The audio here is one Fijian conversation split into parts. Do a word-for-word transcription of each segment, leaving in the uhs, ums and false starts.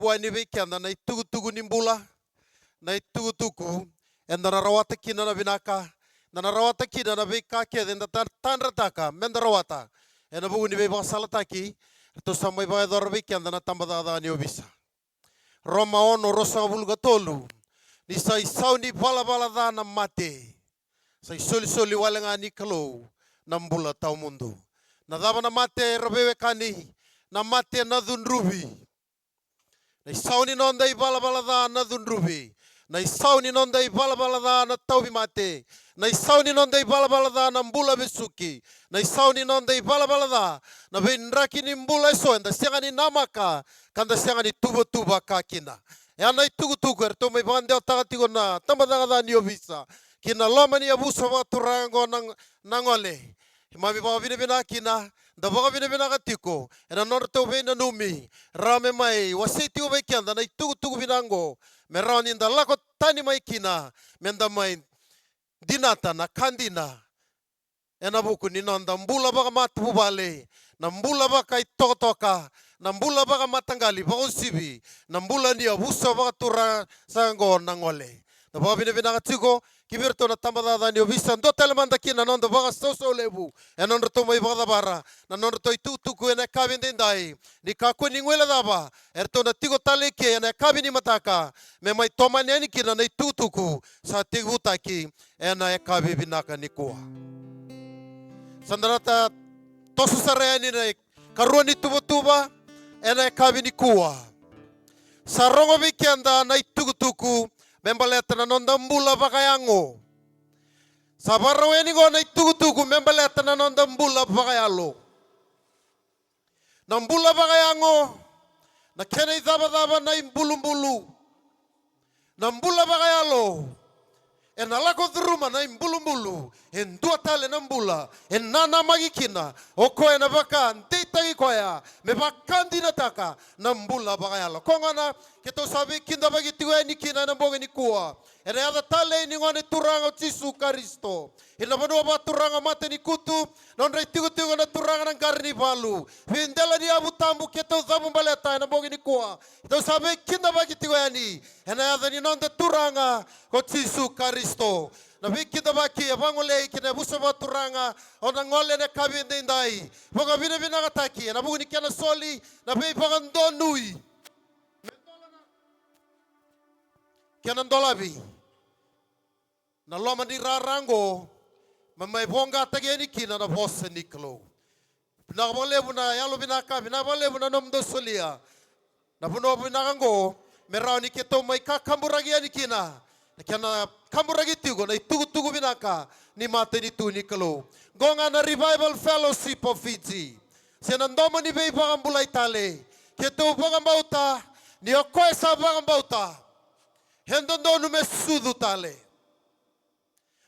vua yani vei keda na itukutuku ni bula, na itukutuku eda na rawata kina na vinaka, eda na rawata kina na veika kece eda ta-, tadrataka meda rawata ena vuku ni veivakasalataki. Ratou sa mai vakayacora vei keda na tabacakacaka ni ovisa. Roma ono, ruasagavulu ka tolu. Ni sa isau ni valavala ca na mate, sa isolisoli wale ga ni Kalou na bula tawamudu. Na cava na mate, ra veiwekani? Na mate na cudruvi. Na isau ni noda ivalavala ca na cudruvi. Na isau ni noda ivalavala ca na tauvimate. Na isau ni noda ivalavala ca na bula vesuki. Na isau ni noda ivalavala ca na veidraki ni bula eso eda sega ni namaka, ka da sega ni tuvatuva ka kina. E a na itukutuku eratou mai vakadewataka tiko na tabacakacaka ni ovisa ki na loma ni yavusa vakaturaga oqo na, na gole. Keimami vakavinavinaka kina, da vakavinavinaka tiko ena nodratou veinanumi, rawa me mai wasei tiko vei keda na itukutuku vinaka oqo, me rawa ni da lako tani mai kina, me da mai dinata na ka dina ena vuku ni noda bula vakamatavuvale, na bula vakaitokatoka, na bula vakamataqali, vakausivi na bula ni yavusa vakaturaga oqo na gole. Da vakavinavinaka tiko ki vei iratou na tabacakacaka ni ovisa. Dua tale mada kina na noda vakasausau levu ena nodratou mai vakacavara na nodratou itukutuku ena yakavi edaidai. Ni kakua ni guilecava, eratou na tiko tale ike ena yakavi ni mataka me mai tomani yani kina na itukutuku sa tekivutaki ena yakavi vinaka nikua. Sa da na ta-, toso sara yani na ikarua ni tuvatuva ena yakavi nikua. Sa rogo vei keda na itukutuku me baleta na noda bula vakayago. Sa vakarau yani oqo na itukutuku me baleta na noda bula vakayalo. Na bula vakayago, na kena icavacava na ibulubulu. Na bula vakayalo, ena lako curuma na ibulubulu e dua tale na bula e nanamaki kina o koya ena vakadeitaki koya me vakadinataka na bula vakayalo. Koya gona keitou sa veikidavaki tiko yani kina ena bogi nikua. Ena yaca talei ni Gone Turaga o Jisu Karisito. Ina vanua vakaturaga o Matanikutu, nodra itikotiko na turaga na Qaranivalu. Veidela ni yavu tabu keitou cavu baleta ena bogi nikua. Keitou sa veikidavaki tiko yani ena yaca ni noda Turaga ko Jisu Karisito. Na veikidavaki e vagolei ki na yavusa vakaturaga o na gole ena yakavi edaidai. Vakavinavinakataki ena vuku ni kena soli na veivakadonui. Kena dolavi na loma ni rara oqo, me mai voqataki yani kina na vosa ni Kalou. Vinaka vakalevu na yalovinaka, vinaka vakalevu na nomudou solia na vanua vinaka oqo, me rawa ni keitou mai kakaburaki yani kina na kena kaburaki tiko na itukutuku vinaka ni matanitu ni Kalou. Oqo ga na Revival Fellowship of Fiji, se na Domo ni Veivakabulai Tale. Keitou vakabauta ni o koya sa vakabauta e dodonu me sucu tale.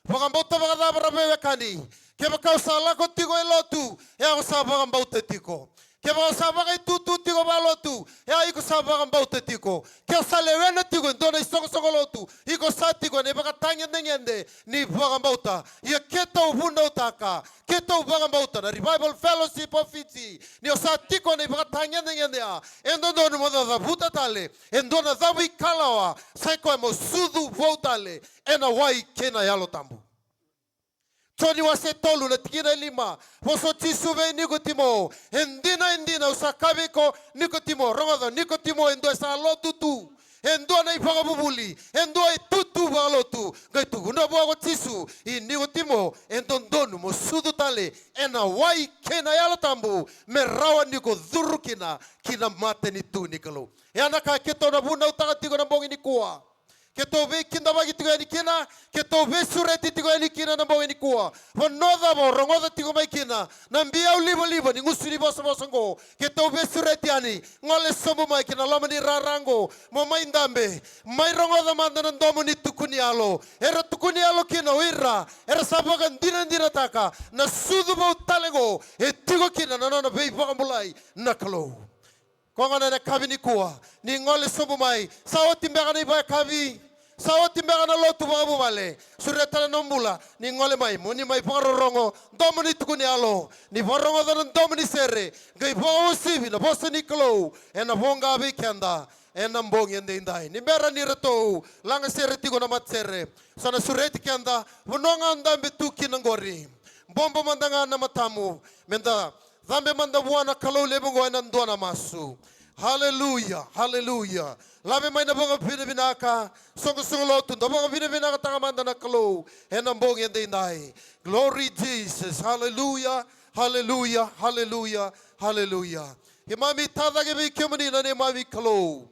Vakabauta vakacava, ra veiwekani? Kevaka o sa lako tiko e lotu, e a ko sa vakabauta tiko. Kevaka o sa vakaitutu tiko vakalotu, e a iko sa vakabauta tiko. Ke o sa lewena tiko e dua na isoqosoqo lotu, iko sa tiko ena ivakatagedegede ni vakabauta. Ia keitou vunautaka, keitou vakabauta na Revival Fellowship of Fiji, ni o sa tiko ena ivakatagedegede ya, e dodonu mo cavuta tale e dua na cavu ikalawa, sa i koya mo sucu vou tale ena wai kei na Yalo Tabu. Joni wase tolu na tikina e lima, vosa o Jisu vei Nikotimo: E dina, e dina, au sa kaya vei iko Nikotimo. Rogoca, Nikotimo e dua e sa lotu tu, e dua na ivakavuvuli, e dua e tutu vakalotu. Qai tukuna vua ko Jisu, i Nikotimo, e dodonu mo sucu tale ena wai kei na Yalo Tabu me rawa ni ko curu kina ki na matanitu ni Kalou. E a na ka keitou na vunautaka tiko na bogi nikua. Keitou veikidavaki tiko yani kina, keitou veisureti tiko yani kina na bogi nikua. Vanua cava o rogoca tiko mai kina na biau livaliva ni gusu ni vosavosa oqo, keitou veisureti yani. Gole sobu mai ki na loma ni rara oqo, mo mai dabe, mai rogoca mada na domo ni tukuni yalo. Era tukuni yalo kina o ira era sa vakadinadinataka na sucu vou tale oqo e tiko kina na nona veivakabulai na Kalou. Koya gona ena yakavi nikua, ni gole sobu mai. Sa oti beka na ivakayakavi, sa oti beka na lotu vakavuvale. Sureta na nomu bula ni gole mai, mo ni mai vakarorogo domo ni tukuni yalo, ni vakarogoca na domo ni sere, qai vakauasivi na vosa ni Kalou ena voqa vei keda ena bogi edaidai. Ni bera ni ratou laga sere tiko na matasere, sa na sureti keda vanua ga o dabe tu kina qori. Bobo mada ga na matamu, meda cabe mada vua na Kalou levu oqo ena dua na masu. Haleluya, haleluya. Lave mai na vakavinavinaka, soqosoqo lotu, da vakavinavinakataka mada na Kalou ena bogi edaidai. Glory Jesus, haleluya, haleluya, haleluya, haleluya. Keimami tacake vei kemuni na neimami Kalou.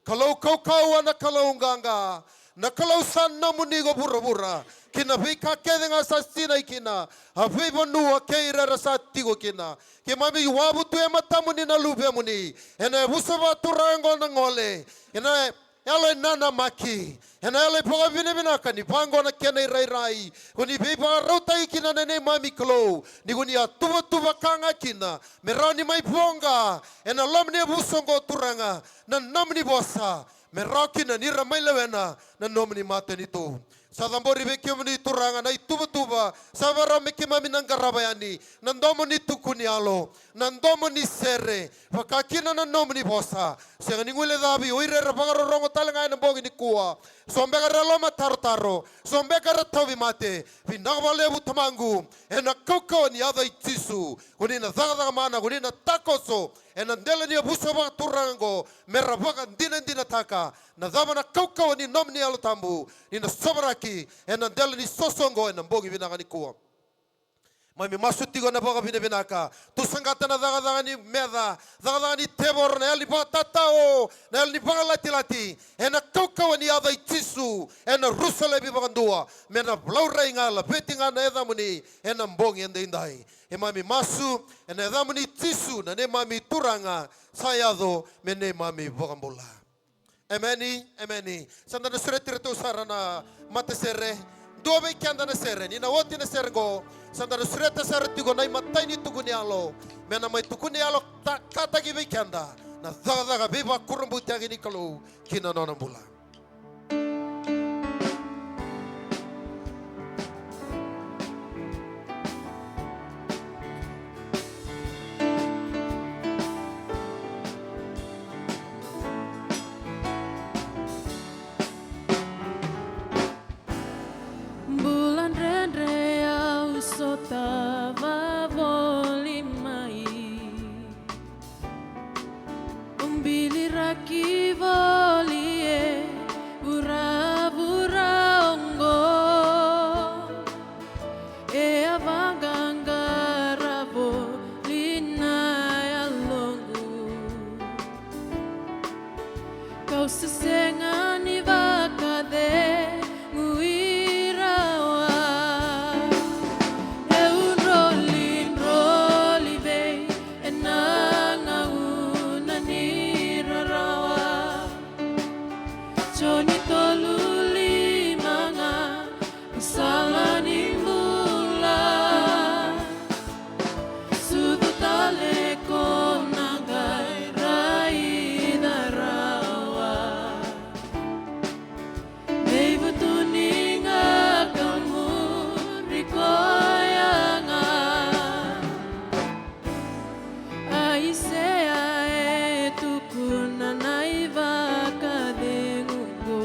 Kalou kaukauwa, na Kalou qaqa, na Kalou sa nomuni ko vuravura kei na veika kece ga sa sinai kina, a veivanua kei ira era sa tiko kina. Keimami wavu tu e matamuni na luvemuni ena yavusa vakaturaga oqo na gole, ena yalo e nanamaki, ena yalo e vakavinavinaka ni vaqo na kena irairai. Ko ni veivakarautaki kina na neimami Kalou, ni ko ni a tuvatuvaka ga kina me rawa ni mai voqa ena loma ni yavusa oqo Turaga na nomuni vosa, me rawa kina ni ra mai lewena na nomuni matanitu. Sa cabori vei kemuni Turaga na ituvatuva sa vakarau me keimami na qarava yani, na domo ni tuku ni yalo, na domo ni sere, vaka kina na nomuni vosa. Sega ni guilecavi o ira era vakarorogo tale ga ena bogi nikua. So beka era lomatarotaro, so beka era tauvimate. Vinaka vakalevu Tamaqu, ena kaukauwa ni yaca i Jisu, ko ni na cakacaka mana, ko ni na takoso ena dela ni yavusa vakaturaga oqo, me ra vakadinadinataka na cava na kaukauwa ni nomuni Yalo Tabu ni na sovaraki ena dela ni soso oqo ena bogi vinaka nikua. Keimami masu tiko ena vakavinavinaka. Tusaqata na cakacaka ni meca, cakacaka ni tevoro, na yalo ni vakatatao, na yalo ni vakalatilati, ena kaukauwa ni yaca i Jisu, ena rusa laivi vakadua, me na laurai ga, laveti ga na yacamuni ena bogi edaidai. Keimami masu ena yacamuni Jisu, na neimami Turaga sa yaco me neimami iVakabula. Emeni, emeni. Sa da na sureti iratou sara na matasere. Dua vei keda na sere, ni na oti na sere oqo, sa da na sureta sara tiko na imatai ni tuku ni yalo, me na mai tukuni yalokataki vei keda na cakacaka veivakurabuitaki ni Kalou ki na nona bula. Bula dredre au sotava voli mai. Au biliraki voli e vuravura oqo. E a vaqaqara voli na yaloqu. Kau se sega ni vakacegui rawa. Eu drolidroli vei ena gauna ni rarawa. Joni tolu lima ga na sala ni bula. Sucu tale ko na qai raica rawa. Veivutuni ga ka muri koya ga. Aisea e tukuna na ivakacegu qo.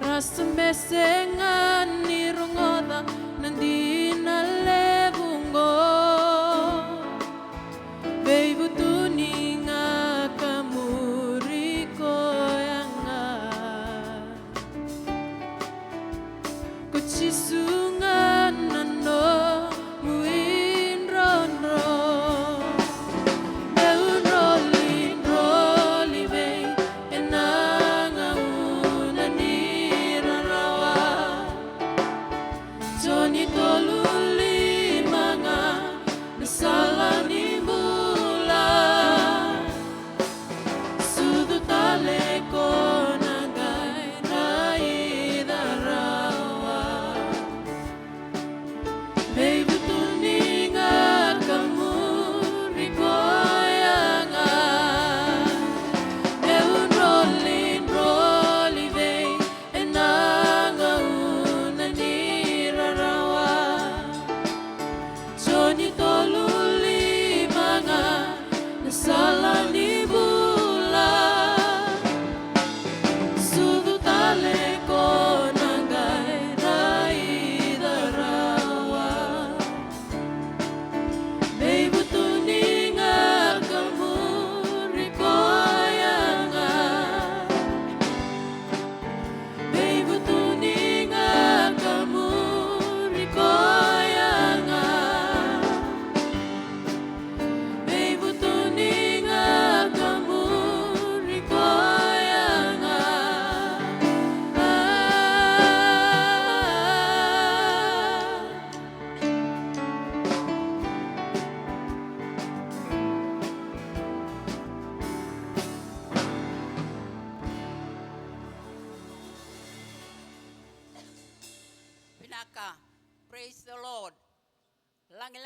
Ra sa bese ga ni rogoca na dina levu qo. Veivutuni ga ka muri koya ga. Ko Jisu ga na nomu idrodro. Meu drolidroli vei ena gauna ni rarawa.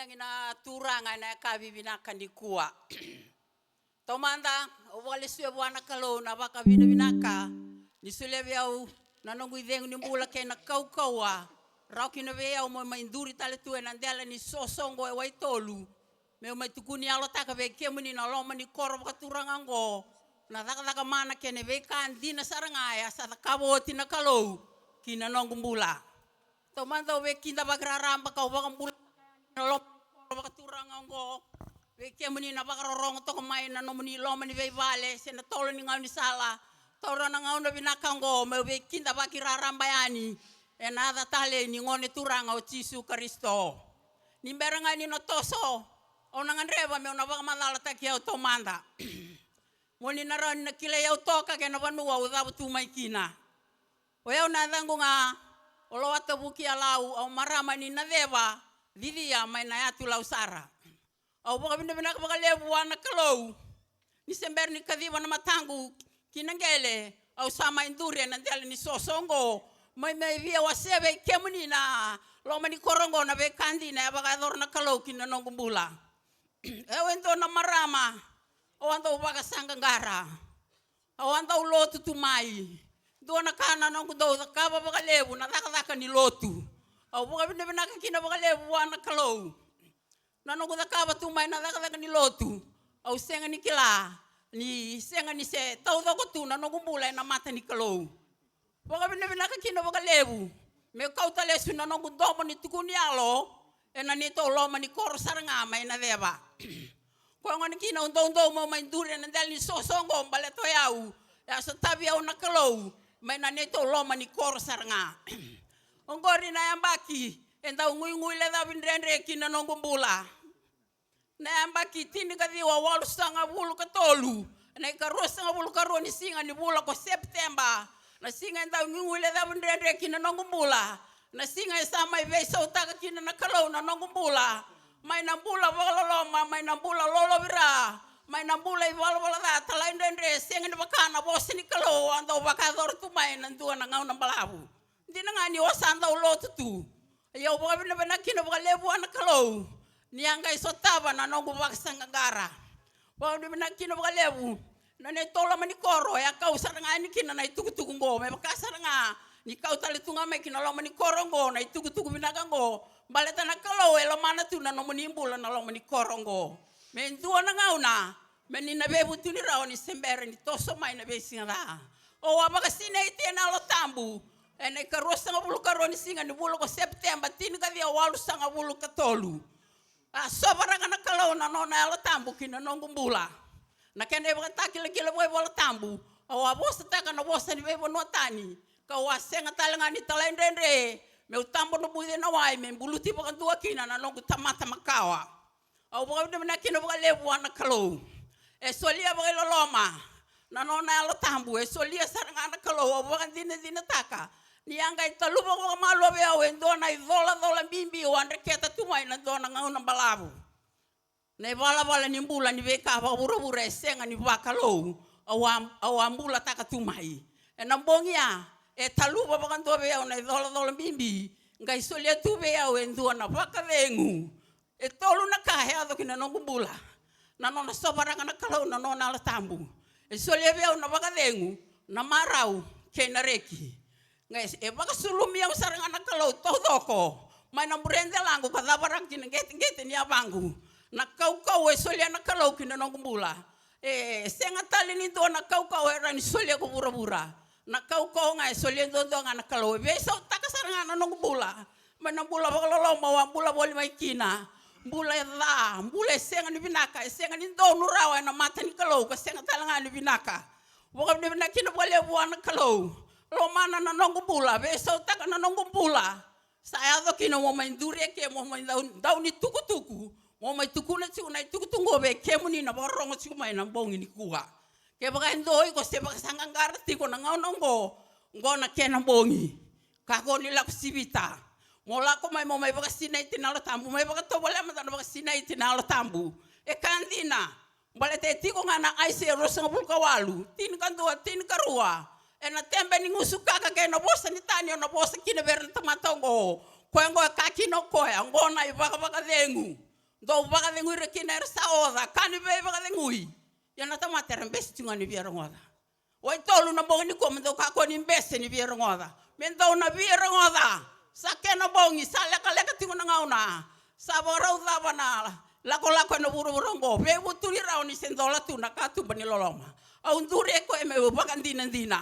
Tagi na Turaga ena yakavi vinaka nikua. Taumada, au vakalesuya vua na Kalou na vakavinavinaka ni solia vei au na noqu icegu ni bula kei na kaukauwa rawa kina vei au meu mai duri tale tu ena dela ni soso oqo e Waitolu, meu mai tukuni yalotaka vei kemuni na loma ni koro vakaturaga oqo na cakacaka mana kei na veika dina sara ga e a sa cakava oti na Kalou ki na noqu bula. Taumada au veikidavaki raraba kau vakabula na loma ni koro vakaturaga oqo vei kemuni na vakarorogo toka mai na nomuni loma ni veivale se na tolo ni gaunisala. Taura na gauna vinaka oqo meu veikidavaki raraba yani ena yaca talei ni Gone Turaga o Jisu Karisito. Ni bera ga ni na toso, au na gadreva meu na vakamacalataki au taumada. Mo ni na rawa ni na kilai au toka kei na vanua au cavu tu mai kina. O yau na yacaqu ga o Lawata Vukiyalau, au marama ni Naceva, Cicia, mai na yatu Lau sara. Au vakavinavinaka vakalevu vua na Kalou ni se bera ni kaciva na mataqu ki na qele, au sa mai duri ena dela ni soso oqo, mai mai via wasea vei kemuni na loma ni koro oqo na veika dina e vakayacora na Kalou ki na noqu bula. Au e dua na marama au a dau vakasaqaqara. Au a dau lotu tu mai. Dua na ka na noqu dau cakava vakalevu na cakacaka ni lotu. Au vakavinavinaka kina vakalevu vua na Kalou na noqu cakava tu mai na cakacaka ni lotu. Au sega ni kila ni sega ni se taucoko tu na noqu bula ena mata ni Kalou. Vakavinavinaka kina vakalevu meu kauta lesu na noqu domo ni tukuni yalo ena neitou loma ni koro sara ga mai Naceva. Koya gona kina au doudou meu mai duri ena dela ni soso oqo baleta o yau e a sotavi au na Kalou mai na neitou loma ni koro sara ga. Oqori na yabaki e dau guiguilecavi dredre ki na noqu bula. Na yabaki tinikaciwa walusagavulu ka tolu, na ikaruasagavulu ka rua ni siga ni vula ko Sepiteba, na siga e dau guiguilecavi dredre ki na noqu bula, na siga e sa mai veisautaka kina na Kalou na noqu bula mai na bula vakaloloma, mai na bula lolovira, mai na bula ivalavala ca, talaidredre, sega ni vaka na vosa ni Kalou au a dau vakayacora tu mai na dua na gauna balavu. Dina ga ni au sa dau lotu tu, ia au vakavinavinaka kina vakalevu vua na Kalou ni a qai sotava na noqu vakasaqaqara. Vakavinavinaka kina vakalevu na neitou loma ni koro e a kau sara ga yani kina na itukutuku oqo, me vaka sara ga ni kau tale tu ga mai ki na loma ni koro oqo na itukutuku vinaka oqo. Baleta na Kalou e lomana tu na nomuni bula na loma ni koro oqo. Me dua na gauna me ni na veivutuni rawa ni se bera ni toso mai na veisiga ca. Au a vakasinaiti ena Yalo Tabu ena ikaruasagavulu ka rua ni siga ni vula ko Sepiteba, tinikaciwa walusagavulu ka tolu. A sovaraka na Kalou na nona Yalo Tabu ki na noqu bula. Na kena ivakatakilakila vakaivolatabu, au a vosataka na vosa ni veivanua tani, kau a sega tale ga ni talaidredre meu tabo na buci ena wai me buluti vakadua kina na noqu tamata makawa. Au vakavinavinaka kina vakalevu vua na Kalou. E solia vakailoloma na nona Yalo Tabu, e solia sara ga na Kalou. Au vakadinadinataka ni a qai taluva vakamalua vei au e dua na icolacola bibi au a dreketa tu mai na dua na gauna balavu. Na ivalavala ni bula ni veika vakavuravura e sega ni vakalou au a, au a bulataka tu mai. Ena bogi ya e taluva vakadua vei au na icolacola bibi, qai solia tu vei au e dua na vakacegu. E tolu na ka e yaco ki na noqu bula. Na nona sovaraka na Kalou na nona Yalo Tabu, e solia vei au na vakacegu, na marau kei na reki. Qai e vakasulumi au sara ga na Kalou taucoko mai na bure delaqu ka cavaraka ki na qeteqete ni yavaqu. Na kaukauwa e solia na Kalou ki na noqu bula, e sega tale ni dua na kaukauwa e rawa ni solia ko vuravura. Na kaukauwa ga e solia duadua ga na Kalou. E veisautaka sara ga na noqu bula mai na bula vakaloloma au a bula voli mai kina. Bula e ca, bula e sega ni vinaka, e sega ni donu rawa ena mata ni Kalou, ka sega tale ga ni vinaka. Vakavinavinaka kina vakalevu vua na Kalou. Lomana na noqu bula, veisautaka na noqu bula. Sa yaco kina mo mai duri eke, mo mai dau, dau ni tukutuku, mo mai tukuna tiko na itukutuku oqo vei kemuni na vakarorogo tiko mai na bogi nikua. Kevaka e dua o iko se vakasaqaqara tiko na gauna oqo, oqo na kena bogi. Kakua ni lako sivita. Mo lako mai mo mai vakasinaiti na Yalo Tabu, mai vakatovolea mada na vakasinaiti na Yalo Tabu. E ka dina. Baleta e tiko ga na Aisea ruasagavulu ka walu, tinikadua, tinikarua. Ena tebe ni gusu kaka kei na vosa ni tani au na vosa kina vei ira na tamata oqo. Koya oqo e kaya kina o koya, oqo na ivakavakacegu. Dou vakacegui ira kina era sa oca, ka ni veivakacegui. Ia na tamata era bese tiko ga ni via rogoca. Waitolu, na bogi nikua me dou kakua ni bese ni via rogoca. Me dou na via rogoca. Sa kena bogi, sa lekaleka tiko na gauna. Sa vakarau cava na lakolako ena vuravura oqo. Veivutuni rawa ni se dola tu na katuba ni loloma. Au duri e koya meu vakadinadina.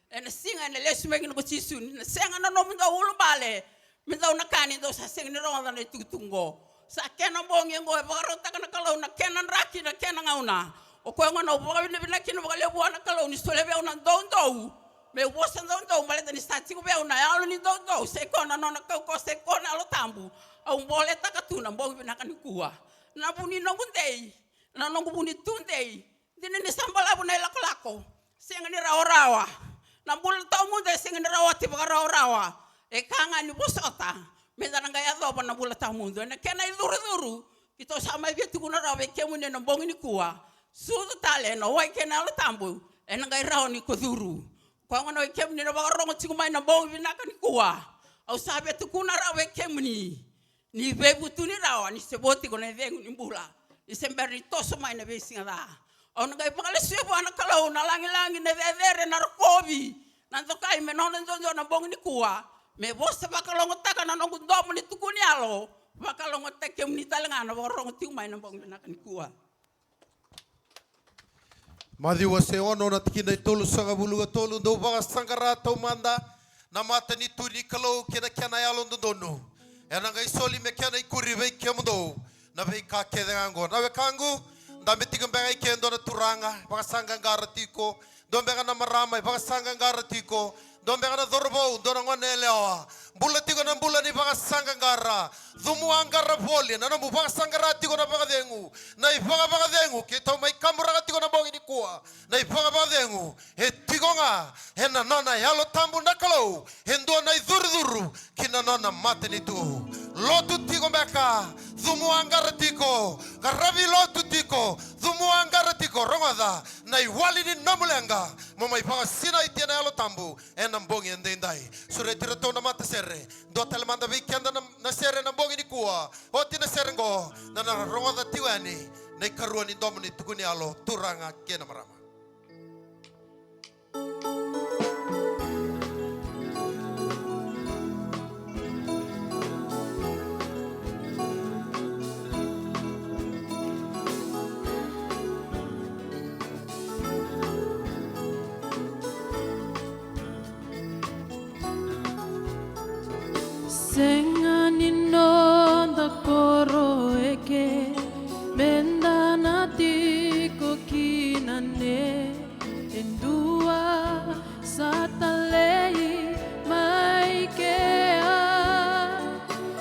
Ena siga ena lesu mai kina ko Jisu, ni na sega na nomudou ulubale, me dau na ka ni dou sa sega ni rogoca na itukutuku oqo. Sa kena bogi oqo e vakarautaka na Kalou na kena draki, na kena gauna. O koya gona au vakavinavinaka kina vakalevu vua na Kalou ni solia vei au na doudou meu vosa doudou, baleta ni sa tiko vei au na yalo ni doudou, se koya na nona kaukauwa, se koya na Yalo Tabu. Au boletaka tu na bogi vinaka nikua. Na vu ni noqu dei, na noqu vu ni tudei, dina ni sa balavu na ilakolako, sega ni rawarawa. Na bula tawamudu e sega ni rawati vakarawarawa. E ka ga ni vosota, meda na qai yacova na bula tawamudu. Ena kena icurucuru, keitou sa mai via tukuna rawa vei kemuni ena bogi nikua. Sucu tale ena wai kei na Yalo Tabu, ena qai rawa ni ko curu. Koya gona vei kemuni na vakarogo tiko mai na bogi vinaka nikua. Au sa via tukuna rawa vei kemuni. Ni veivutuni rawa, ni se vo tiko na icegu ni bula, ni se bera ni toso mai na veisiga ca. Au na qai vakalesuya vua na Kalou na lagilagi, na cecere, na rokovi, na dokai me nona duadua na bogi nikua. Me vosa vakalogotaka na noqu domo ni tukuni yalo, vakalogotaki kemuni tale ga na vakarogo tiko mai na bogi vinaka nikua. Maciu wase ono na tikina e tolusagavulu ka tolu, dou vakasaqara taumada na matanitu ni Kalou kei na kena yalododonu. Ena qai soli me kena ikuri vei kemudou na veika kece ga oqo. Na wekaqu, dabe tiko beka i ke dua na turaga, vakasaqaqara tiko, dua beka na marama e vakasaqaqara tiko, dua beka na cauravou, dua na gone yalewa. Bula tiko na bula ni vakasaqaqara. Cumu a qara voli na nomu vakasaqara tiko na vakacegu. Na ivakavakacegu keitou mai kaburaka tiko na bogi nikua. Na ivakavakacegu e tiko ga ena nona Yalo Tabu na Kalou. E dua na icurucuru ki na nona matanitu. Lotu tiko beka, cumu a qara tiko, qaravi lotu tiko, cumu a qara tiko, rogoca na iwali ni nomu leqa. Mo mai vakasinaiti ena Yalo Tabu ena bogi edaidai. Sureti iratou na matasere. Dua tale mada vei keda na, na sere na bogi nikua. Oti na sere qo, na na rogoca tiko yani na ikarua ni domo ni tukuni yalo, turaga kei na marama. Sega ni noda koro eke, meda na tiko kina ne. E dua sa talei mai kea,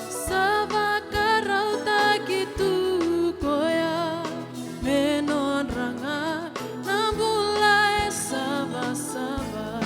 sa vakarautaki tu koya me nodra ga na bula e savasava.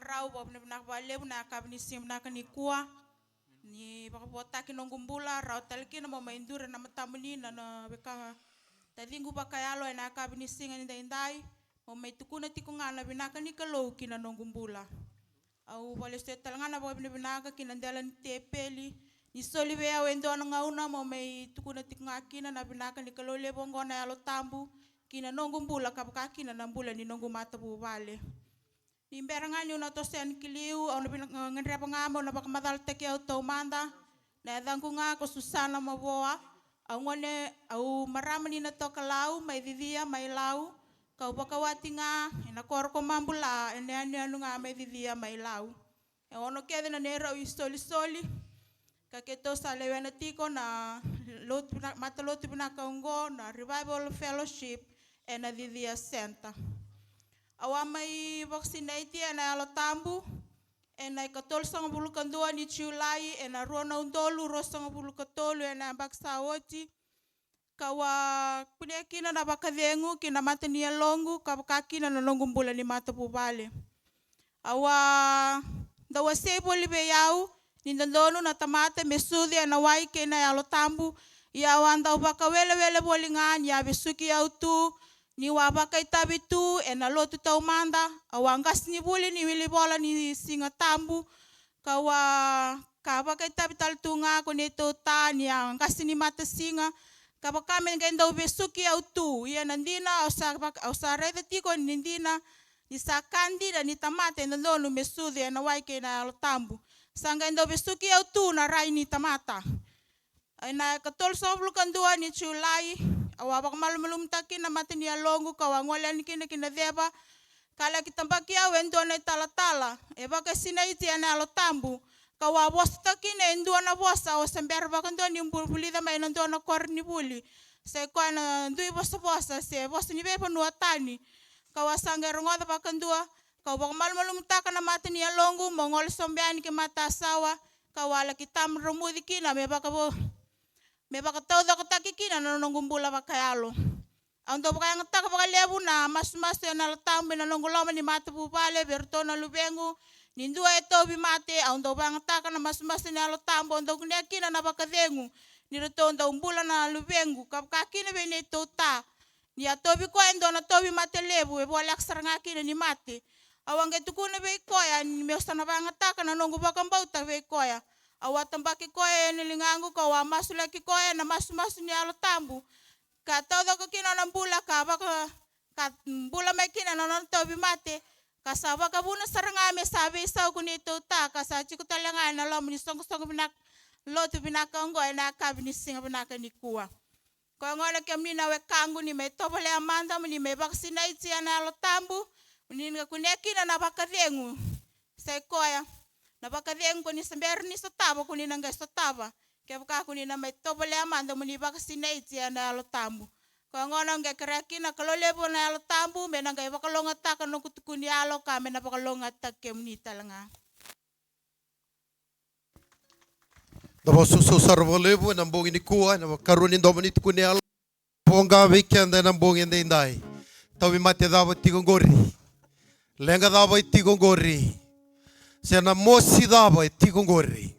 Rau vakavinavinaka vakalevu na yakavi ni siga vinaka nikua. Ni vakavotaki noqu bula, rawa tale kina mo mai duri na matamuni na, na weka taciqu vakayalo ena yakavi ni siga ni daidai. Mo mai tukuna tiko ga na vinaka ni Kalou ki na noqu bula. Au vakalesuya tale ga na vakavinavinaka ki na dela ni tepeli ni soli vei au e dua na gauna mo mai tukuna tiko ga kina na vinaka ni Kalou levu oqo na Yalo Tabu ki na noqu bula ka vaka kina na bula ni noqu matavuvale. Ni bera ga niu na toso yani ki liu, au na vina-, gadreva ga meu na vakamacalataki au taumada. Na yacaqu ga ko Susana Mavoa. Au gone, au marama ni na tokalau mai Cicia mai Lau. Kau vakawati ga ena koro ko Mabula, ena yanuyanu ga mai Cicia mai Lau. E ono kece na neirau isolisoli. Ka keitou sa lewena tiko na lotu vina-, matalotu vinaka oqo na Revival Fellowship ena Cicia Center. Au a mai vakasinaiti ena Yalo Tabu ena ikatolusagavulu ka dua ni Julai ena rua na udolu ruasagavulu ka tolu ena yabaki sa oti. Kau a kunea kina na vakacegu ki na mata ni yaloqu ka vaka kina na noqu bula ni matavuvale. Au a dau wasei voli vei au ni dodonu na tamata me sucu ena wai kei na Yalo Tabu. Ia au a dau vakawelewele voli ga ni a vesuki au tu, niu a vakaitavi tu ena lotu taumada. Au a qasenivuli ni wilivola ni Siga Tabu. Kau a ka vakaitavi tale tu ga ko neitou ta ni a qase ni matasiga. Ka vaka me qai dau vesuki au tu. Ia na dina, au sa vaka-, au sa raica tiko ni dina, ni sa ka dina ni tamata e dodonu me sucu ena wai kei na Yalo Tabu. Sa qai dau vesuki au tu na rai ni tamata. Ena ikatolusagavulu ka dua ni Julai, au a vakamalumalumutaki na mata ni yaloqu, kau a gole yani kina ki na ceva. Ka laki tabaki au e dua na italatala e vakasinaiti ena Yalo Tabu. Kau a vosataka kina e dua na vosa, au se bera vakadua niu bu-, vulica mai na dua na koronivuli. Sa i koya na dui vosavosa se vosa ni veivanua tani. Kau a sa qai rogoca vakadua, kau vakamalumalumutaka na mata ni yaloqu, meu gole sobu yani ki matasawa. Kau a laki tamadramuci kina me vakavo-, me vakataucokotaki kina na noqu bula vakayalo. Au dau vakayagataka vakalevu na masumasu ena Yalo Tabu ena noqu loma ni matavuvale vei iratou na luvequ. Ni dua e tauvimate, au dau vakayagataka na masumasu ena Yalo Tabu, au dau kunea kina na vakacegu ni ratou dau bula na luvequ, ka vaka kina vei neitou ta. Ni a tauvi koya e dua na tauvimate levu, e voleka sara ga kina ni mate. Au a qai tukuna vei koya ni meu sa na vakayagataka na noqu vakabauta vei koya. Au a tabaki koya ena ligaqu, kau a masulaki koya ena masumasu ni Yalo Tabu. Ka taucoko kina na bula, ka vaka, ka bula mai kina na nona tauvimate. Ka sa vakavuna sara ga me sa veisau ko neitou ta, ka sa tiko tale ga ena loma ni soqosoqo vinaka, lotu vinaka oqo ena yakavi ni siga vinaka nikua. Koya gona kemuni na wekaqu, ni mai tovolea mada mo ni mai vakasinaiti ena Yalo Tabu, mo ni na kunea kina na vakacegu. Sa i koya na vakacegu ko ni sa bera ni sotava, ko ni na qai sotava kevaka ko ni na mai tovolea mada mo ni vakasinaiti ena Yalo Tabu. Koya gona au qai kerea kina na Kalou levu na Yalo Tabu me na qai vakalougatataka na noqu tukuni yalo ka me na vakalougatataki kemuni tale ga. Da vakasusu sara vakalevu ena bogi nikua, ena vakarua ni domo ni tukuni yalo. Voqa vei keda ena bogi edaidai. Tauvimate cava e tiko qori? Leqa cava e tiko qori? Se na mosi cava e tiko qori?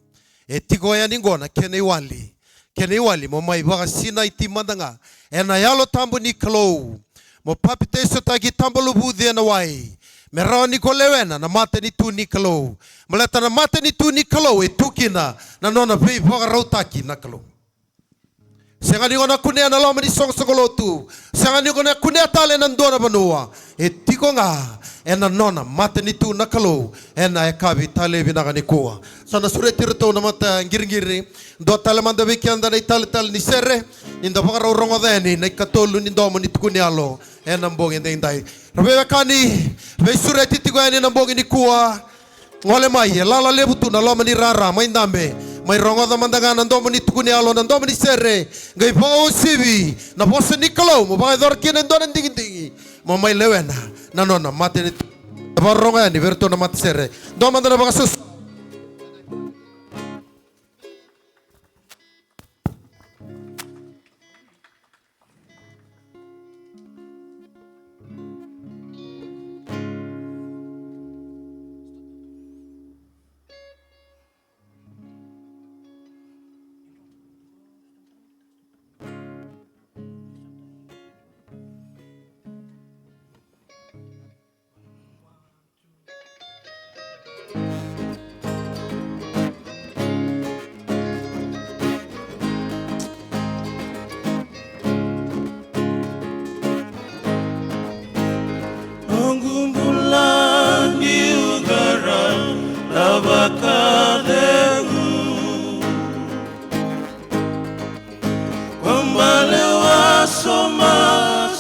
E tiko yani qo na kena iwali. Kena iwali mo mai vakasinaiti mada ga ena Yalo Tabu ni Kalou. Mo papitaisotaki tabaluvuci ena wai. Me rawa ni ko lewena na matanitu ni Kalou. Baleta na matanitu ni Kalou e tu kina na nona veivakarautaki na Kalou. Sega ni ko na kunea ena loma ni soqosoqo lotu. Sega ni ko na kunea tale ena dua na vanua. E tiko ga ena nona matanitu na Kalou ena yakavi talei vinaka nikua. Sa na sureti iratou na mataqiriqiri. Dua tale mada vei keda na italetale ni sere, ni da vakarau rogoca yani na ikatolu ni domo ni tukuni yalo ena bogi edaidai. Ra veiwekani, veisureti tiko yani ena bogi nikua. Gole mai, e lala levu tu na loma ni rara, mai dabe, mai rogoca mada ga na domo ni tukuni yalo, na domo ni sere, qai vakauasivi na vosa ni Kalou, mo vakayacora kina e dua na digidigi, mo mai lewena na nona matanitu. Vakarorogo yani vei iratou na matasere. Dua mada na vakasusu.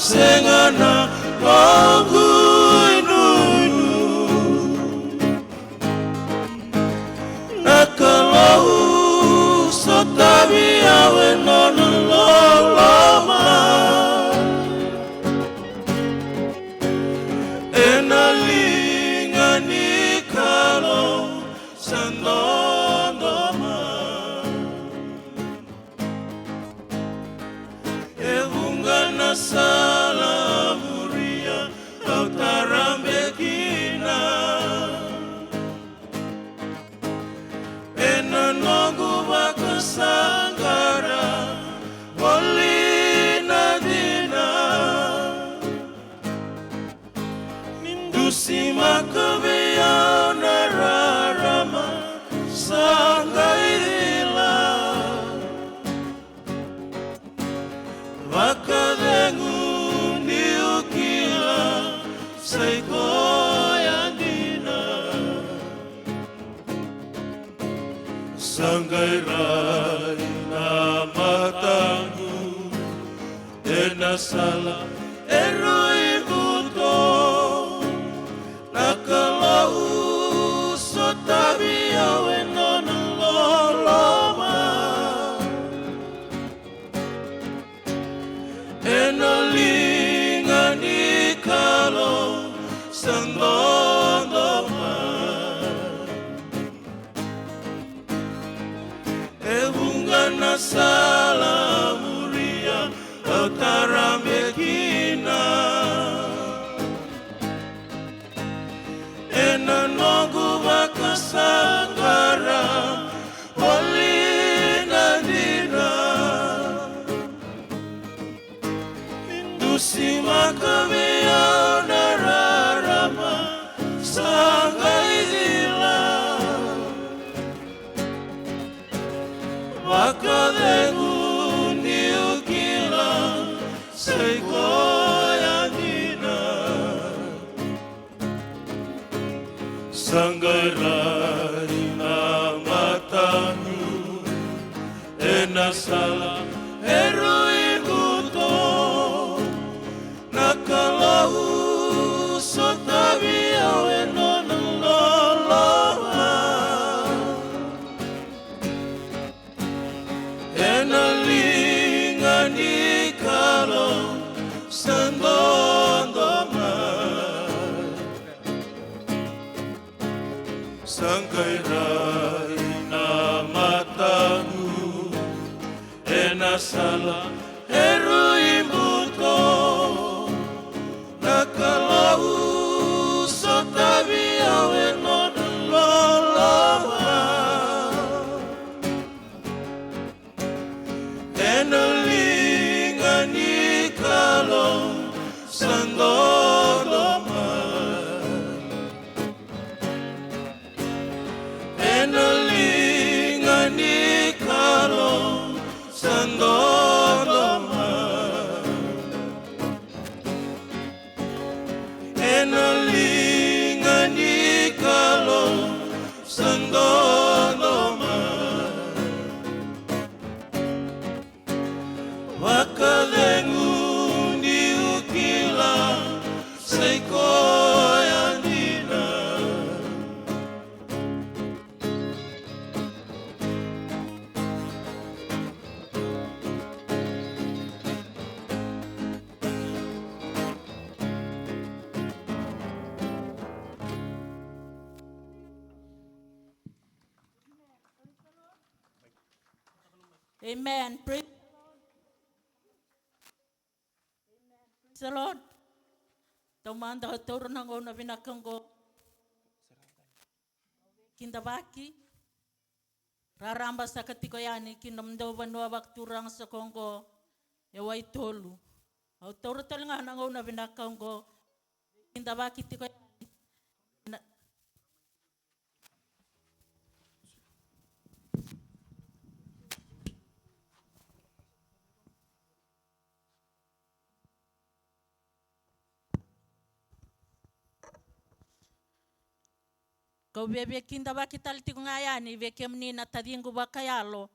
Sega na noqu inuinu. Na Kalou sotavi au e nona loloma. Ena liga ni Kalou sa dodoma. E vuqa na sala muria au tarabe kina. Ena noqu vakasaqara voli na dina. Ni dusimaka vei au na rarama sa qai cila. Vakacegu niu kila sa i koya dina. Sa qai rai na mataqu ena sala e rui buto. Na Kalou sotavi au e nona loloma. Ena liga ni Kalou sa dodoma. E vuqa na sala muria au tarabe kina. Ena noqu vakasaqara voli na dina. Ni dusimaka vei au na rarama sa qai cila. Vakacegu niu kila sa i koya dina. Sa qai rai na mataqu ena sala e rui buto. Na Kalou sotavi au e nona loloma. Ena liga ni Kalou sa dodoma. Sa qai rai na mataqu ena sala e rui buto. Na Kalou sotavi au e nona loloma. Ena liga ni Kalou sa dodoma. Ena liga ni Kalou sa dodoma. Ena liga ni Kalou sa dodoma. Vakacegu niu kila sa i koya dina. Amen. Praise the Lord. Taumada au taura na gauna vinaka oqo. Kidavaki. Raraba saka tiko yani ki na nomudou vanua vakaturaga saka oqo e Waitolu. Au taura tale ga na gauna vinaka oqo. Kidavaki tiko yani. Na Kau viavia kidavaki tale tiko ga yani vei kemuni na taciqu vakayalo.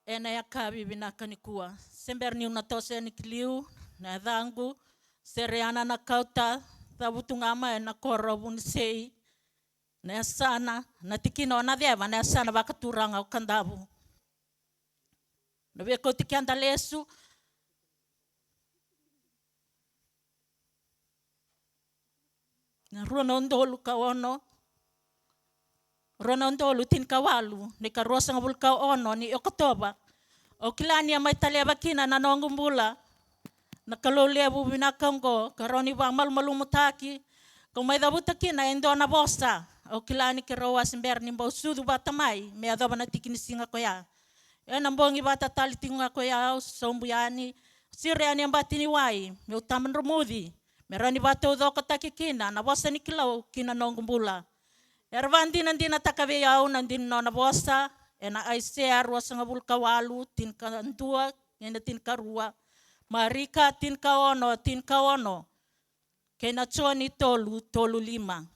Ena yakavi vinaka nikua, se bera niu na toso yani ki liu, na yacaqu Sereana Nakauta, cavutu ga mai na koro o Vunisei, na yasana, na tikina o Naceva, na yasana vakaturaga o Kadavu. Na veikauti keda lesu na rua na udolu ka ono, rua na udolu tinikawalu, ni ka ruasagavulu ka ono ni Okotova. Au kila ni a mai taleva kina na noqu bula na Kalou levu vinaka oqo, ka rawa ni vakamalumalumutaki, kau mai cavuta kina e dua na vosa. Au kila ni keirau a se bera ni bau sucu vata mai me yacova na tiki ni siga koya. Ena bogi vata tale tiko ga koya au sobu yani, siro yani e bati ni wai, meu tabadromuci, me rawa ni vataucokotaki kina na vosa ni Kalou ki na noqu bula. Era vadinadinataka vei au na dina ni nona vosa ena Aisea ruasagavulu ka walu, tinikadua kei na tinikarua, Marika tinikaono, tinikaono, kei na Joni tolu, tolu lima.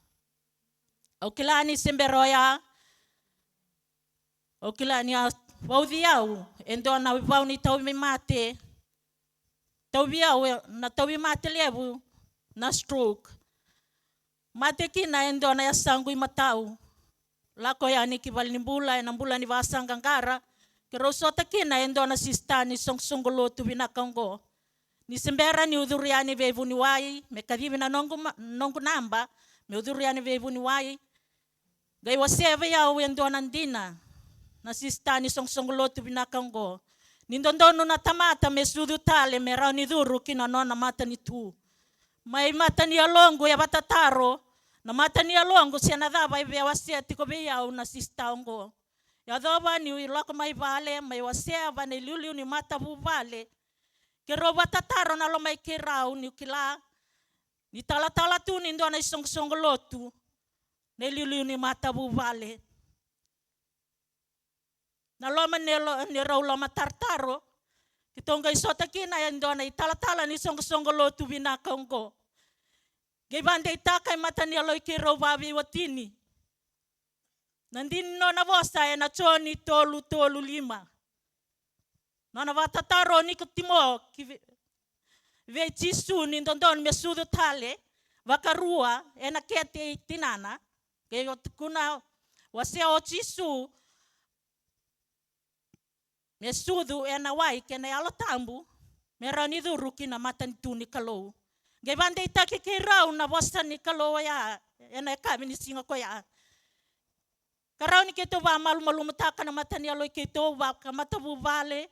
Au kila ni se bera oya, au kila ni a vauci au e dua na vau ni tauvimate, tauvi au e, na tauvimate levu, na stroke. Mate kina e dua na yasaqu imatau. Lako yani ki valenibula ena bula ni vasaqaqara, keirau sota kina e dua na sista ni soqosoqo lotu vinaka oqo. Ni se bera niu curu yani vei vuniwai me kacivi na noqu ma-, noqu naba, meu curu yani vei vuniwai. Qai wasea vei au e dua na dina na sista ni soqosoqo lotu vinaka oqo, ni dodonu na tamata me sucu tale me rawa ni curu ki na nona matanitu. Mai mata ni yaloqu e vatataro na mata ni yaloqu se na cava e via wasea tiko vei au na sista oqo. Yacova niu lako mai vale, mai wasea vua na iliuliu ni matavuvale, keirau vatataro na loma i keirau, niu kila ni talatala tu ni dua na isoqosoqo lotu na iliuliu ni matavuvale. Na loma ni lo-, ni rau lomatarotaro, keitou qai sota kina e dua na italatala ni soqosoqo lotu vinaka oqo. Qai vadeitaka e mata ni yaloi keirau vaveiwatini na dina ni nona vosa ena Joni tolu, tolu lima. Nona vatataro o Nikotimo ki ve-, vei Jisu ni dodonu me sucu tale vakarua ena kete i tinana. Qai o tukuna, wasea o Jisu me sucu ena wai kei na Yalo Tabu me rawa ni curu ki na matanitu ni Kalou. Qai vadeitaki keirau na vosa ni Kalou oya ena yakavi ni siga koya. Ka rawa ni keitou vakamalumalumutaka na mata ni yaloi keitou vakamatavuvale.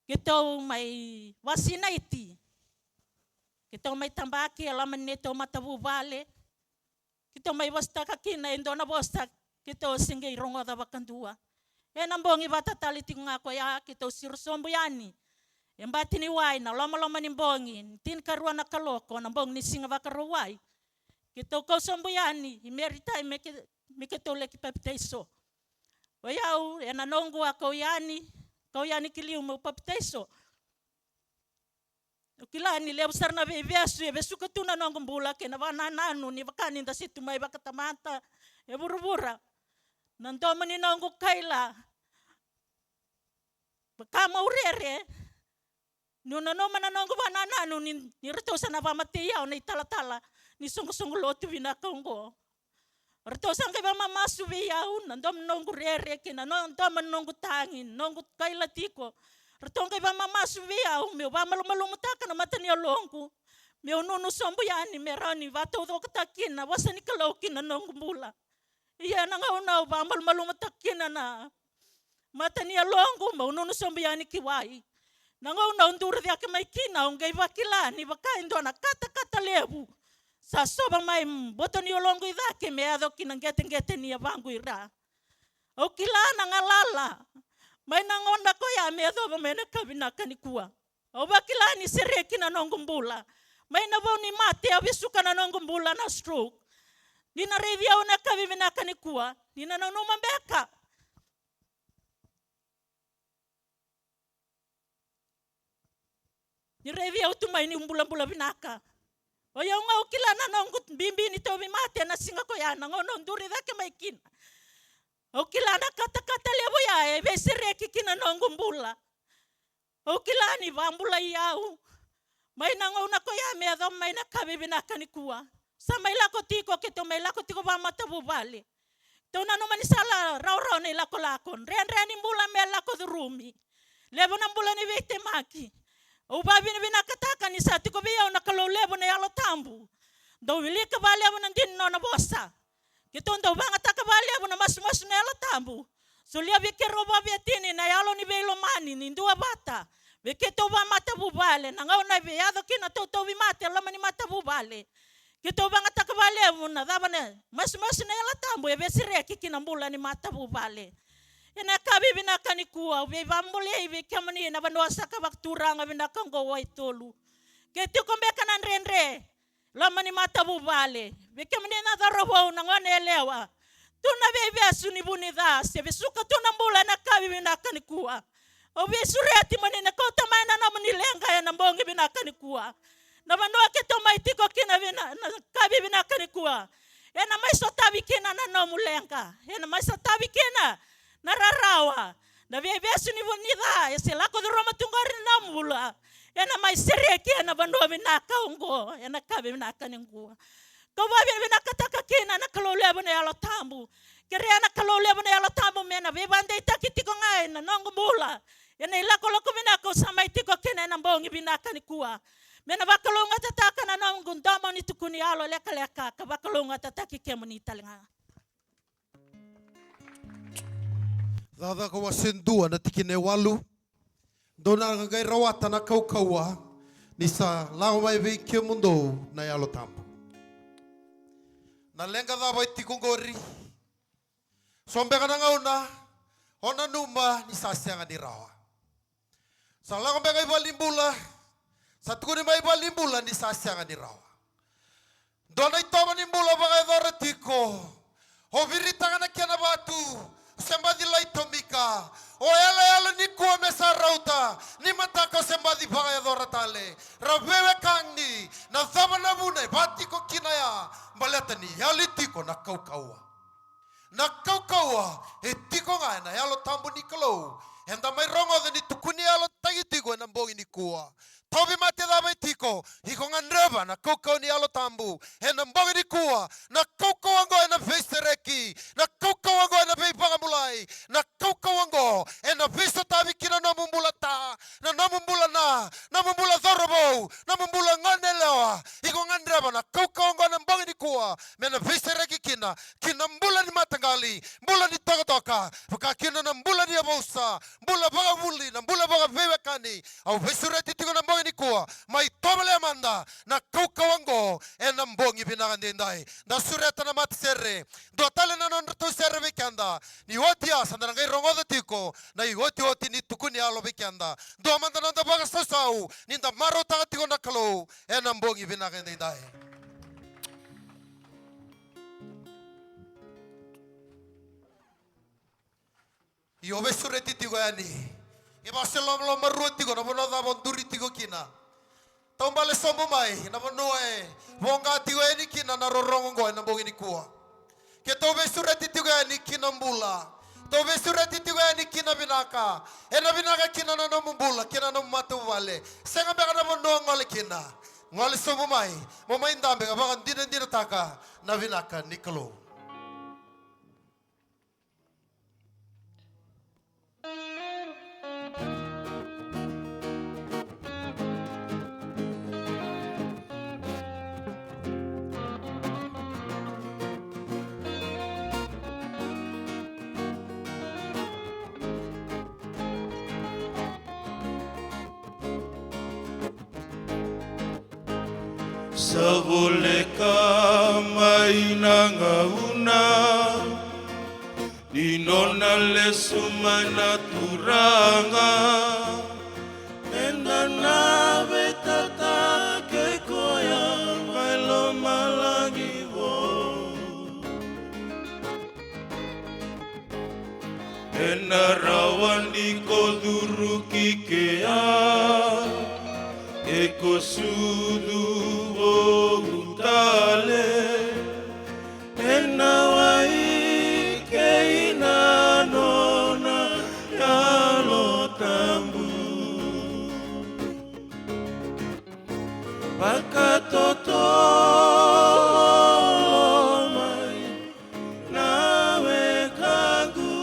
Keitou mai vasinaiti, keitou mai tabaki e loma ni neitou matavuvale. Keitou mai vosataka kina e dua na vosa keitou se qai rogoca vakadua. Ena bogi vata tale tiko ga koya keitou siro sobu yani e bati ni wai na lomaloma ni bogi, ni tinikarua na kaloko na bogi ni Siga Vakarauwai. Keitou kau sobu yani i Maritime me ke-, me keitou laki papitaiso. O yau ena noqu a kau yani, kau yani ki liu meu papitaiso. Au kila ni levu sara na veivesu e vesuka tu na noqu bula kei na vakanananu ni vaka ni da se tu mai vakatamata e vuravura. Na domo ni noqu kaila, vaka mau rere, niu nanuma na noqu vakanananu ni, ni ratou sa na vakamatei au na italatala ni soqosoqo lotu vinaka oqo. Ratou sa qai vakamamasu vei au, na domo ni noqu rere kei na no-, domo ni noqu tagi, noqu kaila tiko. Ratou qai vakamamasu vei au meu vakamalumalumutaka na mata ni yaloqu, meu nunu sobu yani me rawa ni vakataucokotaki kina na vosa ni Kalou ki na noqu bula. Ia na gauna au vakamalumalumutaka kina na mata ni yaloqu meu nunu sobu yani ki wai, na gauna au duri cake mai kina au qai vakila ni vaka e dua na katakata levu sa sova mai boto ni yaloqu i cake me yaco ki na qeteqete ni yavaqu i ra. Au kila na galala mai na gauna koya me yacova mai na ka vinaka nikua. Au vakila ni sereki na noqu bula. Mai na vau ni mate au vesuka na noqu bula na stroke. Ni na raici au na ka vivinaka nikua, ni na nanuma beka ni raici au tu mai niu bulabula vinaka. O yau ga au kila na noqu bibi ni tauvimate na siga koya, na gauna au duri cake mai kina. Au kila na katakata levu ya e veisereki ki na noqu bula. Au kila ni vakabulai au mai na gauna koya me yacova mai na yakavi vinaka nikua. Sa mai lako tiko, keitou mai lako tiko vakamatavuvale. Tou nanuma ni sa la rawarawa na ilakolako. Dredre ni bula me lako curumi. Levu na bula ni veitemaki. Au vakavinavinakataka ni sa tiko vei au na Kalou levu na Yalo Tabu. Dau wilika vakalevu na dina ni nona vosa. Keitou dau vagataka vakalevu na masumasu na Yalo Tabu. Solia vei keirau vakaveiwatini na yalo ni veilomani ni duavata vei keitou vakamatavuvale, na gauna e veiyaco kina tautauvimate e loma ni matavuvale. Keitou vagataka vakalevu na cava na masumasu na Yalo Tabu e veisereki ki na bula ni matavuvale. Ena yakavi vinaka nikua, au veivakabolei vei kemuni na vanua saka vakaturaga vinaka oqo Waitolu. Ke tiko beka na dredre loma ni matavuvale, vei kemuni na cauravou, na gone yalewa, tu na veivesu ni vu ni ca se vesuka tu na bula ena yakavi vinaka nikua. Au veisureti mo ni na kauta mai na nomuni leqa ena bogi vinaka nikua. Na vanua keitou mai tiko kina vina-, na yakavi vinaka nikua, ena mai sotavi kina na nomu leqa, ena mai sotavi kina na rarawa, na veivesu ni vu ni ca e se lako curuma tu qori na nomu bula. Ena mai sereki ena vanua vinaka oqo ena yakavi vinaka nikua. Kau vakavinavinakataka kina na Kalou levu na Yalo Tabu. Kerea na Kalou levu na Yalo Tabu me na veivakadeitaki tiko ga ena noqu bula, ena ilakolako vinaka au sa mai tiko kina ena bogi vinaka nikua. Me na vakalougatataka na noqu domo ni tukuni yalo lekaleka ka vakalougatataki kemuni tale ga. Cakacaka wase dua na tikina e walu. Dou na qai rawata na kaukauwa ni sa lako mai vei kemudou na Yalo Tabu. Na leqa cava e tiko qori? So beka na gauna o nanuma ni sa sega ni rawa. Sa lako beka i valenibula, sa tukuni mai valenibula ni sa sega ni rawa. Dua na itovo ni bula vakayacora tiko. O viritaka na kena vatu, o se baci lai tomika. O yalayala nikua me sa rauta, ni mataka o se baci vakayacora tale. Ra veiwekani, na cava na vuna e va tiko kina ya? Baleta ni yali tiko na kaukauwa. Na kaukauwa e tiko ga ena Yalo Tabu ni Kalou. Eda mai rogoca ni tukuni yalotaki tiko ena bogi nikua. Tauvimate cava e tiko, iko gadreva na kaukauwa ni Yalo Tabu ena bogi nikua. Na kaukauwa oqo ena veisereki, na kaukauwa oqo ena veivakabulai, na kaukauwa oqo ena veisotavi ki na nomu bula ta, na nomu bula na, nomu bula cauravou, nomu bula gone yalewa. Iko gadreva na kaukauwa oqo ena bogi nikua me na veisereki kina ki na bula ni mataqali, bula ni tokatoka, vaka kina na bula ni yavusa, bula vakavuli, na bula vakaveiwekani. Au veisureti tiko na bogi nikua, mai tovolea mada na kaukauwa oqo ena bogi vinaka edaidai. Da sureta na matasere, dua tale na nodratou sere vei keda. Ni oti ya sa da na qai rogoca tiko na iotioti ni tukuni yalo vei keda. Dua mada na noda vakasausau ni da marautaka tiko na Kalou ena bogi vinaka edaidai. Io, veisureti tiko yani. Qai vakasolomaruataka tiko na vanua cava o duri tiko kina. Taubale sobu mai na vanua e voqa tiko yani kina na rorogo oqo ena bogi nikua. Keitou veisureti tiko yani ki na bula. Tou veisureti tiko yani ki na vinaka. Ena vinaka kina na nomu bula, kina na nomu matavuvale. Sega beka na vanua o gole kina. Gole sobu mai, mo mai dabe ka vakadinadinataka na vinaka ni Kalou. Sa voleka mai na gauna ni nona lesu mai na Turaga, eda na veitataki koya mai lomalagi vou. Ena rawa ni ko curu ki kea, e ko sucu vou tale. Ena wai kei na Vakatotolo mai na wekaqu.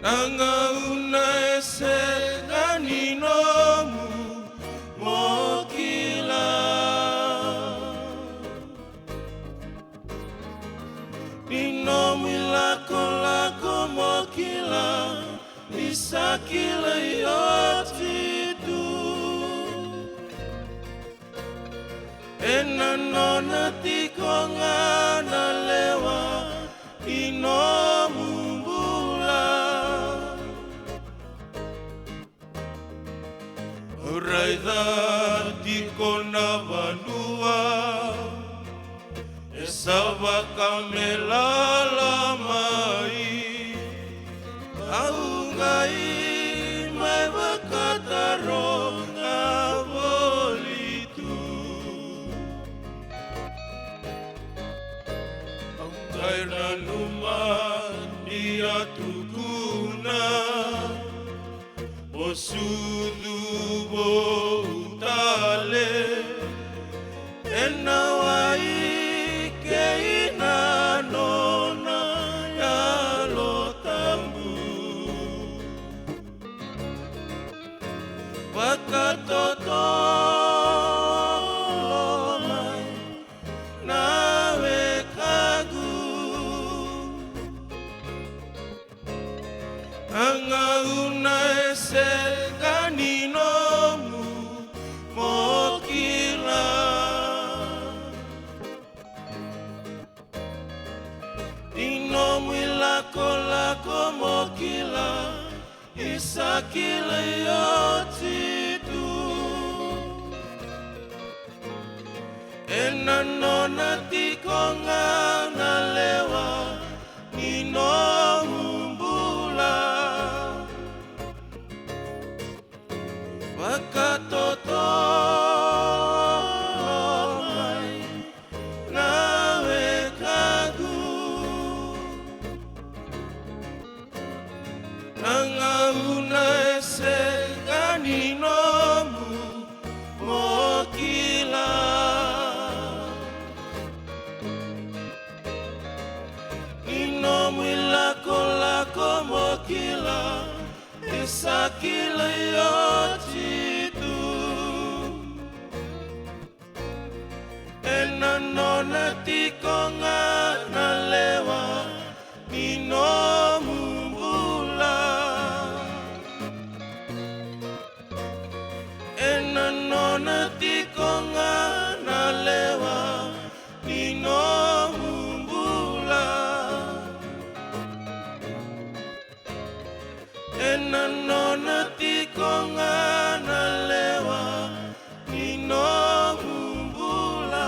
Na gauna e sega ni nomu mo kila. Ni nomu ilakolako mo kila, ni sa kilai oti tu. Ena nona tiko ga na lewa ni nomu bula. Raica tiko na vanua e sa vakamelala mai. Au qai mai vakataroga voli tu. Au qai nanuma ni a tukuna, o sucu vou tale ena wai kei na nona Yalo Tabu. Vakatotolo mai na wekaqu. A gauna e sega ni nomu mo kila. Ni nomu ilakolako mo kila, ni sa kilai oti tu. Ena nona tiko ga na lewa ni nomu bula. Vakatotolo mai na wekaqu. Na gauna e sega ni nomu mo kila. Ni nomu ilakolako mo kila, ni sa kilai oti tu. Ena nona tiko ga na lewa ni nomu bula. Ena nona tiko ga na lewa ni nomu bula. Ena nona tiko ga na lewa ni nomu bula.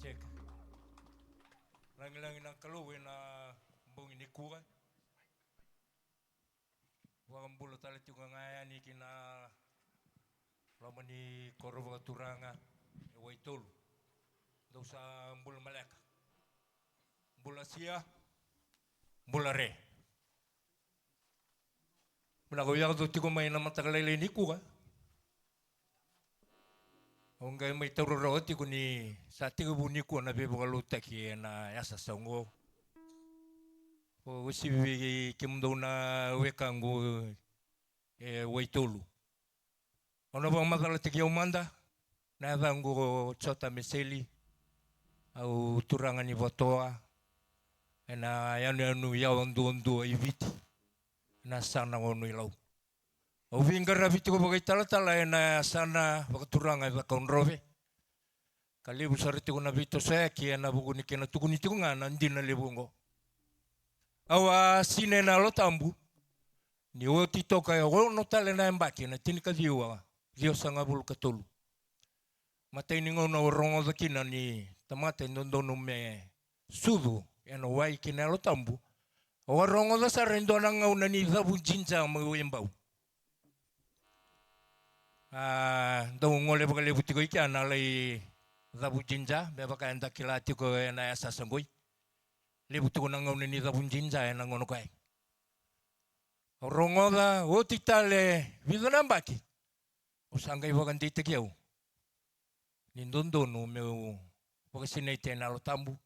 Check. Lagilagi na Kalou ena bogi nikua. Vakabula tale tiko ga yani ki na loma ni koro vakaturaga e Waitolu. Dou sa bula maleka. Bula sia. Bula re. Vinaka, au yaco tiko mai na mataka lailai nikua. Au qai mai taura rawa tiko ni sa tekivu nikua na veivakalotutaki ena yasayasa oqo. Au uasivi vei kemudou na wekaqu e Waitolu. Au na vakamacalataki au mada, na yacaqu o Jota Meseli, au turaga ni Vatoa, ena yanuyanu yawa duadua i Viti, ena yasana o Nuilau. Au veiqaravi tiko vakaitalatala ena yasana vakaturaga e Cakaudrove. Ka levu sara tiko na veitosoyaki ena vuku ni kena tukuni tiko ga na dina levu oqo. Au a sinai ena Yalo Tabu ni oti toka e ono tale na yabaki, na tinikaciwa ciwasagavulu ka tolu. Matai ni gauna au rogoca kina ni tamata e dodonu me sucu ena wai kei na Yalo Tabu. Au a rogoca sara e dua na gauna ni cavu jinja mai Waibau. A, dau gole vakalevu tiko i kea na lai cavu jinja, me vaka eda kila tiko ena yasayasa qoi. Levu tiko na gauna ni cavu jinja ena gauna koya. Au rogoca, oti tale vica na yabaki. Au sa qai vakadeitaki au ni dodonu meu vakasinaiti ena Yalo Tabu,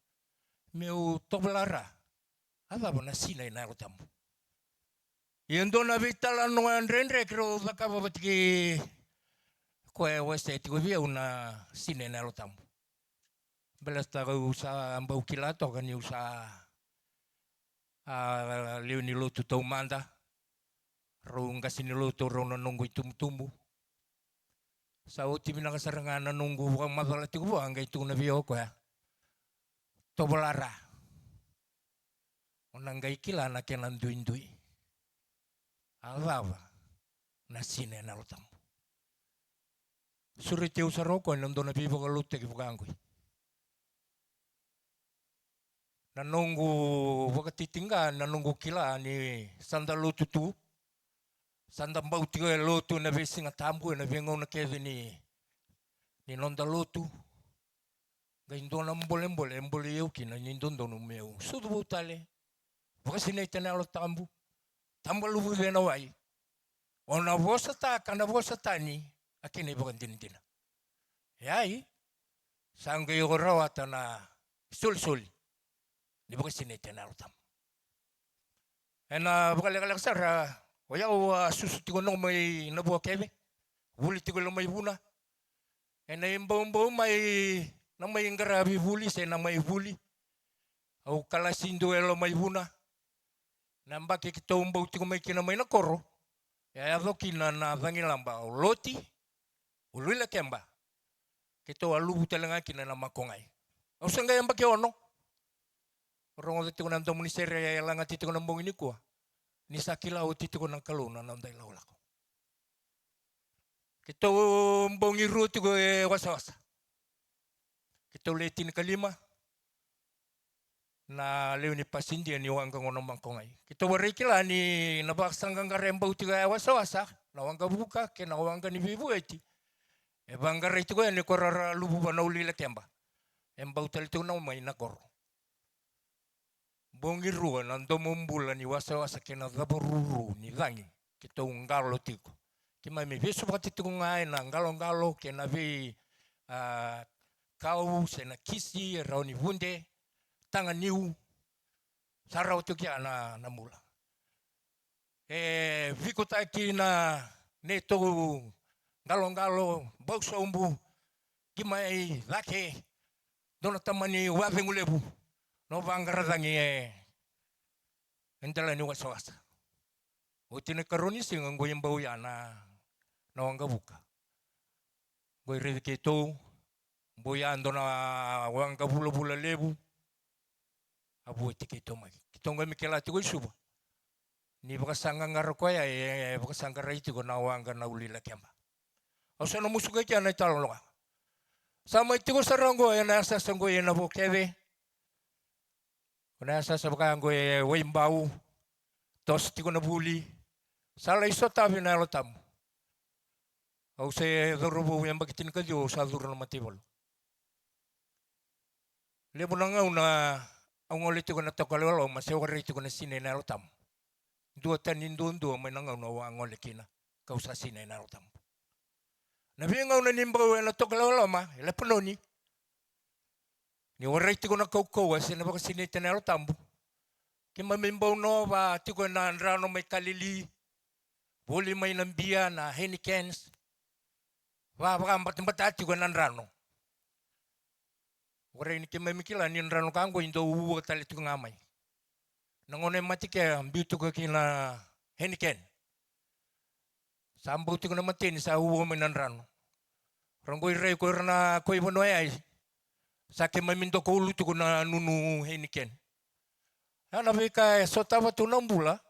meu tovolea. A cava na sinai na Yalo Tabu? Ia dua na veitalanoa dredre keirau cakava vata kei koya e wasea tiko vei au na sinai na Yalo Tabu. Baleta au sa bau kila toka niu sa, a, lewe ni lotu taumada. Rau qase ni lotu, rau na noqu itubutubu. Sa oti vinaka sara ga na noqu vakamacala tiko vua, a qai tukuna vei au o koya, tovolea. O na qai kila na kena duidui. A cava na sinai na Yalo Tabu? Sureti au sara o koya ena dua na veivakalotutaki vaka qoi. Na noqu vakatitiqa, na noqu kila ni sa da lotu tu, sa da bau tiko e lotu ena veisiga tabu, ena veigauna kece ni, ni noda lotu. Qai dua na bolebole e bolei au kina ni dodonu meu sucu vou tale, vakasinaiti ena Yalo Tabu, tabaluvu vei na wai. O na vosataka na vosa tani, a kena ivakadinadina. E ai, sa qai rawata na isolisoli ni vakasinaiti ena Yalo Tabu. Ena vakalekaleka sara, o yau a susu tiko na mai Navua kece, vuli tiko i Lomaivuna. Ena ibaubau mai na mai qaravi vuli se na mai vuli, au kalasi dua e Lomaivuna. Na yabaki keitou bau tiko mai kina mai na koro, e a yaco kina na cagilaba o Loti, o Luilakeba. Keitou a luvu tale ga kina na Makogai. Au sa qai yabaki ono. Rogoca tiko na domo ni sere e lagati tiko na bogi nikua, ni sa kila oti tiko na Kalou na noda ilakolako. Keitou bogi rua tiko e wasawasa. Keitou le tinikalima na lewe ni pasidia ni waqa qo na Makogai. Keitou varai kila ni na vakasaqaqara e bau tiko e wasawasa, na waqa vuka kei na waqa ni veivueti, e vaqarai tiko yani ko rara luvu va na Uluilakeba. E bau tale tiko na mai na koro. Bogi rua na domo bula ni wasawasa kei na cavaruru ni cagi keitou qalo tiko. Keimami veisuvati tiko ga ena qaloqalo kei na vei, a, kau se na kisi e rawa ni vude, taga niu, sa rawa tiko kea na, na bula. E vikotaki na neitou qaloqalo, bau sobu, qi mai cake, dua na tamani wacegu levu, na vaqara cagi e, e dela ni wasawasa. Oti na ikarua ni siga qo e bau ya na, na waqa vuka. Qo e raici keitou, bau ya dua na waqa vulavula levu. A vueti keitou mai. Keitou qai mai kila tiko i Suva ni vakasaqaqara koya e vakasaqarai tiko na waqa na Uluilakeba. Au sa na musuka i kea na italanoa. Sa mai tiko sara qo ena yasayasa qo e Navua kece. Ko na yasayasa vaka qo e Waibau. Toso tiko na vuli. Sa lai sotavi na Yalo Tabu. Au se cauravou yabaki tinikaciwa, au sa curu na mataivalu. Levu na gauna au gole tiko na Tokalau e Loma se warai tiko na sinai na Yalo Tabu. Duatani duadua mai na gauna au a gole kina kau sa sinai na Yalo Tabu. Na veigauna ni bau ena Tokalau e Loma e Lepanoni, ni warai tiko na kaukauwa se na vakasinaiti na Yalo Tabu, keimami bau nova tiko ena drano mai Kalili, voli mai na bia, na Heinekens, va vakabatabata tiko ena drano. Warai ni keimami kila ni drano ka qo e dau ua tale tiko ga mai. Na gauna e mate kea, biu tiko kina Heineken. Sa bau tiko na mateni, sa ua mai na drano. Ra qo i rai ko ira na koi vanua yai. Sa keimami doka ulu tiko na nunu Heineken. Ya na veika e sotava tu na bula.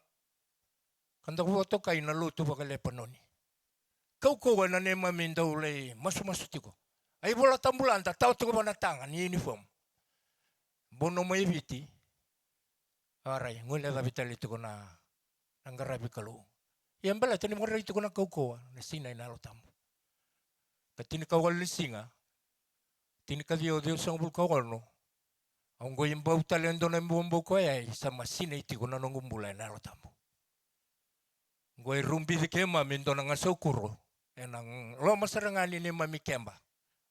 Ka da vakatokai na lotu vaka-Lepanoni. Kaukauwa na neimami dau lai masumasu tiko. A iVola Tabu lada tawa tiko vua na taga ni uniform. Bau nomu i Viti. Arai, guilecavi tale tiko na, na qaravi Kalou. Ia baleta ni marai tiko na kaukauwa, na sinai na Yalo Tabu. Ka tinikawalu ni siga, tinikaciwa ciwasagavulu ka ono, au qai bau tale e dua na ibuabau koya, e sa ma sinai tiko na noqu bula ena Yalo Tabu. Qai rubici keimami e dua na gasaukuro ena loma sara ga ni neimami keba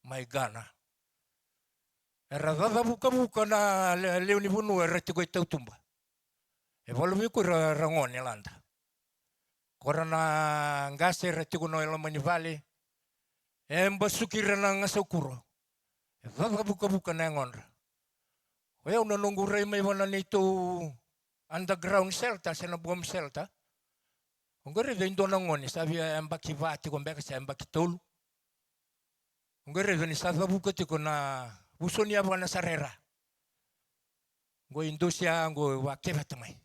mai Ghana. Era cacavukavuka na le-, lewe ni vanua era tiko i tautuba. E valu vei ko ira ra gone lada. Ko ira na qase era tiko na loma ni vale. E basuki ira na gasaukuro. E cacavukavuka na yagodra. O yau na noqu rai mai vua na neitou underground shelter se na bomb shelter. O qai raica e dua na gone sa via yabaki va tiko beka se yabaki tolu. O qai raica ni sa cavuka tiko na vuso ni yavana sara e ra. Qai dosi ya qai vakeveta mai.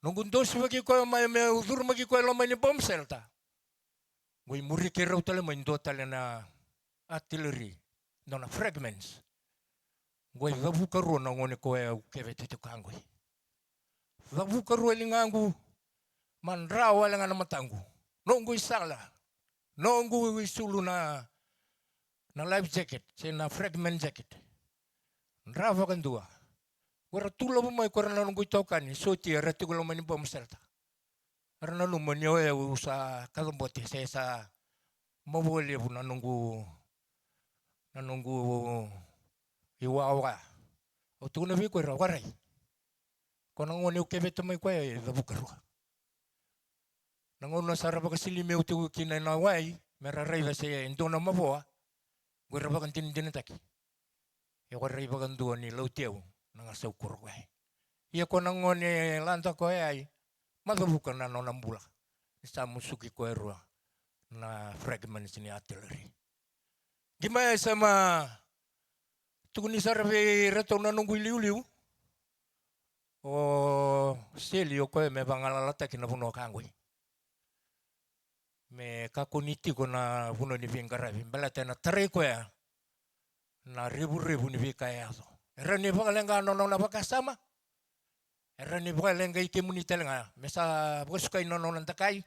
Noqu dosivaki koya mai meu curumaki koya e loma ni bomb shelter. Qai muri keirau tale mai dua tale na artillery, dua na fragments. Qai cavukarua na gone koya au keveta tiko ka qai. Cavukarua e ligaqu, madra wale ga na mataqu. Noqu isala, noqu isulu na, na life jacket, se na fragment jacket. Dra vakadua. Ko ira tu lavo mai ko ira na noqu itokani, soti era tiko loma ni bomb shelter. Era nanuma ni o yau sa kacabote se sa mavoa levu na noqu, na noqu iwawa. Au tukuna vei ko ira, warai. Ko na gone au keveta mai koya e cavukarua. Na gauna sa ra vakasilimi au tiko kina ena wai, me ra raica se dua na mavoa, qai ra vakadinadinataki. Ia ko rai vakadua ni lauti au na gasaukuro koya. Ia ko na gone lada koya, ma cavuka na nona bula. Ni sa musuki koya e rua na fragments ni artillery. Qai mai sa ma tukuni sara vei iratou na noqu iliuliu. O Seli o koya me vagalalataki na vanua ka qai. Me kakua ni tiko na vanua ni veiqaravi. Baleta ena tarai koya na revurevu ni veika e yaco. E rawa ni vakaleqa na nona vakasama. E rawa ni vakaleqai kemuni tale ga. Me sa vakasukai na nona dakai.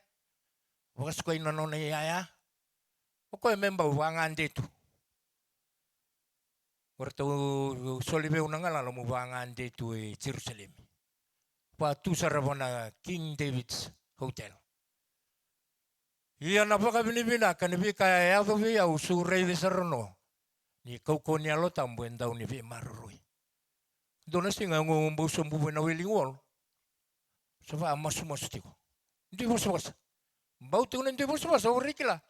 Vakasukai na nona iyaya. O koya me bau vagade tu. O ratou soli vei au na galala meu vagade tu e Jerusalemi. Vatu sara vua na King David's Hotel. Ia na vakavinavinaka ni veika e yaco vei au, sa raica sara no ni kaukauwa ni Yalo Tabu e dau ni veimaroroi. Dua na siga au bau sobu vua na Wailing Wall. Sa vakamasumasu tiko. Dui vosavosa. Bau tiko na dui vosavosa, au rai kila.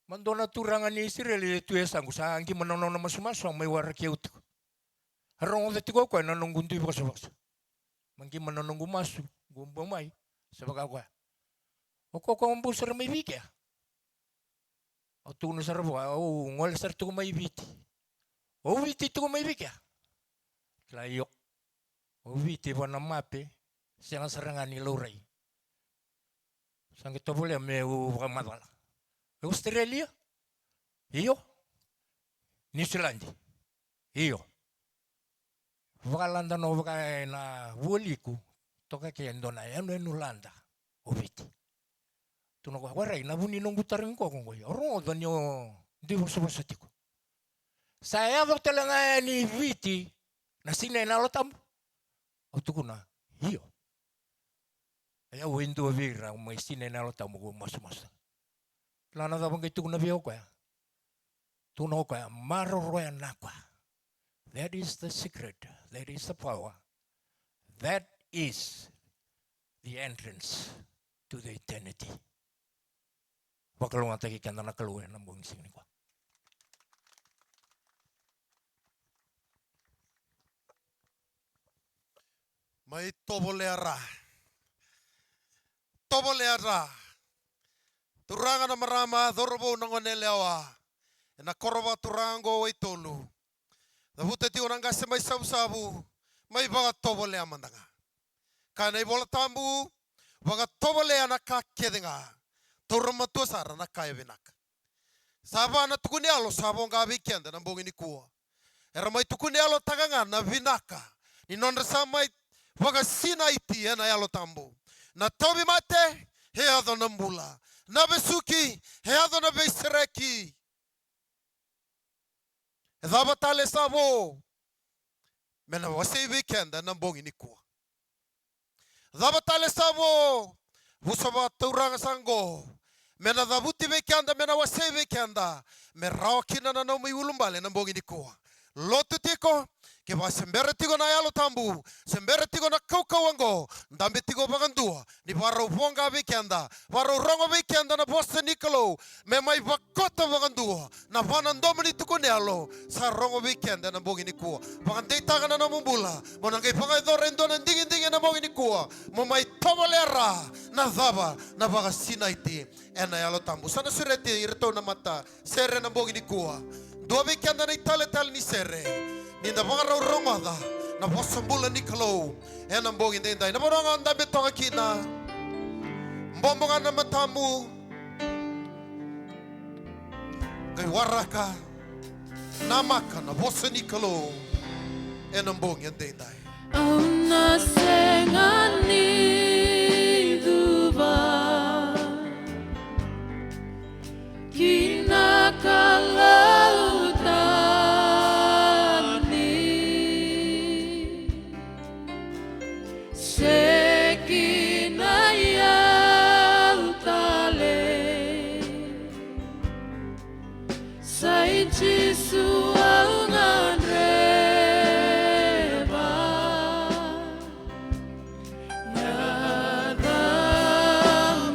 Ma dua na turaga ni Isireli e tu e yasaqu, sa qima na nona masumasu, a mai waraki au tiko. A rogoca tiko o koya na noqu dui vosavosa. Ma qima na noqu masu, qu bau mai, sa vaka koya. O koya ko bau sara mai Viti a? Au tukuna sara vua, au gole sara tiko mai Viti. O Viti tiko mai Viti a? Kila io. O Viti vua na mape, sega sara ga ni laurai. Sa qai tovolea meu vakamacala. E Australia? Io. Niusiladi? Io. Vakalada no vaka ena vualiku, toka ke e dua na yanuyanu lada o Viti. Tukuna o koya, warai, na vu ni noqu tarogi koya ko qoi. Au rogoca ni o dui vosavosa tiko. Sa yaco tale ga yani i Viti na sinai na Yalo Tabu? Au tukuna, io. Ia au e dua vei ira au mai sinai na Yalo Tabu, au masumasu. Kila na cava qai tukuna vei au o koya? Tukuna o koya, maroroya na ka. That is the secret. That is the power. That is the entrance to the eternity. Vakalougatataki keda na Kalou ena bogi ni siga nikua. Mai tovolea ra. Tovolea ra. Turaga na marama, cauravou na goneyalewa. Ena koro vakaturaga oqo Waitolu. Cavuta tiko na qase mai Savusavu, mai vakatovolea mada ga. Kaya na iVola Tabu, vakatovolea na ka kece ga. Taura matua sara na ka e vinaka. Sa va na tukuni yalo sa voqa vei keda na bogi nikua. Era mai tukuni yalotaka ga na vinaka ni nodra sa mai vakasinaiti ena Yalo Tabu. Na tauvimate, e yaco na bula. Na vesuki, e yaco na veisereki. E cava tale sa vo me na wasei vei keda na bogi nikua? Cava tale sa vo vusa vakaturaga sa qo me na cavuti vei keda, me na wasei vei keda, me rawa kina na nomu iulubale na bogi nikua? Lotu tiko, ke vakasebera tiko na Yalo Tabu, sebera tiko na kaukauwa qo, dabe tiko vakadua, ni vakarau voqa vei keda, vakarau rogo vei keda na vosa ni Kalou, me mai vakota vakadua na va na domo ni tukuni yalo sa rogo vei keda ena bogi nikua. Vakadeitaka na nomu bula, mo na qai vakayacora e dua na digidigi ena bogi nikua, mo mai tovolea na cava? Na vakasinaiti ena Yalo Tabu. Sa na sureti iratou na matasere ena bogi nikua. Dua vei keda na italetale ni sere, ni da vakarau rogoca na vosa bula ni Kalou ena bogi edaidai. Na vanua ga o dabe toka kina, bobo ga na matamu, qai waraka, namaka na vosa ni Kalou ena bogi edaidai. Au na sega ni cuva ki na Kalou tani, se ki na iyau tale. Sa i Jisu au gadreva.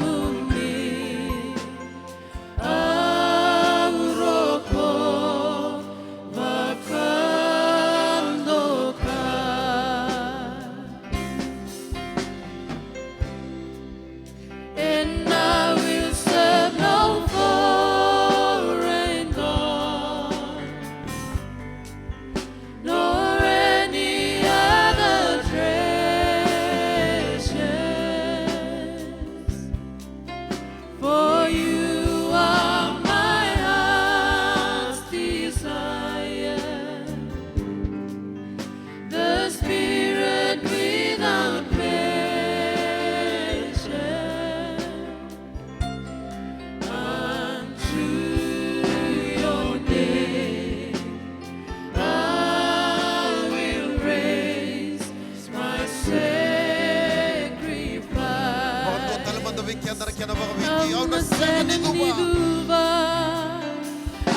Yacamuni au roko vakadoka. And I will serve no foreign god, nor any other treasures. For you are my heart's desire, the spirit without measure. Unto your name I will raise my sacrifice. Vakadua tale mada vei keda na kena vakaviti. Au na sega ni cuva.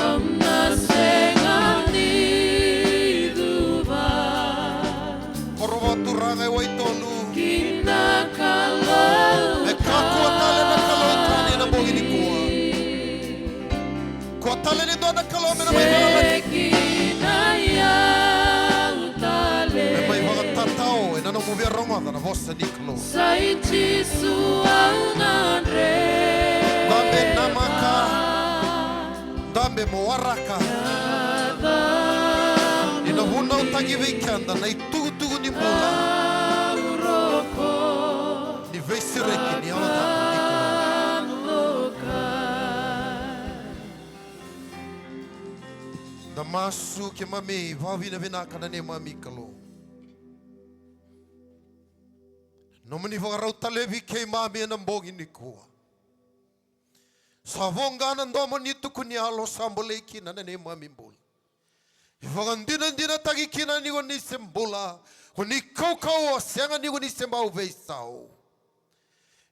Au na sega ni cuva. Koro vakaturaga e waitolu. Ki na Kalou. Me kakua tale na Kalou tani ena bogi nikua. Kua tale ni dua na Kalou me na mai vakalati. Me mai vakatatao ena nomu via rogoca na vosa ni Kalou. Sa i Jisu au gadreva. Dabe namaka. Dabe mo waraka. Ni na vunautaki vei keda na itukutuku ni bula. Ni veisereki ni Yalo Tabu ni Kalou. Da masu. Keimami vakavinavinaka na neimami Kalou. Nomuni vakarau talevi keimami ena bogi nikua. Sa voqa na domo ni tukuni yalo sa bolei kina na neimami bula. E vakadinadinataki kina ni ko ni se bula, ko ni kaukauwa, sega ni ko ni se bau veisau.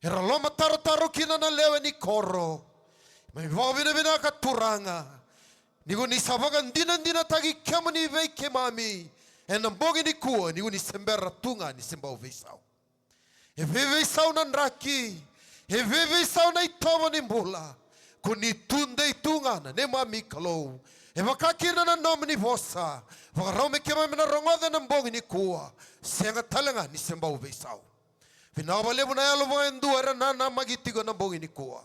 Era lomatarotaro kina na lewe ni koro. Mai vakavinavinaka Turaga ni ko ni sa vakadinadinataki kemuni vei keimami ena bogi nikua, ni ko ni se bera tu ga ni se bau veisau. E veiveisau na draki, e veiveisau na itovo ni bula. Ko ni tudei tu ga na neimami Kalou. E vaka kina na nomuni vosa, vakarau me keimami na rogoca ena bogi nikua, sega tale ga ni se bau veisau. Vinaka vakalevu na yalo vakayadua era nanamaki tiko ena bogi nikua.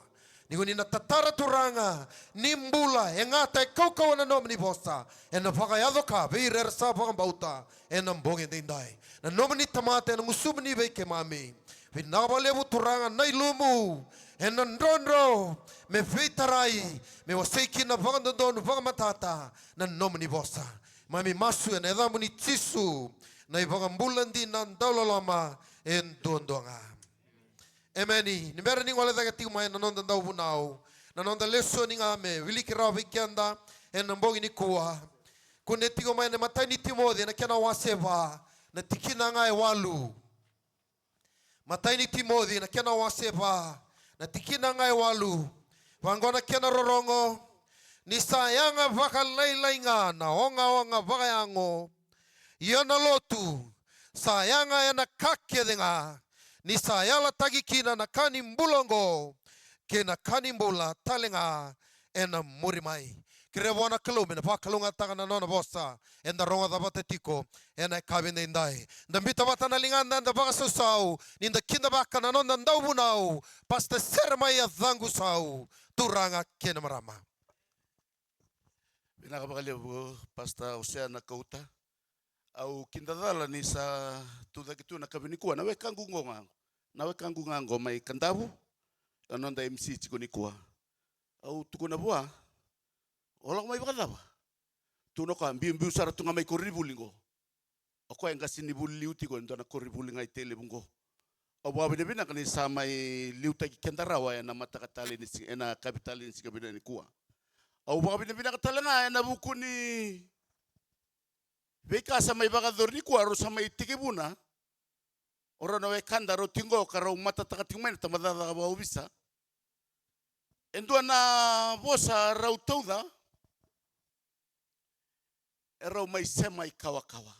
Ni ko ni na tatara Turaga ni bula e gata, e kaukauwa na nomuni vosa, ena vakayaco ka vei ira era sa vakabauta ena bogi edaidai. Na nomuni tamata ena gusumuni vei keimami. Vinaka vakalevu Turaga na ilumu, ena drodro me veitarai, me wasei kina vakadodonu vakamatata na nomuni vosa. Mami masu ena yacamuni Jisu, na iVakabula dina dauloloma e duadua ga. Emeni. Ni bera ni gole cake tiko mai na noda dauvunau, na noda lesoni ga me wiliki rawa vei keda ena bogi nikua. Kunea tiko mai na imatai ni Timoci ena kena wase va, na tikina ga e walu. Matai ni Timoci na kena wase va, na tikina ga e walu. Vaqo na kena rorogo: Ni sa yaga vakalailai ga na ogaoga vakayago, ia na lotu sa yaga ena ka kece ga, ni sa yalataki kina na ka ni bula oqo kei na ka ni bula tale ga ena muri mai. Kerea vua na Kalou me na vakalougatataka na nona vosa eda rogoca vata tiko ena yakavi edaidai. Da biuta vata na ligada, da vakasausau ni da kidavaka na noda dauvunau, Pastor Seremaia Caqusau. Turaga kei na marama. Vinaka vakalevu, Pastor Hosea Nakauta. Au kidacala ni sa tucake tu na yakavi nikua na wekaqu qo ga, na wekaqu ga qo mai Kadavu, e noda M C tiko nikua. Au tukuna vua, o lako mai vakacava? Tukuna o koya, biubiu sara tu ga mai koronivuli qo. O koya e qasenivuli liu tiko e dua na koronivuli ga i Tailevu qo. Au vakavinavinaka ni sa mai liutaki keda rawa ena mataka tale ni si-, ena yakavi tale ni siga vinaka nikua. Au vakavinavinaka tale ga ena vuku ni veika sa mai vakayacori nikua, rau sa mai tekivuna o rau na wekada rau tiko qo ka rau matataka tiko mai na tabacakacaka vakaovisa. E dua na vosa rau tauca, e rau mai sema i kawakawa.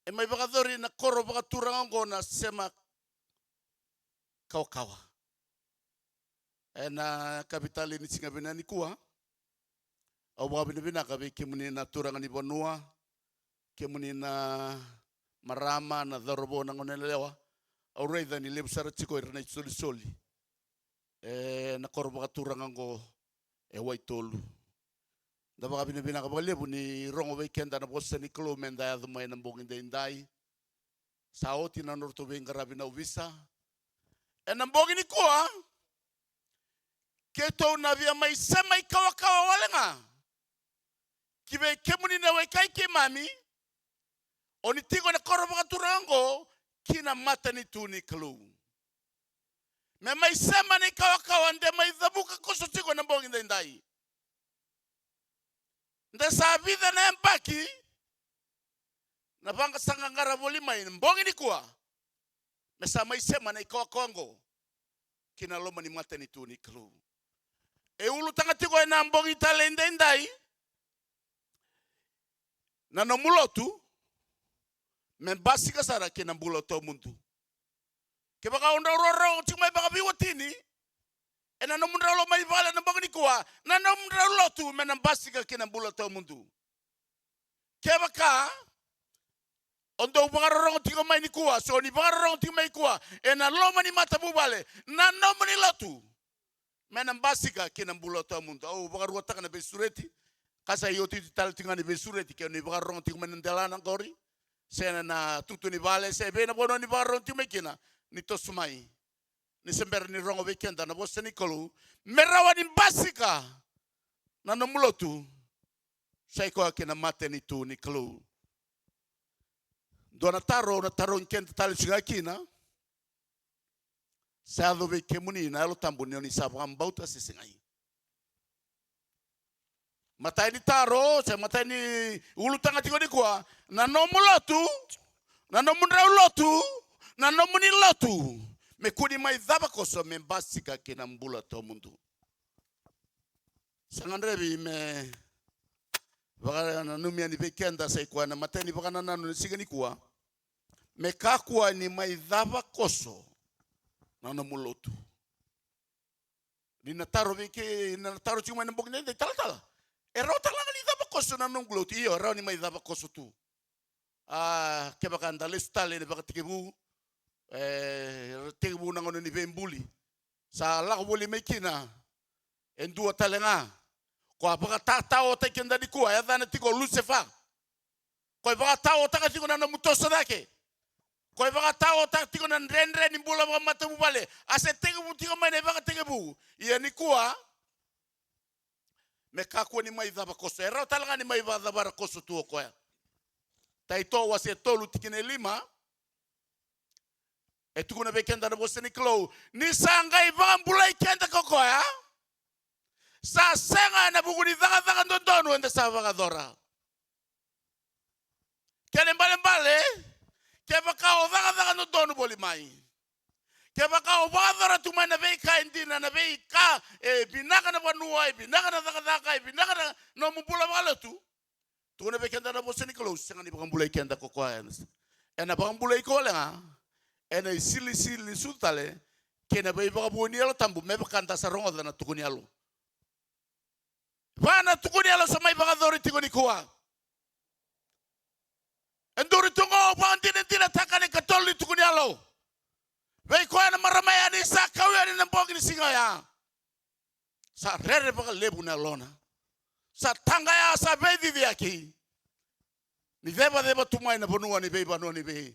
E mai vakayacori na koro vakaturaga oqo na sema kawakawa. Ena yakavi tale ni siga vinaka nikua, au vakavinavinaka vei kemuni na turaga ni vanua, kemuni na marama, na cauravou, na goneyalewa. Au raica ni levu sara tiko era na isolisoli ena koro vakaturaga oqo e Waitolu. Da vakavinavinaka vakalevu ni rogo vei keda na vosa ni Kalou me da yaco mai ena bogi daidai. Sa oti na nodratou veiqaravi na ovisa. Ena bogi nikua, keitou na via mai sema i kawakawa wale ga ki vei kemuni na wekai keimami o ni tiko ena koro vakaturaga oqo ki na matanitu ni Kalou. Me mai sema na ikawakawa de mai cavuka koso tiko ena bogi daidai. De sa vica na yabaki na vaqaqara voli mai na bogi nikua me sa mai sema na ikawakawa oqo ki na loma ni matanitu ni Kalou. E ulutaga tiko ena bogi tale edaidai na nomu lotu me basika sara ki na bula tawamudu. Kevaka o drau rorogo tiko mai vakaveiwatini ena nomudrau loma ni vale ena bogi nikua, na nomudrau lotu me na basika ki na bula tawamudu. Kevaka o dau vakarorogo tiko mai nikua, so ni vakarorogo tiko mai nikua ena loma ni matavuvale, na nomuni lotu me na basika ki na bula tawamudu. Au vakaruataka na veisureti, ka sa iotioti tale tiko ga ni veisureti, ke o ni vakarorogo tiko mai na delana qori, se na tutu ni vale, se vei na vanua ni vakarorogo tiko mai kina, ni toso mai. Ni se bera ni rogo vei keda na vosa ni Kalou, me rawa ni basika na nomu lotu, sai koya ki na matanitu ni Kalou. Dua na taro, na taro keda tale tiko ga kina. Sa yaco vei kemuni na Yalo Tabu ni o ni sa vakabauta se segai? Matai ni taro, se matai ni ulutaga tiko nikua, na nomu lotu, na nomudrau lotu, na nomuni lotu me kua ni mai cava koso me basika ki na bula tawamudu. Sa gadrevi me vakananumi yani vei keda, sai koya na matai ni vakanananu ni siga nikua, me kakua ni mai cava koso na nomu lotu. Ni na taro vei ke, na taro tiko mai na bogi ni talatala, e rawa tale ga ni cava koso na noqu lotu? Io, e rawa ni mai cava koso tu. A, kevaka da lesu tale ena vakatekivu, e, tekivu na gauna ni veibuli, sa lako voli mai kina e dua tale ga ko a vakatataotaki keda nikua, e yacana tiko o Lusefa. Ko e vakataotaka tiko na nomu toso cake. Ko e vakataotaka tiko na dredre ni bula vakamatavuvale. A se tekivu tiko mai na ivakatekivu. Ia nikua, me kakua ni mai cava koso. E rawa tale ga ni mai vakacavara koso tu o koya. Taito wase tolu tikina e lima. E tukuna vei keda na vosa ni Kalou, ni sa qai vakabulai keda ko koya, sa sega ena vuku ni cakacaka dodonu eda sa vakayacora. Kena ibalebale, kevaka o cakacaka dodonu voli mai, kevaka o vakayacora tu mai na veika e dina, na veika e vinaka na vanua, e vinaka na cakacaka, e vinaka na nomu bula vakalotu, tukuna vei keda na vosa ni Kalou, sega ni vakabulai keda ko koya. Ena vakabulai iko wale ga ena isilisili ni sucu tale kei na veivakavoui ni Yalo Tabu, me vaka da sa rogoca na tukuni yalo. Va na tukuni yalo sa mai vakayacori tiko nikua. E duri tu qo, vakadinadinataka na ikatolu ni tukuni yalo vei koya na marama ya ni sa kau yani na bogi ni siga oya. Sa rere vakalevu na yalona. Sa taqaya, sa veiciciyaki. Ni cevaceva tu mai na vanua ni veivanua ni vei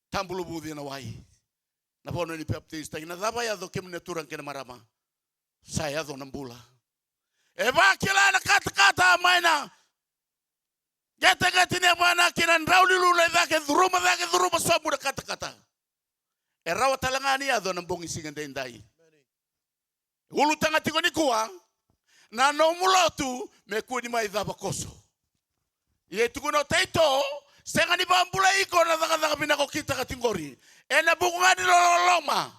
tabu luvuci ena wai. Na vanua ni papitaisotaki. Na cava e yaco kemuni na turaga kei na marama? Sa yaco na bula. E vakila na katakata mai na qeteqete ni yavana kei na drau ni lulu e cake, curuma cake, curuma sobu na katakata. E rawa tale ga ni yaco ena bogi siga daidai. Ulutaga tiko nikua na nomu lotu me kua ni mai cava koso. Ia e tukuna o Taito, sega ni vakabulai iko na cakacaka vinaka o kitaka tiko qori. Ena vuku ga ni loloma.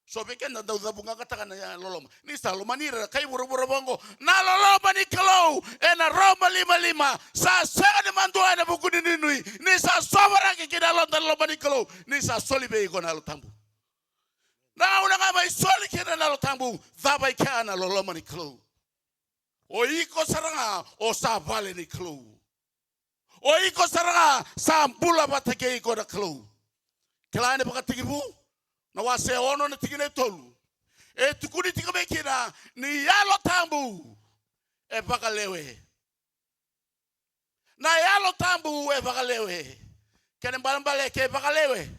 So vei keda dau cavuqaqataka na loloma. Ni sa lomani ira na kai vuravura vaqo. Na loloma ni Kalou ena roba limalima. Sa sega ni madua ena vuku ni nuinui. Ni sa sovaraki ki na yaloda na loma ni Kalou. Ni sa soli vei iko na Yalo Tabu. Na gauna ga mai soli kina na Yalo Tabu, cava i kea na loloma ni Kalou? O iko sara ga o sa vale ni Kalou. O iko sara ga sa bula vata kei iko na Kalou. Kila ena Vakatekivu na wase ono na tikina e tolu. E tukuni tiko mai kina ni Yalo Tabu e vakalewe. Na Yalo Tabu e vakalewe. Kena ibalebale ke vakalewe,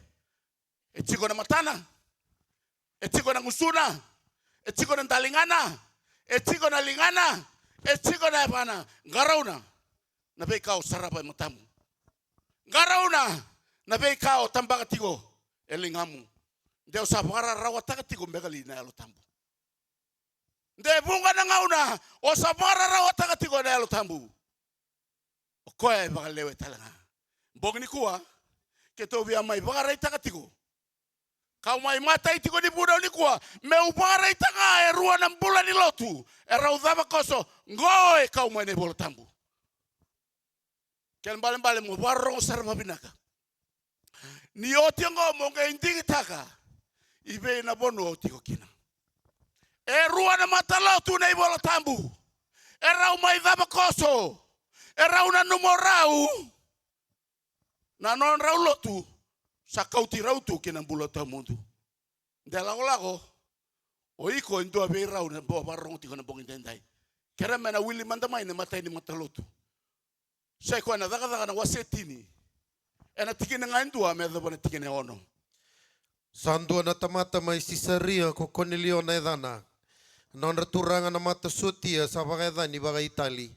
e tiko na matana, e tiko na gusuna, e tiko na daligana, e tiko na ligana, e tiko na yavana. Qarauna na veika o sarava e matamu. Qarauna na veika o tabaka tiko e ligamu. De o sa vakararawataka tiko beka li na Yalo Tabu? De vuqa na gauna o sa vakararawataka tiko na Yalo Tabu. O koya e vakalewe tale ga. Bogi nikua, keitou via mai vakaraitaka tiko. Kau mai matai tiko ni vunau nikua, meu vakaraitaka ga e rua na bula ni lotu e rau cava koso, qo e kau mai na iVola Tabu. Kena ibalebale mo vakarorogo sara vavinaka. Ni oti oqo mo qai digitaka i vei na vanua o tiko kina. E rua na matalotu na iVola Tabu. E rau mai cava koso. E rau nanuma o rau na nodrau lotu sa kauti rau tu ki na bula tawamudu. De lakolako, o iko e dua vei rau na bo vakarorogo tiko na bogi daidai. Kere me na wili mada mai na matai ni matalotu. Sa i koya na Cakacaka na wase tini. Ena tikina ga e dua me yacova na tikina e ono. Sa dua na tamata mai Sisaria ko Konilio na yacana. Na nodra turaga na mata sotia sa vakayacani vakaitali.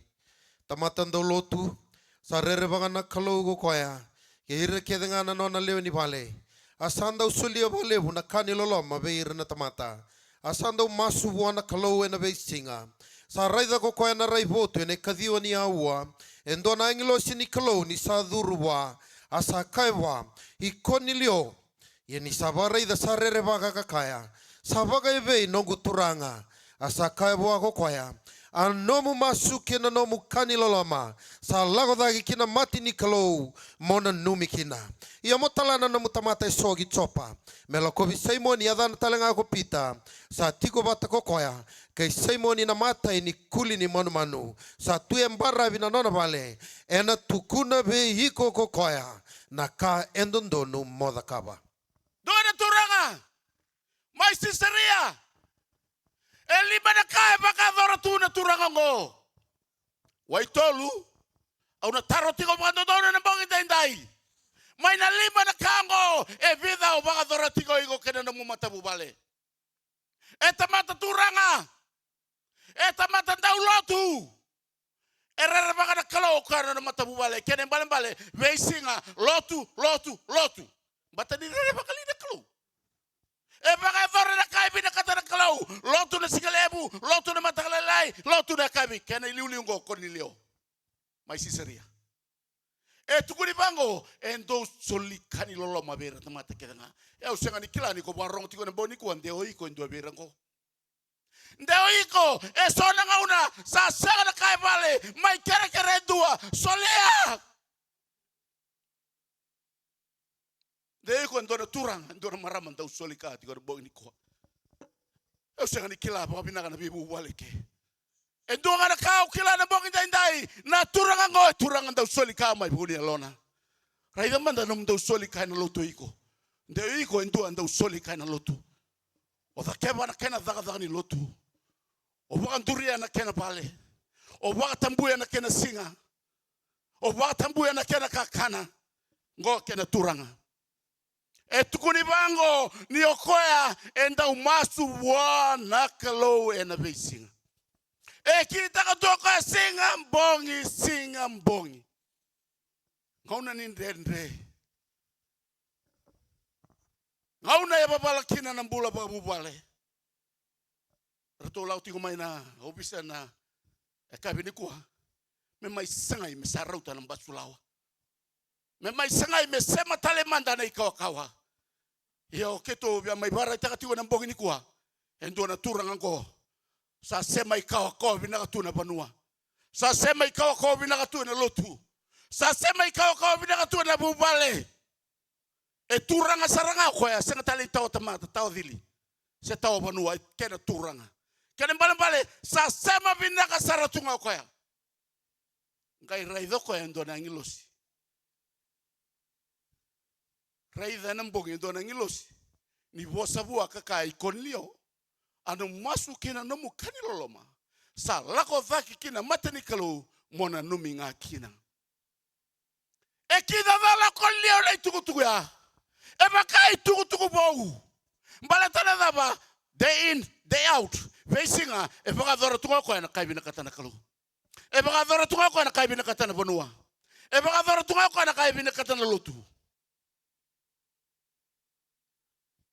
Tamata daulotu, sa rerevaka na Kalou ko koya, kei ira kece ga na nona lewe ni vale. A sa dau solia vakalevu na ka ni loloma vei ira na tamata. A sa dau masu vua na Kalou ena veisiga. Sa raica ko koya na raivotu ena ikaciwa ni aua, e dua na agilosi ni Kalou ni sa curu vua. A sa kaya vua, I Konilio. Ia ni sa vakaraica sa rerevaka ka kaya, Sa vakaevei noqu turaga? A sa kaya vua ko koya, A nomu masu kei na nomu ka ni loloma sa lako cake ki na mata ni Kalou, mo nanumi kina. Ia mo tala na nomu tamata eso ki Jopa, me lakovi Saimoni, yacana tale ga ko Pita, sa tiko vata ko koya kei Saimoni na matai ni kuli ni manumanu. Sa tu e baravi na nona vale, ena tukuna vei iko ko koya na ka e dodonu mo cakava. Dua na turaga mai Sisaria. E lima na ka e vakayacora tu na turaga oqo. Waitolu, au na taro tiko vakadodonu ena bogi daidai. Mai na lima na ka oqo, e vica o vakayacora tiko o iko kei na nomu matavuvale. E tamata turaga. E tamata dau lotu. E rerevaka na Kalou o koya na nona matavuvale. Kena ibalebale, veisiga, lotu, lotu, lotu. Baleta ni rerevaka li na Kalou? E vakayacora na ka e vinakata na Kalou. Lotu na siga levu, lotu na mataka lailai, lotu na yakavi. Kena iliuliu oqo o Konilio mai Sisaria. E tukuni vaqo, e dou soli ka ni loloma vei ira na tamata kece ga. E, au sega ni kila ni ko vakarorogo tiko ena bogi nikua, de o iko e dua vei ira oqo. De o iko, e so na gauna sa sega na ka e vale, mai kerekere e dua, solia. De o iko e dua na turaga, e dua na marama dau soli ka tiko ena bogi nikua. Au sega ni kila vakavinaka na veivuvale ke. E dua ga na ka au kila na bogi daidai, na turaga oqo e turaga dau soli ka mai vuku ni yalona. Raica mada nomu dau soli ka ena lotu o iko. De o iko e dua dau soli ka ena lotu. O cakava na kena cakacaka ni lotu. O vakaduria na kena vale. O vakatabuya na kena siga. O vakatabuya na kena kakana. Qo kena turaga. E tukuni vaqo ni o koya e dau masu vua na Kalou ena veisiga. E kitaka tu o koya siga bogi, siga bogi. Gauna ni dredre. Gauna e vavala kina na bula vakavuvale. Ratou lako tiko mai na ovisa na yakavi nikua. Me mai sagai me sa rauta na basulawa. Me mai sagai me sema tale mada na ikawakawa. Ia o keitou via mai vakaraitaka tiko na bogi nikua. E dua na turaga oqo. Sa sema ikawakawa vinaka tu na vanua. Sa sema ikawakawa vinaka tu na lotu. Sa sema ikawakawa vinaka tu na vuvale. E turaga sara ga o koya, sega tale ni tawa tamata, tawa cili. Se tawa vanua, e kena turaga. Kena ibalebale, sa sema vinaka sara tu ga o koya. Qai raica o koya e dua na agilosi. Raica ena bogi e dua na agilosi. Ni vosa vua ka kaya, i Konilio, a nomu masu kei na nomu ka ni loloma. Sa lako cake ki na mata ni Kalou, mo nanumi ga kina. E kidacala o Konilio na itukutuku ya. E vaka itukutuku vou. Baleta na cava? Day in, day out. Veisiga, e vakayacora tu ga o koya na ka e vinakata na Kalou. E vakayacora tu ga o koya na ka e vinakata na vanua. E vakayacora tu ga o koya na ka e vinakata na lotu.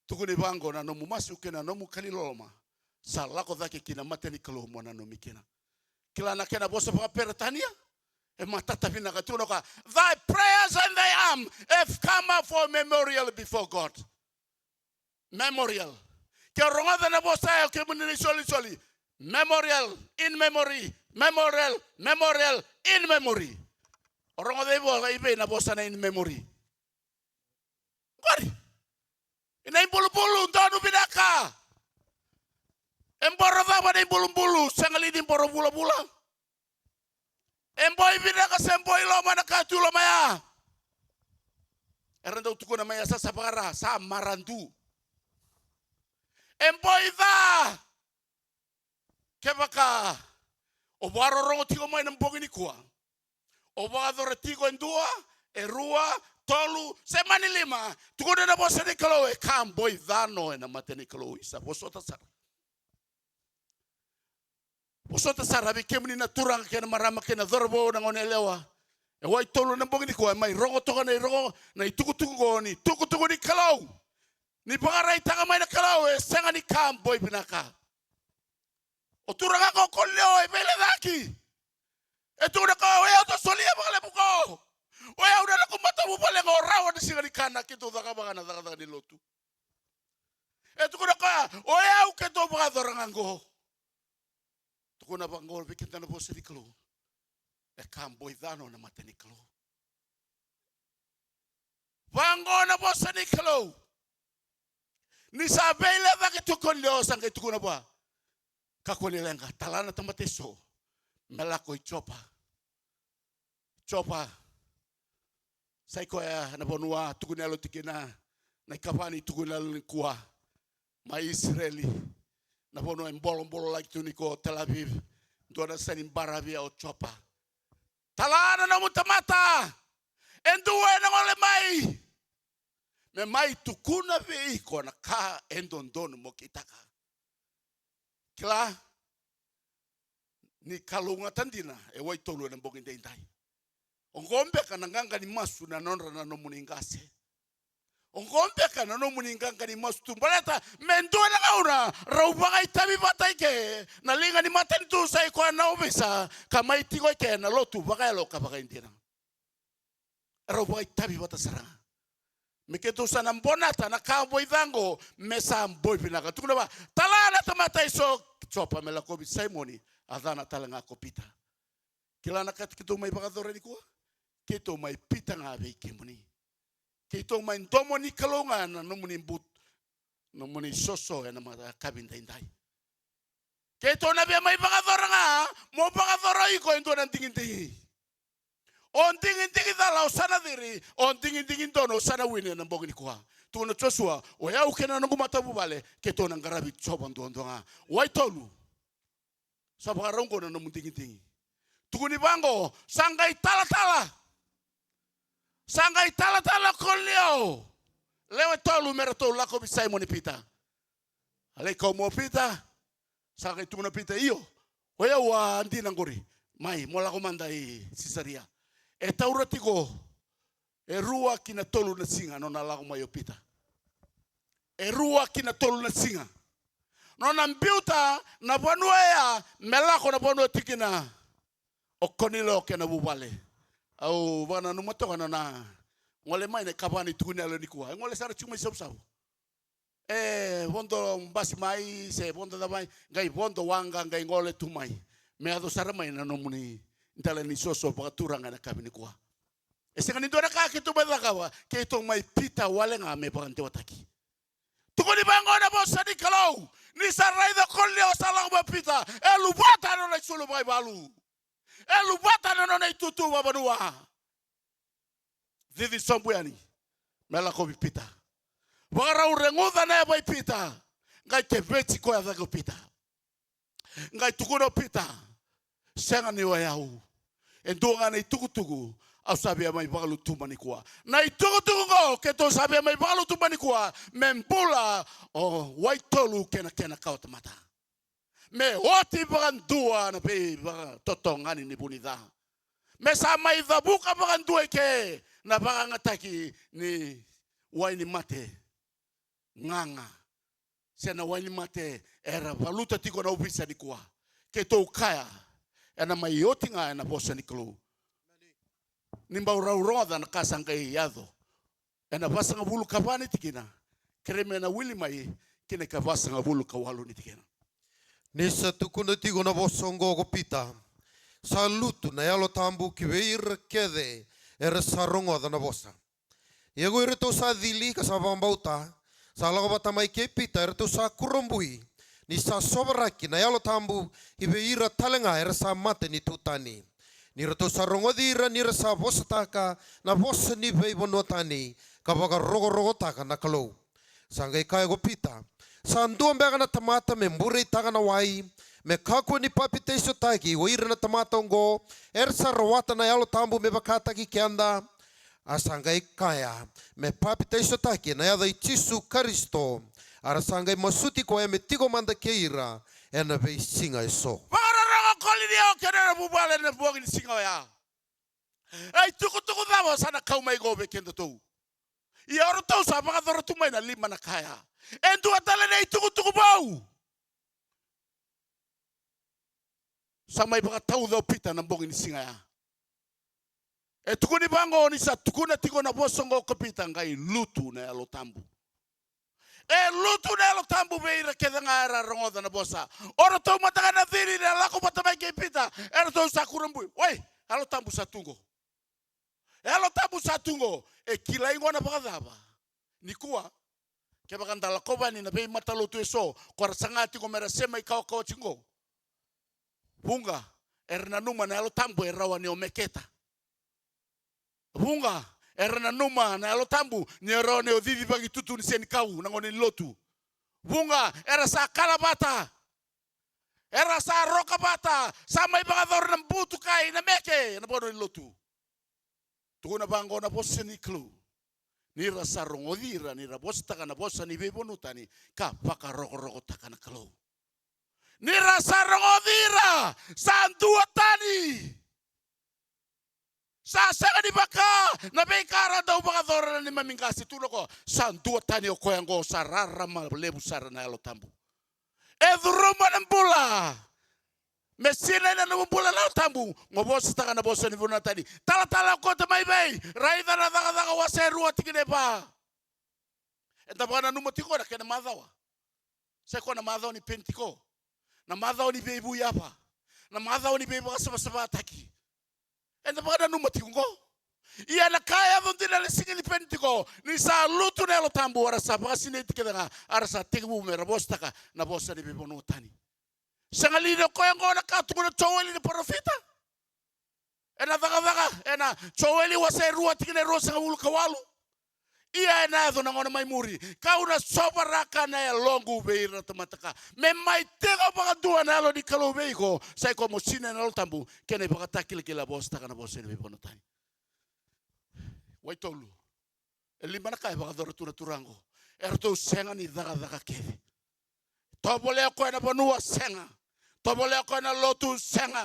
Tukuni vaqo, na nomu masu kei na nomu ka ni loloma sa lako cake ki na mata ni Kalou mo nanumi kina. Kila na kena vosa vakaperetania? E matata vinaka, tukuna o koya, thy prayers and thy arm have come up for memorial before God. Memorial. Ke o rogoca na vosa ya, o kemuni na isolisoli. Memorial, in memory, memorial, memorial, in memory. O rogoca i vo-, i vei na vosa na in memory? Qori. Ina ibulubulu, donu vinaka. E boro cava na ibulubulu, sega li ni boro vulavula? E boi vinaka se boi loma na ka tu loma ya? Era dau tukuna mai ya sa, sa vakara, sa maradu. E boi ca. Kevaka o vakarorogo tiko mai na bogi nikua, o vakayacora tiko e dua, e rua, tolu, se mani lima, tukuna na vosa ni Kalou, e ka boi ca no ena mata ni Kalou. Isa, vosota sara. Vosota sara vei kemuni na turaga kei na marama kei na cauravou, na gone yalewa. E waitolu na bogi nikua, e mai rogo toka na irogo, na itukutuku qo ni tukutuku ni Kalou. Ni vakaraitaka mai na Kalou, e sega ni ka boi vinaka. O turaga ko Konilio e veilecaki. E tukuna o koya, o yau tou solia vakalevu ko. O yau na noqu matavuvale qo, rawa ni siga ni kana keitou cakava ga na cakacaka ni lotu. E tukuna o koya, o yau keitou vakayacora ga qo. Tukuna vaqo vei keda na vosa ni Kalou. E ka boi ca no na mata ni Kalou. Vaqo na vosa ni Kalou. Ni sa veilecaki tu o Konilio, sa qai tukuna vua, kakua ni leqa, tala na tamata eso me lako i Jopa. Jopa. Sa i koya na vanua tukuni yalo tiko kina na ikava ni tukuni yalo nikua mai Isireli. Na vanua e bolobolo laki tu ni ko Tel Aviv. Dua na sani baravi o Jopa. Tala na nomu tamata. E dua ena gole mai me mai tukuna vei iko na ka e dodonu mo kitaka. Kila ni kalougata dina e waitolu ena bogi daidai. Oqo beka na qaqa ni masu na nodra na nomuni qase. Oqo beka na nomuni qaqa ni masu tu baleta me dua na gauna rau vakaitavi vata i ke na liga ni matanitu sa i koya na ovisa ka mai tiko i ke na lotu vakayalo ka vakaidina. Rau vakaitavi vata sara ga. Me keitou sa na bonata na ka boi caqo me sa boi vinaka. Tukuna va, tala na tamata eso Jopa me lakovi Saimoni, a cana tale ga ko Pita. Kila na ka keitou mai vakacora nikua? Keitou mai Pita ga vei kemuni. Keitou mai domo ni Kalou ga na nomuni but, nomuni soso ena matakavi daidai. Keitou na via mai vakacora ga, mo vakacora iko e dua na digidigi. O digidigi cala o sa na ciri, o digidigi donu o sa na wini ena bogi nikua. Tukuna Josua, o yau kei na noqu matavuvale, keitou na qaravi Jiova duadua ga. Waitolu. Sa vakarau qo na nomu digidigi. Tukuni vaqo, sa qai talatala. Sa qai talatala o Konilio. Lewe tolu me ratou lakovi Saimoni Pita. A lai kau mo Pita. Sa qai tukuna Pita, io. O yau a dina qori. Mai, mo lako mada i Sisaria. E taura tiko e rua ki na tolu na siga nona lako mai o Pita. E rua ki na tolu na siga. Nona biuta na vanua ya me lako na vanua tikina o Konilio kei na vuvale. Au vakananuma toka nona gole mai na ikava ni tukuni yalo nikua. E gole sara tiko mai Savusavu. E vodo basi mai se vodo ca mai, qai vodo waqa, qai gole tu mai. Me yaco sara mai na nomuni dela ni soso vakaturaga ena kavi nikua. E sega ni dua na ka keitou mai cakava, keitou mai Pita wale ga me vakadewataki. Tukuni vaqo na vosa ni Kalou, ni sa raica o Konilio sa lako mai o Pita, e luvata na nona isulu vakaivalu. E luvata na nona itutu vakavanua. Cici sobu yani me lakovi Pita. Vakarau reguca na yava i Pita. Qai keveti koya cake o Pita. Qai tukuna o Pita, sega ni o yau. E dua ga na itukutuku au sa via mai vakalutuba nikua. Na itukutuku oqo keitou sa via mai vakalutuba nikua me bula o waitolu kei na kena kawatamata. Me oti vakadua na veivakatotogani ni vunica. Me sa mai cavuka vakadua i ke na vakayagataki ni wai ni mate. Gaga. Se na wai ni mate era valuta tiko na ovisa nikua. Keitou kaya, ena mai oti ga ena vosa ni Kalou. Ni bau rau rogoca na ka sa qai yaco ena vasagavulu ka va ni tikina, kerei me na wili mai ki na ka vasagavulu ka walu ni tikina. Ni sa tukuna tiko na vosa oqo ko Pita, sa lutu na Yalo Tabu ki vei ira kece era sa rogoca na vosa. Ia ko iratou sa cili ka sa vakabauta, sa lako vata mai kei Pita, eratou sa kurabui ni sa sovaraki na Yalo Tabu ki vei ira tale ga era sa mate ni tu tani. Ni ratou sa rogoci ira ni ra sa vosataka na vosa ni veivanua tani ka vakarokorokotaka na Kalou. Sa qai kaya ko Pita, sa dua beka na tamata me bureitaka na wai, me kakua ni papitaisotaki ko ira na tamata oqo era sa rawata na Yalo Tabu me vakataki keda? A sa qai kaya, me papitaisotaki ena yaca i Jisu Karisito, a ra sa qai masuti koya me tiko mada kei ira ena veisiga eso. Vakarorogo Kolinio kei na nona vuvale ena bogi ni siga oya. E itukutuku cava sa na kau mai qo vei kedatou? Ia o ratou sa vakayacora tu mai na lima na ka ya. E dua tale na itukutuku vou sa mai vakatauca o Pita na bogi ni siga ya. E tukuni vaqo ni sa tukuna tiko na vosa oqo ko Pita, qai lutu na Yalo Tabu. E lutu na Yalo Tabu vei ira kece ga era rogoca na vosa. O ratou mataka na cili na lako vata mai kei Pita, eratou sa kurabui. Oi, Yalo Tabu sa tu qo. Yalo Tabu sa tu qo. E kilai qo na vakacava? Nikua, kevaka da lakova yani na veimatalotu eso ko ra saga tiko me ra sema ikawakawa tiko qo, vuqa era nanuma na Yalo Tabu e rawa ni o meketa. Vuqa era nanuma na Yalo Tabu ni o rawa ni o cicivaki tutu ni senikau na gone ni lotu. Vuqa era sa kala vata, era sa roka vata, sa mai vakayacora na butukai, na meke ena vanua ni lotu. Tukuna vaqo na vosa ni Kalou. Ni ra sa rogoci ira, ni ra vosataka na vosa ni veivanua tani, ka vakarokorokotaka na Kalou. Ni ra sa rogoci ira, sa dua tani. Sa sega ni vaka na veika ra dau vakayacora na neimami qase, tukuna o koya, sa dua tani o koya oqo, sa rarama levu sara na Yalo Tabu. E curuma na bula. Me sinai na nomu bula na Yalo Tabu, mo vosataka na vosa ni vanua tani. Talatala, o koto mai vei? Raica na Cakacaka wase rua tikina e va. Eda vakananuma tiko na kena macawa. Sa i koya na macawa ni Penitiko. Na macawa ni veivui yava. Na macawa ni veivakasavasavataki. Eda vakananuma tiko oqo. Ia na ka e yaco dina na siga ni Penitiko, ni sa lutu na Yalo Tabu, era sa vakasinaiti kece ga, era sa tekivu me ra vosataka na vosa ni veivanua tani. Sega li ni o koya oqo na ka tukuna o Joeli na parofita? Ena Cakacaka, ena Joeli wase rua tikina e ruasagavulu ka walu. Ia ena yaco na gauna mai muri, ka'u na sovaraka na yaloqu vei ira na tamata ka, me mai tiko vakadua na Yalo ni Kalou vei iko, sa i koya mo sinai na Yalo Tabu, kei na ivakatakilakila, vosataka na vosa ni veivanua tani. Waitolu. E lima na ka e vakayacora tu na turaga oqo. Eratou sega ni cakacaka kece. Tovolea o koya na vanua, sega. Tovolea o koya na lotu, sega.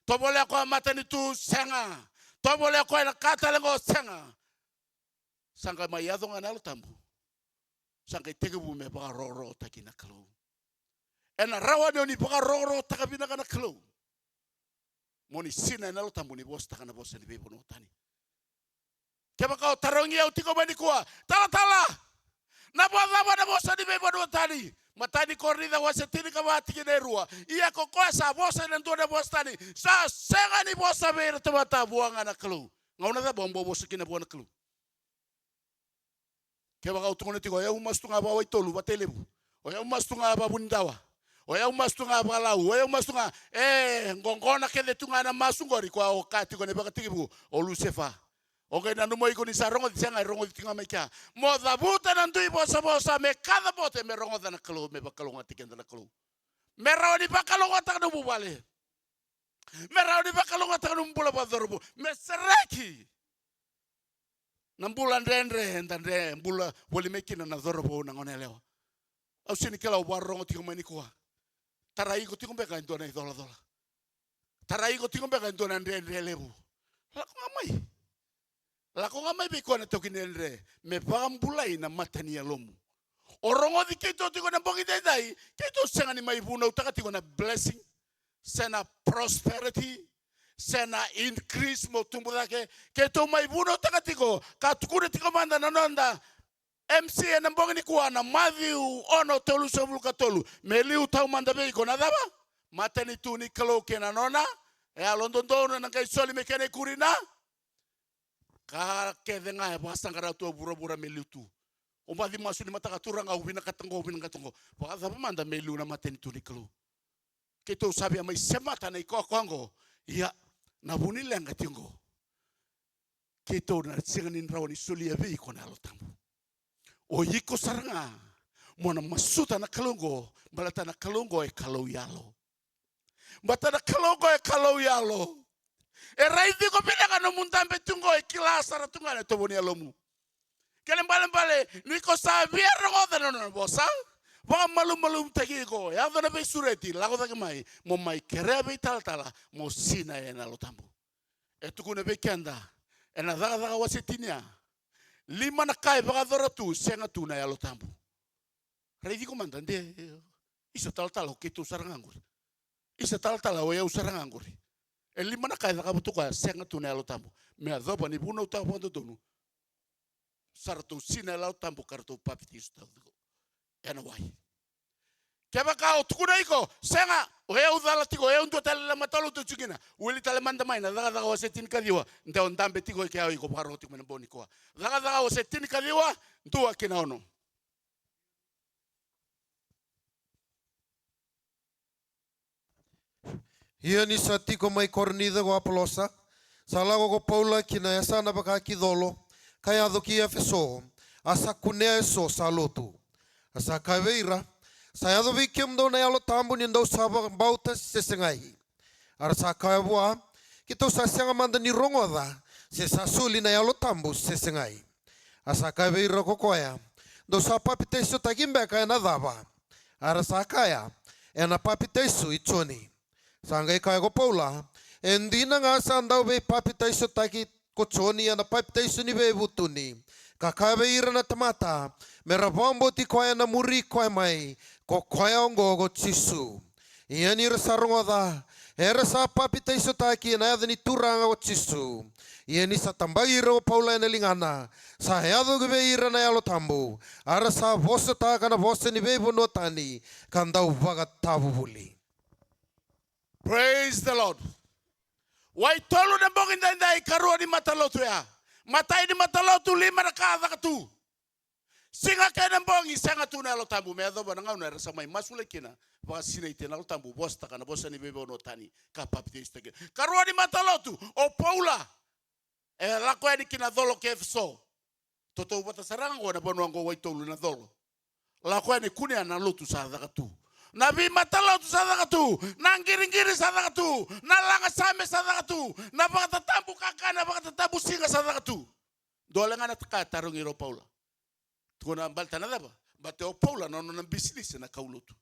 Tovolea o koya na matanitu, sega. Tovolea o koya na ka tale oqo, sega. Sa qai mai yaco ga na Yalo Tabu. Sa qai tekivu me vakarokorokotaki na Kalou. Ena rawa ni o ni vakarokorokotaka vinaka na Kalou, mo ni sinai na Yalo Tabu ni vosataka na vosa ni veivanua tani. Kevaka o tarogi au tiko mai nikua, talatala, na vakacava na vosa ni veivanua tani? Matai ni Korinica wase tinikava tikina e rua. Ia ko koya sa vosa ena dua na vosa tani, sa sega ni vosa vei ira na tamata, vua ga na Kalou. Gauna cava o bau vosa kina vua na Kalou? Kevaka au tukuna tiko, o yau masu tu ga vakawaitolu, vakatai levu. O yau masu tu ga vakavunidawa. O yau masu tu ga vakalau. O yau masu tu ga, e, qoqona kece tu ga na masu qori, koya o kaya tiko na ivakatekivu, o Lusefa. O qai nanuma iko ni sa rogoci, sega, e rogoci tiko ga mai kea. Mo cavuta na dui vosavosa me kacabote, me rogoca na Kalou, me vakalougatataki keda na Kalou. Me rawa ni vakalougatataka nomu vale. Me rawa ni vakalougatataka nomu bula vakacauravou. Me sereki na bula dredre eda dre bula voli mai kina na cauravou na gone yalewa. Au sega ni kila o vakarorogo tiko mai nikua. Tarai iko tiko beka e dua na icolacola. Tarai iko tiko beka e dua na dredre levu. Lako ga mai. Lako ga mai vei koya na taukei ni dredre, me vakabulai na mata ni yalomu. O rogoci keitou tiko na bogi daidai, keitou sega ni mai vunautaka tiko na blessing, se na prosperity, se na increase mo tubu cake. Keitou mai vunautaka tiko, ka tukuna tiko mada na noda M C ena bogi nikua, na Maciu ono, tolusagavulu ka tolu. Me liu taumada vei iko na cava? Matanitu ni Kalou kei na nona yalododonu, ena qai soli me kena ikuri na ka kece ga e vakasaqara tu e vuravura me liu tu. O baci masu ni mataka, Turaga, au vinakata qo, au vinakata qo. Vakacava mada me liu na matanitu ni Kalou? Keitou sa via mai semata na ikoyakoya qo. Ia, na vu ni leqa tiko qo. Keitou na sega ni rawa ni solia vei iko na Yalo Tabu. O iko sara ga mo na masuta na Kalou oqo, baleta na Kalou oqo e Kalou yalo. Baleta na Kalou oqo e Kalou yalo. E raici iko vinaka nomu dabe tu oqo, e kila sara tu ga na itovo ni yalomu. Kena ibalebale, ni ko sa via rogoca na nona vosa, vakamalumalumutaki iko, yaco na veisureti, lako cake mai, mo mai kerea veitalatala, mo sinai ena Yalo Tabu. E tukuna vei keda ena Cakacaka wase tini, a lima na ka e vakayacora tu, sega tu na Yalo Tabu. Raici iko mada, de, isa talatala o keitou sara ga qori. Isa talatala o yau sara ga qori. E lima na ka e cakava tu o koya, sega tu na Yalo Tabu. Me yacova ni vunautaka vakadodonu, sa ratou sinai na Yalo Tabu ka ratou papitaiso tiko ena wai. Kevaka o tukuna iko, sega, o yau cala tiko, o yau dua tale na matalotu tiko kina, wili tale mada mai na Cakacaka wase tinikaciwa, de o dabe tiko eke, o iko vakarorogo tiko mai na bogi nikua. Cakacaka wase tinikaciwa, dua ki na ono. Ia ni sa tiko mai Korinica ko Apolosa, sa lako ko Paula ki na yasana vaka ki Colo, ka yaco ki Efeso, a sa kunea eso sa lotu. A sa kaya vei ira, sa yaco vei kemudou na Yalo Tabu ni dou sa vakabauta se segai? A ra sa kaya vua, keitou sa sega mada ni rogoca se sa soli na Yalo Tabu se segai. A sa kaya vei ira ko koya, dou sa papitaisotaki beka ena cava? A ra sa kaya, ena papitaiso i Joni. Sa qai kaya ko Paula, e dina ga sa dau veipapitaisotaki ko Joni ena papitaiso ni veivutuni, ka kaya vei ira na tamata me ra vakabauti koya na muri koya mai, ko koya oqo ko Jisu. Ia ni ra sa rogoca, era sa papitaisotaki ena yaca ni Turaga ko Jisu. Ia ni sa tabaki ira ko Paula ena ligana, sa yaco ki vei ira na Yalo Tabu, a ra sa vosataka na vosa ni veivanua tani ka dau vakatavuvuli. Praise the Lord. Wai tolu na bogi daidai, karua ni matalotu ya. Matai ni matalotu, lima na ka caka tu. Siga kei na bogi sega tu na Yalo Tabu, me yacova na gauna era sa mai masulaki kina, vakasinaiti ena Yalo Tabu, vosataka na vosa ni veivanua tani ka papitaisotaki kina. Karua ni matalotu, o Paula e lako yani ki na colo ki Efeso. Tautauvata sara ga oqo na vanua oqo, wai tolu na colo. Lako yani, kunea na lotu sa caka tu, na veimatalotu sa caka tu, na qiriqiri sa caka tu, na laga same sa caka tu, na vakatatabu kakana, vakatatabu siga sa caka tu. Dua le ga na ka e tarogi ira o Paula. Tukuna baleta na cava? Baleta o Paula na nona bisinisi na kaulotu.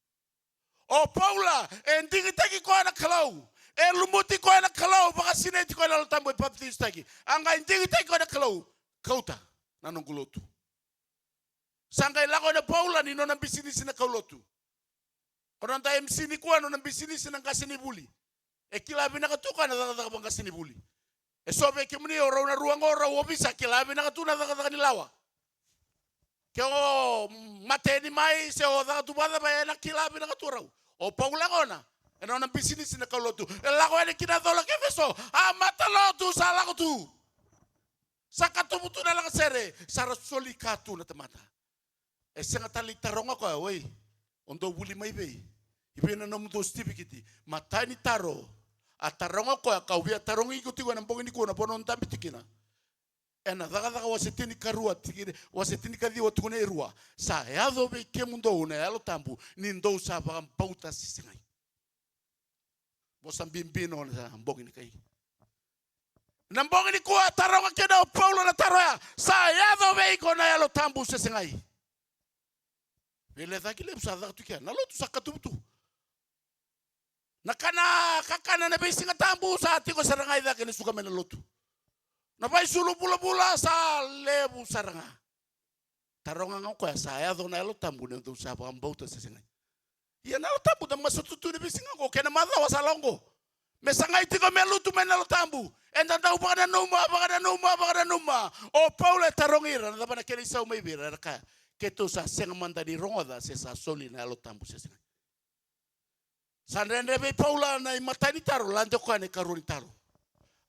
O Paula e digitaki koya na Kalou, e lumuti koya na Kalou, vakasinaiti koya na Yalo Tabu, e papitaisotaki. A qai digitaki koya na Kalou, kauta na noqu lotu. Sa qai lako na Paula ni nona bisinisi na kaulotu. Ko noda M C nikua, nona bisinisi na qasenivuli. E kila vinaka tu koya na cakacaka vaqasenivuli. E so vei kemuni o rau na rua oqo, rau ovisa, kila vinaka tu na cakacaka ni lawa. Ke o mateni mai se o caka tu vakacava, ena kila vinaka tu rau. O Paula gona, ena nona bisinisi na kaulotu, e lako yani ki na colo ki Efeso. A matalotu sa lako tu. Sa katuvu tu na lagasere, sa ra soli ka tu na tamata. E sega tale ni taroga koya, oi, o dou vuli mai vei? I vei na nomudou sitivikiti? Matai ni taro a taroga koya, kau via tarogi iko tiko ena bogi nikua, na vanua o dabe tiko kina. Ena Cakacaka wase tinikarua, tiki, wase tinikaciwa, tukuna e rua. Sa yaco vei kemudou na Yalo Tabu ni dou sa vakabauta se segai? Vosa bibi na bogi ni kai. Na bogi nikua taroga kina o Paula na taro ya, sa yaco vei iko na Yalo Tabu se segai? Veilecaki levu sa caka tu kea, na lotu sa katuvu tu. Na kana kakana na veisiga tabu sa tiko sara ga i cake ni suka mai na lotu. Na vaisulu vulavula sa levu sara ga. Taroga ga o koya, sa yaco na Yalo Tabu ni dou sa vakabauta se segai? Ia na Yalo Tabu da masutu tu ni veisiga oqo, kei na macawa sa lako oqo. Me sagai tiko me lutu mai na Yalo Tabu. Eda dau vakananuma, vakananuma, vakananuma. O Paula e tarogi ira, na cava na kena isau mai vei ira, era kaya, keitou sa sega mada ni rogoca se sa soli na Yalo Tabu se segai. Sa dredre vei Paula na imatai ni taro, lade o koya na ikarua ni taro.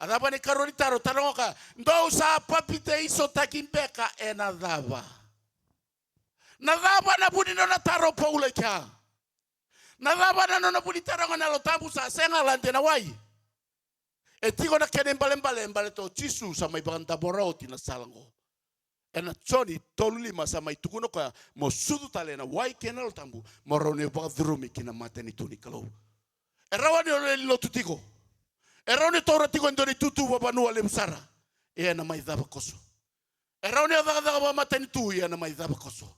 A cava na ikarua ni taro? Taroga o koya, dou sa papitaisotaki beka ena cava? Na cava na vu ni nona taro o Paula i kea? Na cava na nona vu ni taroga na Yalo Tabu? Sa sega, lade na wai. E tiko na kena ibalebale, baleta o Jisu sa mai vakadavora oti na sala oqo. Ena Joni tolu lima sa mai tukuna o koya, mo sucu tale ena wai kei na Yalo Tabu, mo rawa ni vakacurumi ki na matanitu ni Kalou. E rawa ni o lewe ni lotu tiko. E rawa ni o taura tiko e dua na itutu vakavanua levu sara. Ia ena mai cava koso? E rawa ni o cakacaka vakamatanitu, ia ena mai cava koso?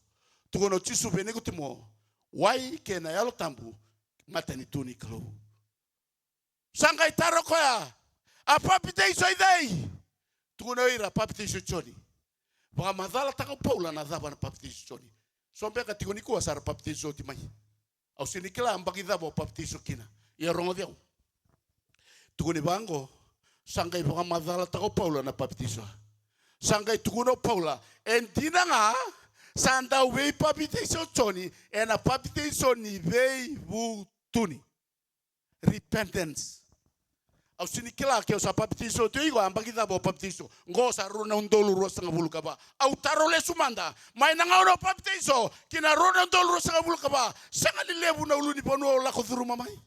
Tukuna o Jisu vei Nikotimo, wai kei na Yalo Tabu, matanitu ni Kalou. Sa qai taro koya, a papitaiso i cei? Tukuna o ira, papitaiso i Joni. Vakamacalataka o Paula na cava na papitaiso i Joni. So beka tiko nikua sa ra papitaiso oti mai. Au sega ni kila yabaki cava o papitaiso kina. Ia rogoci au. Tukuni vaqo, sa qai vakamacalataka o Paula na papitaiso. Sa qai tukuna o Paula, e dina ga sa dau veipapitaiso o Joni ena papitaiso ni veivutuni. Repentance. Au sega ni kila ke o sa papitaiso oti o iko, yabaki cava o papitaiso. Qo sa rua na udolu ruasagavulu ka va. Au taro lesu mada, mai na gauna o papitaiso ki na rua na udolu ruasagavulu ka va, sega ni levu na ulunivanua o lako curuma mai?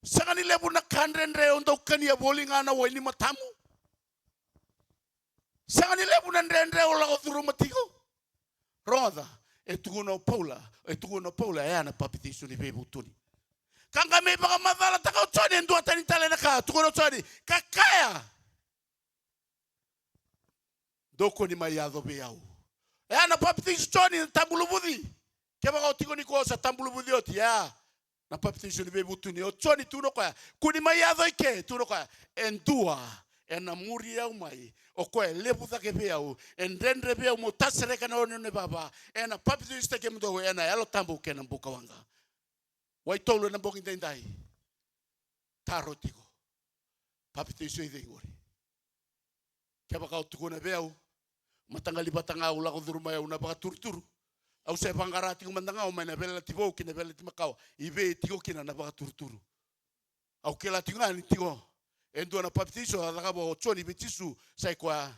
Sega ni levu na ka dredre o dau kania voli ga na wai ni matamu? Sega ni levu na dredre o lako curuma tiko? Rogoca, e tukuna o Paula, e tukuna o Paula, e a na papitaiso ni veivutuni. Ka qai mai vakamacalataka o Joni e dua tani tale na ka, tukuna o Joni, ka kaya, Dou kua ni mai yaco vei au. E a na papitaiso Joni na tabuluvuci. Kevaka o tiko nikua o sa tabuluvuci oti, e a na papitaiso ni veivutuni. O Joni tukuna o koya, kua ni mai yaco i ke, tukuna o koya, e dua ena muri au mai, o koya e levu cake vei au, e dredre vei au meu tasereka na nona ivava, ena papitaisotaki kemudou ena Yalo Tabu kei na bukawaqa. Waitolu ena bogi daidai. Taro tiko. Papitaiso i cei qori? Kevaka o tukuna vei au, mataqali vata ga au lako curu mai au na vakaturuturu. Au se vaqara tiko mada ga au mai na Veiyalayalati Vou ki na Veiyalayalati Makawa. I vei e tiko kina na vakaturuturu? Au kila tiko ga ni tiko e dua na papitaiso a cakava o Joni vei Jisu, sa i koya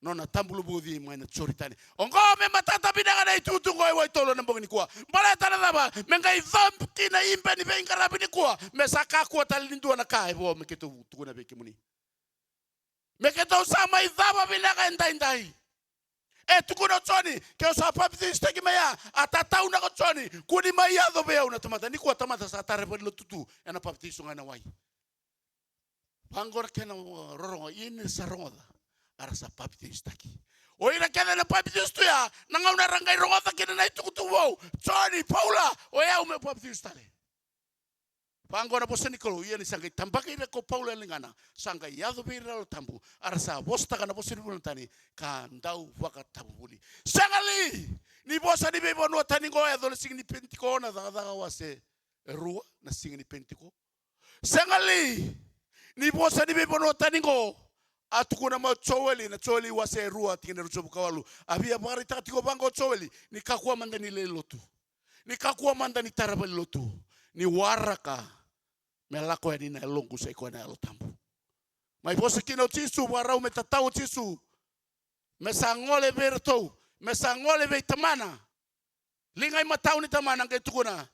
nona tabuluvuci mai na Joritani. Oqo me matata vinaka na itukutuku e waitolu ena bogi nikua. Baleta na cava? Me qai cobi kina ibe ni veiqaravi nikua. Me sa kakua tale ni dua na ka e vo me keitou tukuna vei kemuni. Me keitou sa mai cava vinaka e daidai. E tukuna o Joni, ke o sa papitaisotaki mai ya, a tatauna ko Joni, kua ni mai yaco vei au na tamata. Nikua tamata sa tara e valenilotu tu, ena papitaiso ga ena wai. Vaqo na kena rorogo, ia ni sa rogoca, a ra sa papitaisotaki. O ira kece na papitaiso tu ya, na gauna ra qai rogoca kina na itukutuku vou, Joni, Paula, o yau meu papitaiso tale. Vaqo na vosa ni Kalou, ia ni sa qai tabaki ira ko Paula e ligana, sa qai yaco vei ira na Yalo Tabu, a ra sa vosataka na vosa ni vunau tani, ka dau vakatavuvuli. Sega li ni vosa ni veivanua tani qo, yaco na siga ni Penitiko, na Cakacaka wase e rua, na siga ni Penitiko. Sega li ni vosa ni veivanua tani qo, a tukuna mai o Joeli, na Joeli wase e rua, tikina e ruasagavulu ka walu. A via vakaraitaka tiko vaqo o Joeli, ni kakua mada ni lai lotu. Ni kakua mada ni tara valenilotu. Ni waraka me lako yani na yaloqu, sa i koya na Yalo Tabu. Mai vosa kina o Jisu, vakarau me tatau o Jisu. Me sa gole vei iratou, me sa gole vei Tamana. Liga imatau ni Tamana qai tukuna,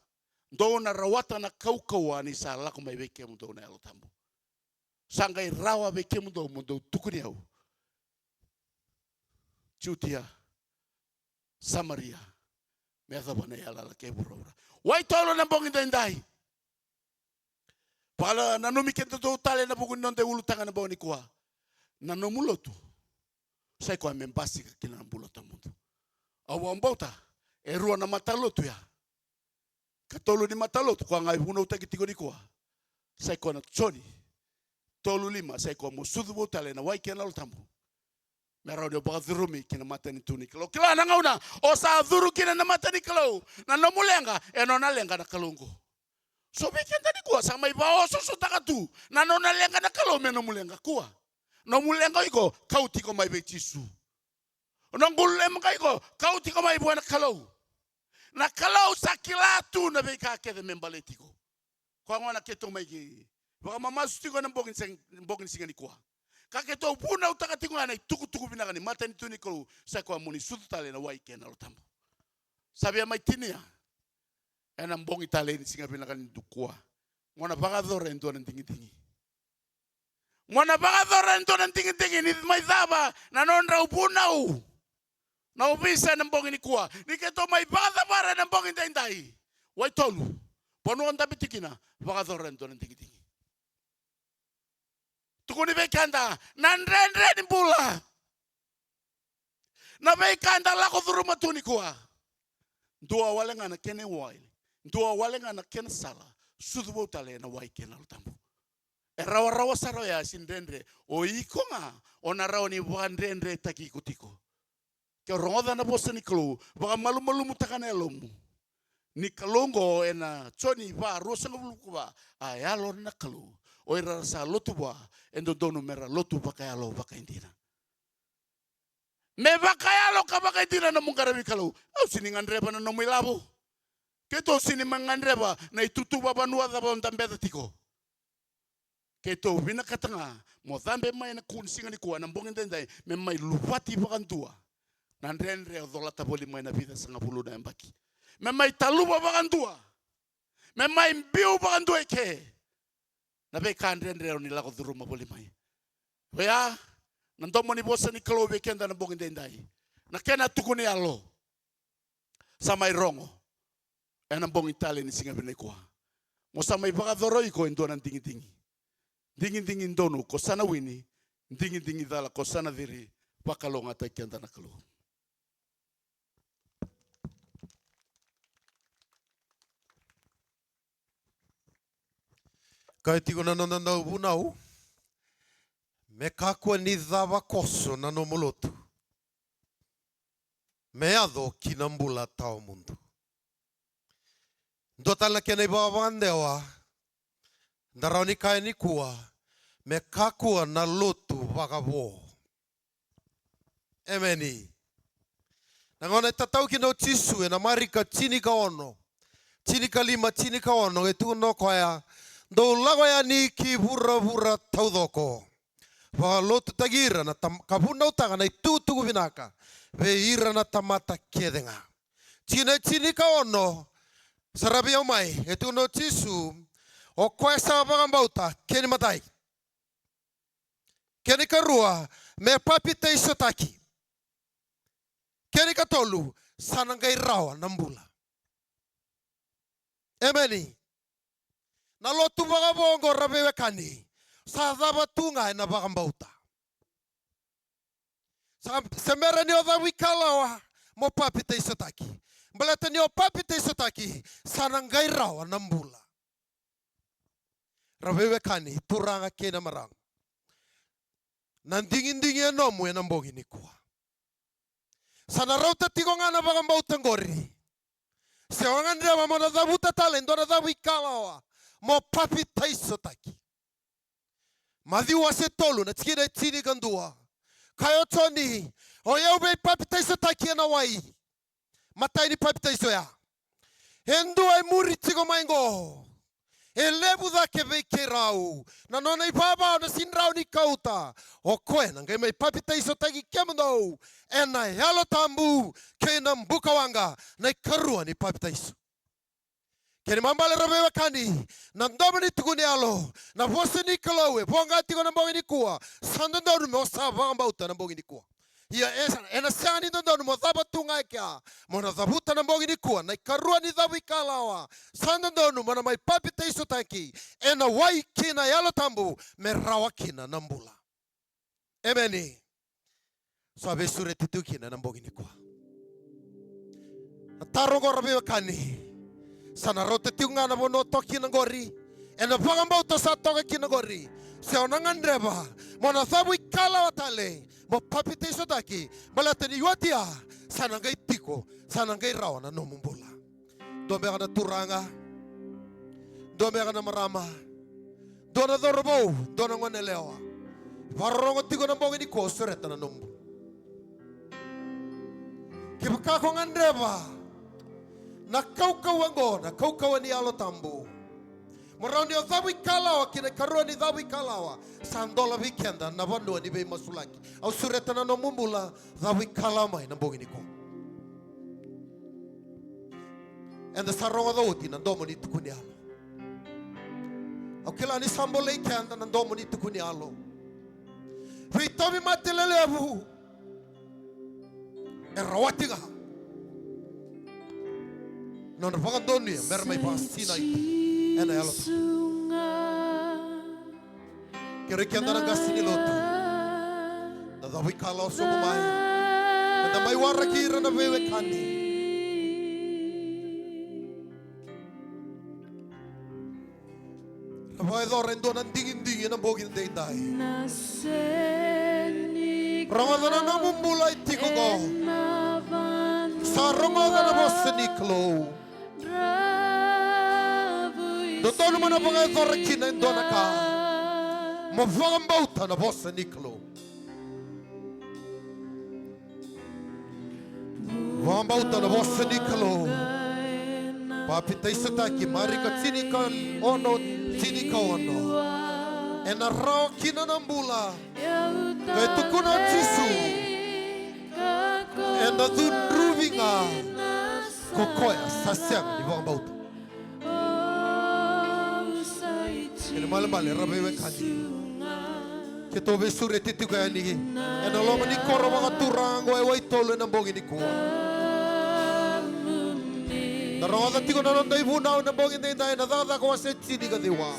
dou na rawata na kaukauwa ni sa lako mai vei kemudou na Yalo Tabu. Sa qai rawa vei kemudou mo dou tukuni au. Jutia, Samaria, me yacova na iyalayala kei vuravura. Waitolu na bogi daidai. Vakananumi kedatou tale ena vuku ni noda iulutaga na bogi nikua. Na nomu lotu, sa i koya me basika kina na bula tawamudu. Au vakabauta e rua na matalotu ya. Katolu ni matalotu koya ga e vunautaki tiko nikua, sa i koya na Joni tolu lima, sa i koya mo sucu vou tale ena wai kei na Yalo Tabu. Me rawa ni o vakacurumi ki na matanitu ni Kalou. Kila na gauna o sa curu kina na mata ni Kalou, na nomu leqa e nona leqa na Kalou oqo. So vei keda nikua sa mai vakaosoosotaka tu na nona leqa na Kalou me nomu leqa. Kua. Nomu leqa o iko, kauti iko mai vei Jisu. O noqu lema ga iko, kauti iko mai vua na Kalou. Na Kalou sa kila tu na veika kece me baleti iko. Koya gona keitou mai ki vakamamasu tiko ena bogi ni seg-, bogi ni siga nikua. Ka keitou vunautaka tiko ga na itukutuku vinaka ni matanitu ni Kalou, sa i koya mo ni sucu tale ena wai kei na Yalo Tabu. Sa via mai tinia ena bogi talei ni siga vinaka nikua. Mo na vakayacora e dua na digidigi. Mo na vakayacora e dua na digidigi ni mai cava na nodrau vunau na ovisa ena bogi nikua. Ni keitou mai vakacavara ena bogi daidai. Waitolu, vanua o dabe tiko kina, vakayacora e dua na digidigi. Tukuni vei keda na dredre ni bula. Na veika eda lako curuma tu nikua. Dua wale ga na kena iwai. Dua wale ga na kena sala. Sucu vou tale ena wai kei na Yalo Tabu. E rawarawa sara oya, sega ni dredre. O iko ga o na rawa ni vakadredretaki iko tiko. Ke o rogoca na vosa ni Kalou, vakamalumalumutaka na yalomu. Ni Kalou oqo ena Joni va, ruasagavulu ka va, a yalo na Kalou. O ira ra sa lotu vua, e dodonu me ra lotu vakayalo vakaidina. Me vakayalo ka vakaidina na nomu qaravi Kalou. Au sega ni gadreva na nomu ilavo. Keitou sega ni mai gadreva na itutu vakavanua cava o dabeca tiko. Keitou vinakata ga mo cabe mai ena kua ni siga nikua, ena bogi daidai, me mai luvati vakadua na dredre o colata voli mai na vica sagavulu na yabaki. Me mai taluva vakadua. Me mai biu vakadua i ke na veika dredre o ni lako curuma voli mai. Oya na domo ni vosa ni Kalou vei keda na bogi daidai. Na kena tuku ni yalo. Sa mai rogo ena bogi tale ni siga vinaka nikua. Mo sa mai vakayacora o iko e dua na digidigi. Digidigi donu ko sa na wini, digidigi cala ko sa na ciri, vakalougatataki keda na Kalou. Kaya tiko na noda dau vunau, me kakua ni cava koso na nomu lotu, me yaco ki na bula tawamudu. Dua tale na kena ivakavakadewa, da rawa ni kaya nikua, me kakua na lotu vakavo. Emeni. Na gauna e tatau kina o Jisu ena Marika tinikaono, tinikalima, tinikaono, e tukuna o koya, dou lako yani ki vuravura taucoko, vakalotutaki ira na tam-, ka vunautaka na itukutuku vinaka vei ira na tamata kece ga. Tikina e tinikaono, saravi au mai, e tukuna o Jisu, o koya sa vakabauta, kena imatai. Kena ikarua, me papitaisotaki. Kena ikatolu, sa na qai rawa na bula. Emeni. Na lotu vakavo oqo, ra veiwekani, sa cava tu ga ena vakabauta. Sa, se bera ni o cavuikalawa, mo papitaisotaki. Baleta ni o papitaisotaki, sa na qai rawa na bula. Ra veiwekani, turaga kei na marama, na digidigi e nomu ena bogi nikua. Sa na rauta tiko ga na vakabauta qori. Se o gadreva mo na cavuta tale e dua na cavuikalawa, mo papitaisotaki. Maciu wase tolu, na tikina e tinikadua. Kaya o Joni, o yau veipapitaisotaki ena wai. Matai ni papitaiso ya. E dua e muri tiko mai qo, e levu cake vei keirau na nona ivava, au na sega ni rawa ni kauta. O koya na qai mai papitaisotaki kemudou ena Yalo Tabu kei na bukawaqa, na ikarua ni papitaiso. Kena ibalebale, ra veiwekani, na domo ni tukuni yalo, na vosa ni Kalou e voqa tiko na bogi nikua. Sa dodonu mo sa vakabauta na bogi nikua. Ia e sa, ena sega ni dodonu mo cava tu ga e kea, mo na cavuta na bogi nikua na ikarua ni cavuikalawa. Sa dodonu mo na mai papitaisotaki ena wai kei na Yalo Tabu, me rawa kina na bula. Emeni. Sa veisureti tu kina ena bogi nikua. Na taro oqo, ra veiwekani, sa na rauta tiko ga na vanua o toka kina qori, ena vakabauta sa toka kina qori. Se o na gadreva mo na cavuikalawa tale, mo papitaisotaki, baleta ni oti ya, sa na qai tiko, sa na qai rawa na nomu bula. Dua beka na turaga, dua beka na marama, dua na cauravou, dua na goneyalewa, vakarorogo tiko na bogi nikua, au sureta na nomu bula. Kevaka ko gadreva na kaukauwa oqo, na kaukauwa ni Yalo Tabu, mo rawa ni o cavuikalawa ki na ikarua ni cavuikalawa, sa dola vei keda na vanua ni veimasulaki. Au sureta na nomu bula, cavuikalawa mai na bogi nikua. Eda sa rogoca oti na domo ni tukuni yalo. Au kila ni sa bolei keda na domo ni tukuni yalo. Veitauvimate lelevu e rawati ga. Nodra vakadonuya mera mai vakasinaiti ena Yalo Tabu. Kerei keda na qase ni lotu, na cavuikalawa sobu mai. Eda mai waraki ira na veiwekani. Ra vakayacora e dua na digidigi ena bogi edaidai. Rogoca na nomu bula e tiko qo. Sa rogoca na vosa ni Kalou. Dodonu mo na vakayacora kina e dua na ka. Mo vakabauta na vosa ni Kalou. Vakabauta na vosa ni Kalou. Papitaisotaki, Marika tinikaono, tinikaono. Ena rawa kina na bula. Qai tukuna o Jisu, ena cudruvi ga ko koya sa sega ni vakabauta. Kena ibalebale, ra veiwekani, keitou veisureti tiko yani ena loma ni koro vakaturaga oqo e Waitolu ena bogi nikua. Da rogoca tiko na noda ivunau ena bogi edaidai, na Cakacaka wase tinikaciwa.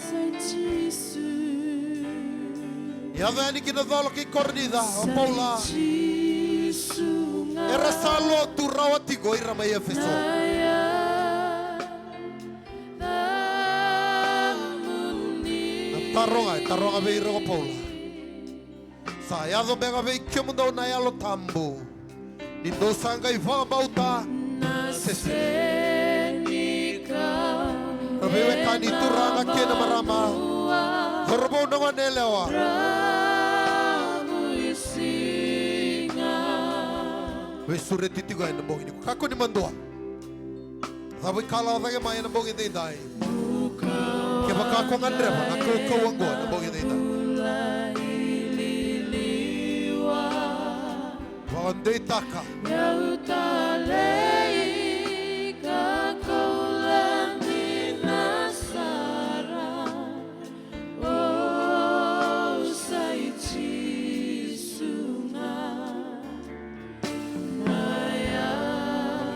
Yaco yani ki na colo kei Korinica o Paula. Era sa lotu rawa tiko ira mai Efeso. Na taroga, e taroga vei ira ko Paula. Sa yaco beka vei kemudou na Yalo Tabu ni dou sa qai vakabauta? Se sega. Na veiwekani, turaga kei na marama, cauravou, na goneyalewa. Veisureti tiko ena bogi nikua. Kakua ni madua. Cavuikalawa cake mai ena bogi edaidai. Kevaka ko gadreva na kaukauwa oqo ena bogi edaidai, vakadeitaka.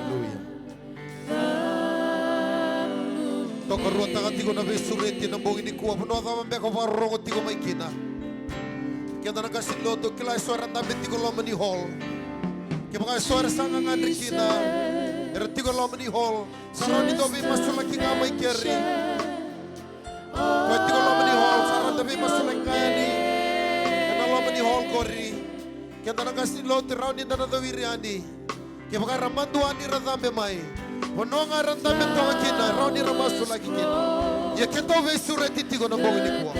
Aleluya. Tokaruataka tiko na veisureti ena bogi nikua. Vanua cava beka o vakarorogo tiko mai kina, keda na qase ni lotu, kila eso era dabe tiko e loma ni hall. Kevaka eso era sa gagadre kina, era tiko e loma ni hall, sa rawa ni dou veimasulaki ga mai keri. Ko e tiko e loma ni hall, sa rawa ni dou veimasulaki ga yani ena loma ni hall qori. Keda na qase ni lotu, rawa ni da na cowiri yani. Kevaka era madua ni ra cabe mai, vanua ga era dabe toka kina, e rawa ni ra masulaki kina. Ia keitou veisureti tiko ena bogi nikua.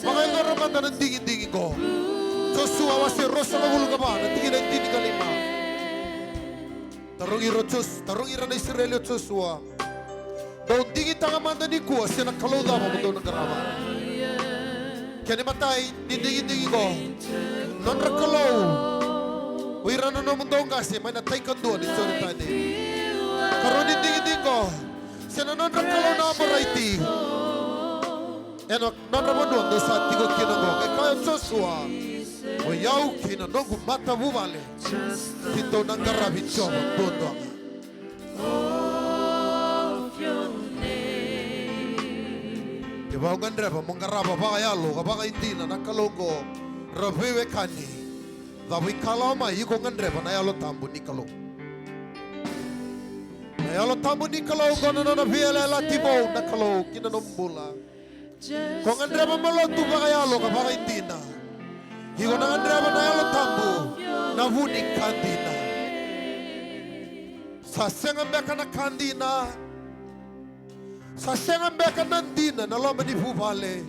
Vakayacora mada na digidigi qo. Josua wase ruasagavulu ka va, na tikina e tinikalima. Tarogi ira o Jos-, tarogi ira na Isireli o Josua. Dou digitaka mada nikua se na kalou cava mo dou na qarava. Kena imatai ni digidigi qo, nodra kalou o ira na nomudou qase mai na tai kadua ni Joritani. Karua ni digidigi qo, se na nodra kalou na Amoraiti ena nodra vanua dou sa tiko kina qo. Qai kaya o Josua, o i au kei na noqu matavuvale, keitou na qaravi Jiova duadua ga. Kevaka o gadreva mo qarava vakayalo ka vakaidina na Kalou oqo, ra veiwekani, cavuikalawa mai, iko gadreva na Yalo Tabu ni Kalou. Na Yalo Tabu ni Kalou oqo na nona veiyalayalati vou na Kalou ki na nomu bula. Ko gadreva mo lotu vakayalo ka vakaidina, iko na gadreva na Yalo Tabu, na vu ni ka dina. Sa sega beka na ka dina. Sa sega beka na dina na loma ni vuvale.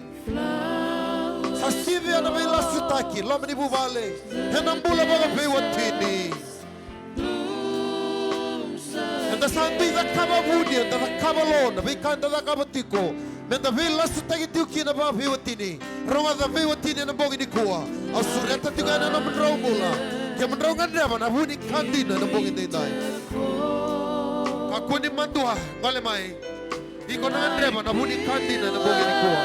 Sa sivia na veilasutaki loma ni vuvale ena bula vakaveiwatini. Eda sa dui cakava vuni, eda cakava lo na veika eda cakava tiko me da veilasutaki tiko kina vakaveiwatini. Rogoca, veiwatini, ena bogi nikua, au sureta tiko yani na nomudrau bula. Kemudrau gadreva na vu ni ka dina ena bogi edaidai. Kakua ni madua, gole mai. Iko na gadreva na vu ni ka dina ena bogi nikua.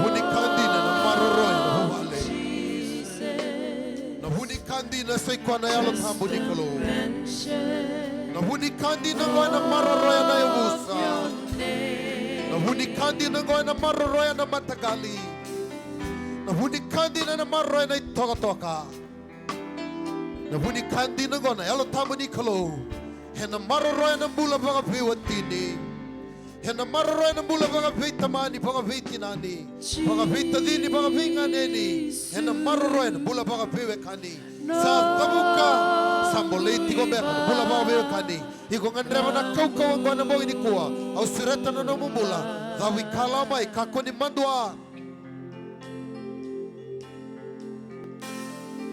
Vu ni ka dina na maroroya na vuvale. Na vu ni ka dina sa i koya na Yalo Tabu ni Kalou. Na vu ni ka dina oqo ena maroroya na yavusa. Na vu ni ka dina oqo ena maroroya na mataqali. Na vu ni ka dina ena maroroya na itokatoka. Na vu ni ka dina oqo na Yalo Tabu ni Kalou ena maroroya na bula vakaveiwatini. Ena maroroya na bula vakaveitamani, vakaveitinani, vakaveitacini, vakaveiganeni. Ena maroroya na bula vakaveiwekani. Sa cavuka, sa bolei tiko beka na bula vakaveiwekani. Iko gadreva na kaukauwa oqo ena bogi nikua. Au sureta na nomu bula. Cavuikalawa mai, kakua ni madua.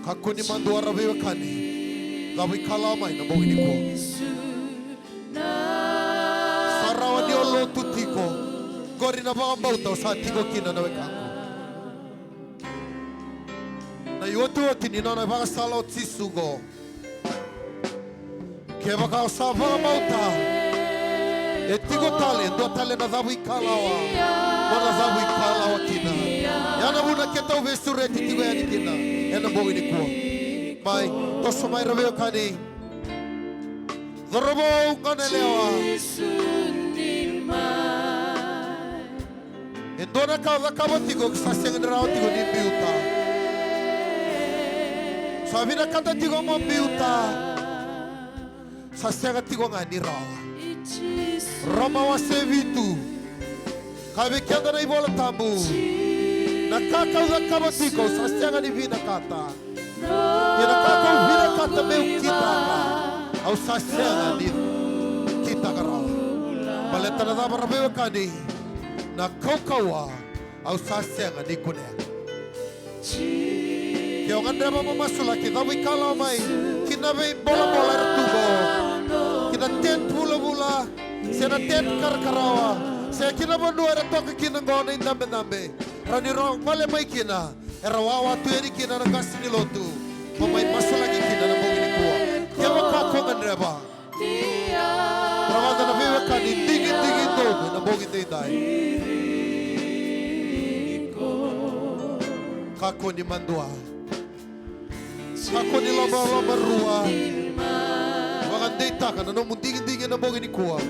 Kakua ni madua, ra veiwekani. Cavuikalawa mai na bogi nikua. Sa rawa ni o lotu tiko. Qori na vakabauta o sa tiko kina na wekaqu. Na iotioti ni nona ivakasala o Jisu oqo. Kevaka o sa vakabauta, e tiko tale e dua tale na cavuikalawa mo na cavuikalawa kina. Ya na vuna keitou veisureti tiko yani kina ena bogi nikua. Mai, toso mai, ra veiwekani. Cauravou, goneyalewa. E dua na ka o cakava tiko ka sa sega ni rawa tiko ni biuta. Sa vinakata tiko mo biuta. Sa sega tiko ga ni rawa. Roma wase vitu. Kaya vei keda na iVola Tabu, na ka kau cakava tiko sa sega ni vinakata. Ia na ka kau vinakata meu kitaka, au sa sega ni kitaka rawa. Baleta na cava, ra veiwekani? Na kaukauwa au sa sega ni kunea. Ke o gadreva mo masulaki, cavuikalawa mai ki na veibolabola era tu qo, ki na tent vulavula, se na tent karakarawa, se ki na vanua era toka kina qo na idabedabe. Rawa ni ra gole mai kina, era wawa tu yani kina na qase ni lotu. Mo mai masulaki kina na bogi nikua. Kevaka ko gadreva, rogoca na veiwekani, digidigi donu na bogi daidai. Kakua ni madua. Kakua ni lomalomarua. Vakadeitaka na nomu digidigi na bogi nikua.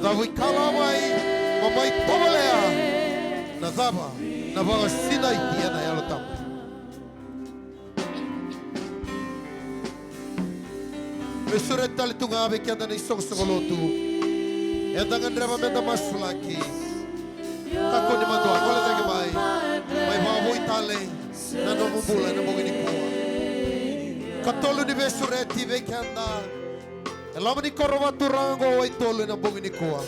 Cavuikalawa mai, mo mai tovolea na cava? Na vakasinaiti ena Yalo Tabu. Me sureti tale tu ga vei keda na isoqosoqo lotu. Eda gadreva meda masulaki. Kakua ni madua, gole cake mai. Mai vakavoui tale na nomu bula ena bogi nikua. Katolu ni veisureti vei keda e loma ni koro vakaturaga oqo, waitolu ena bogi nikua.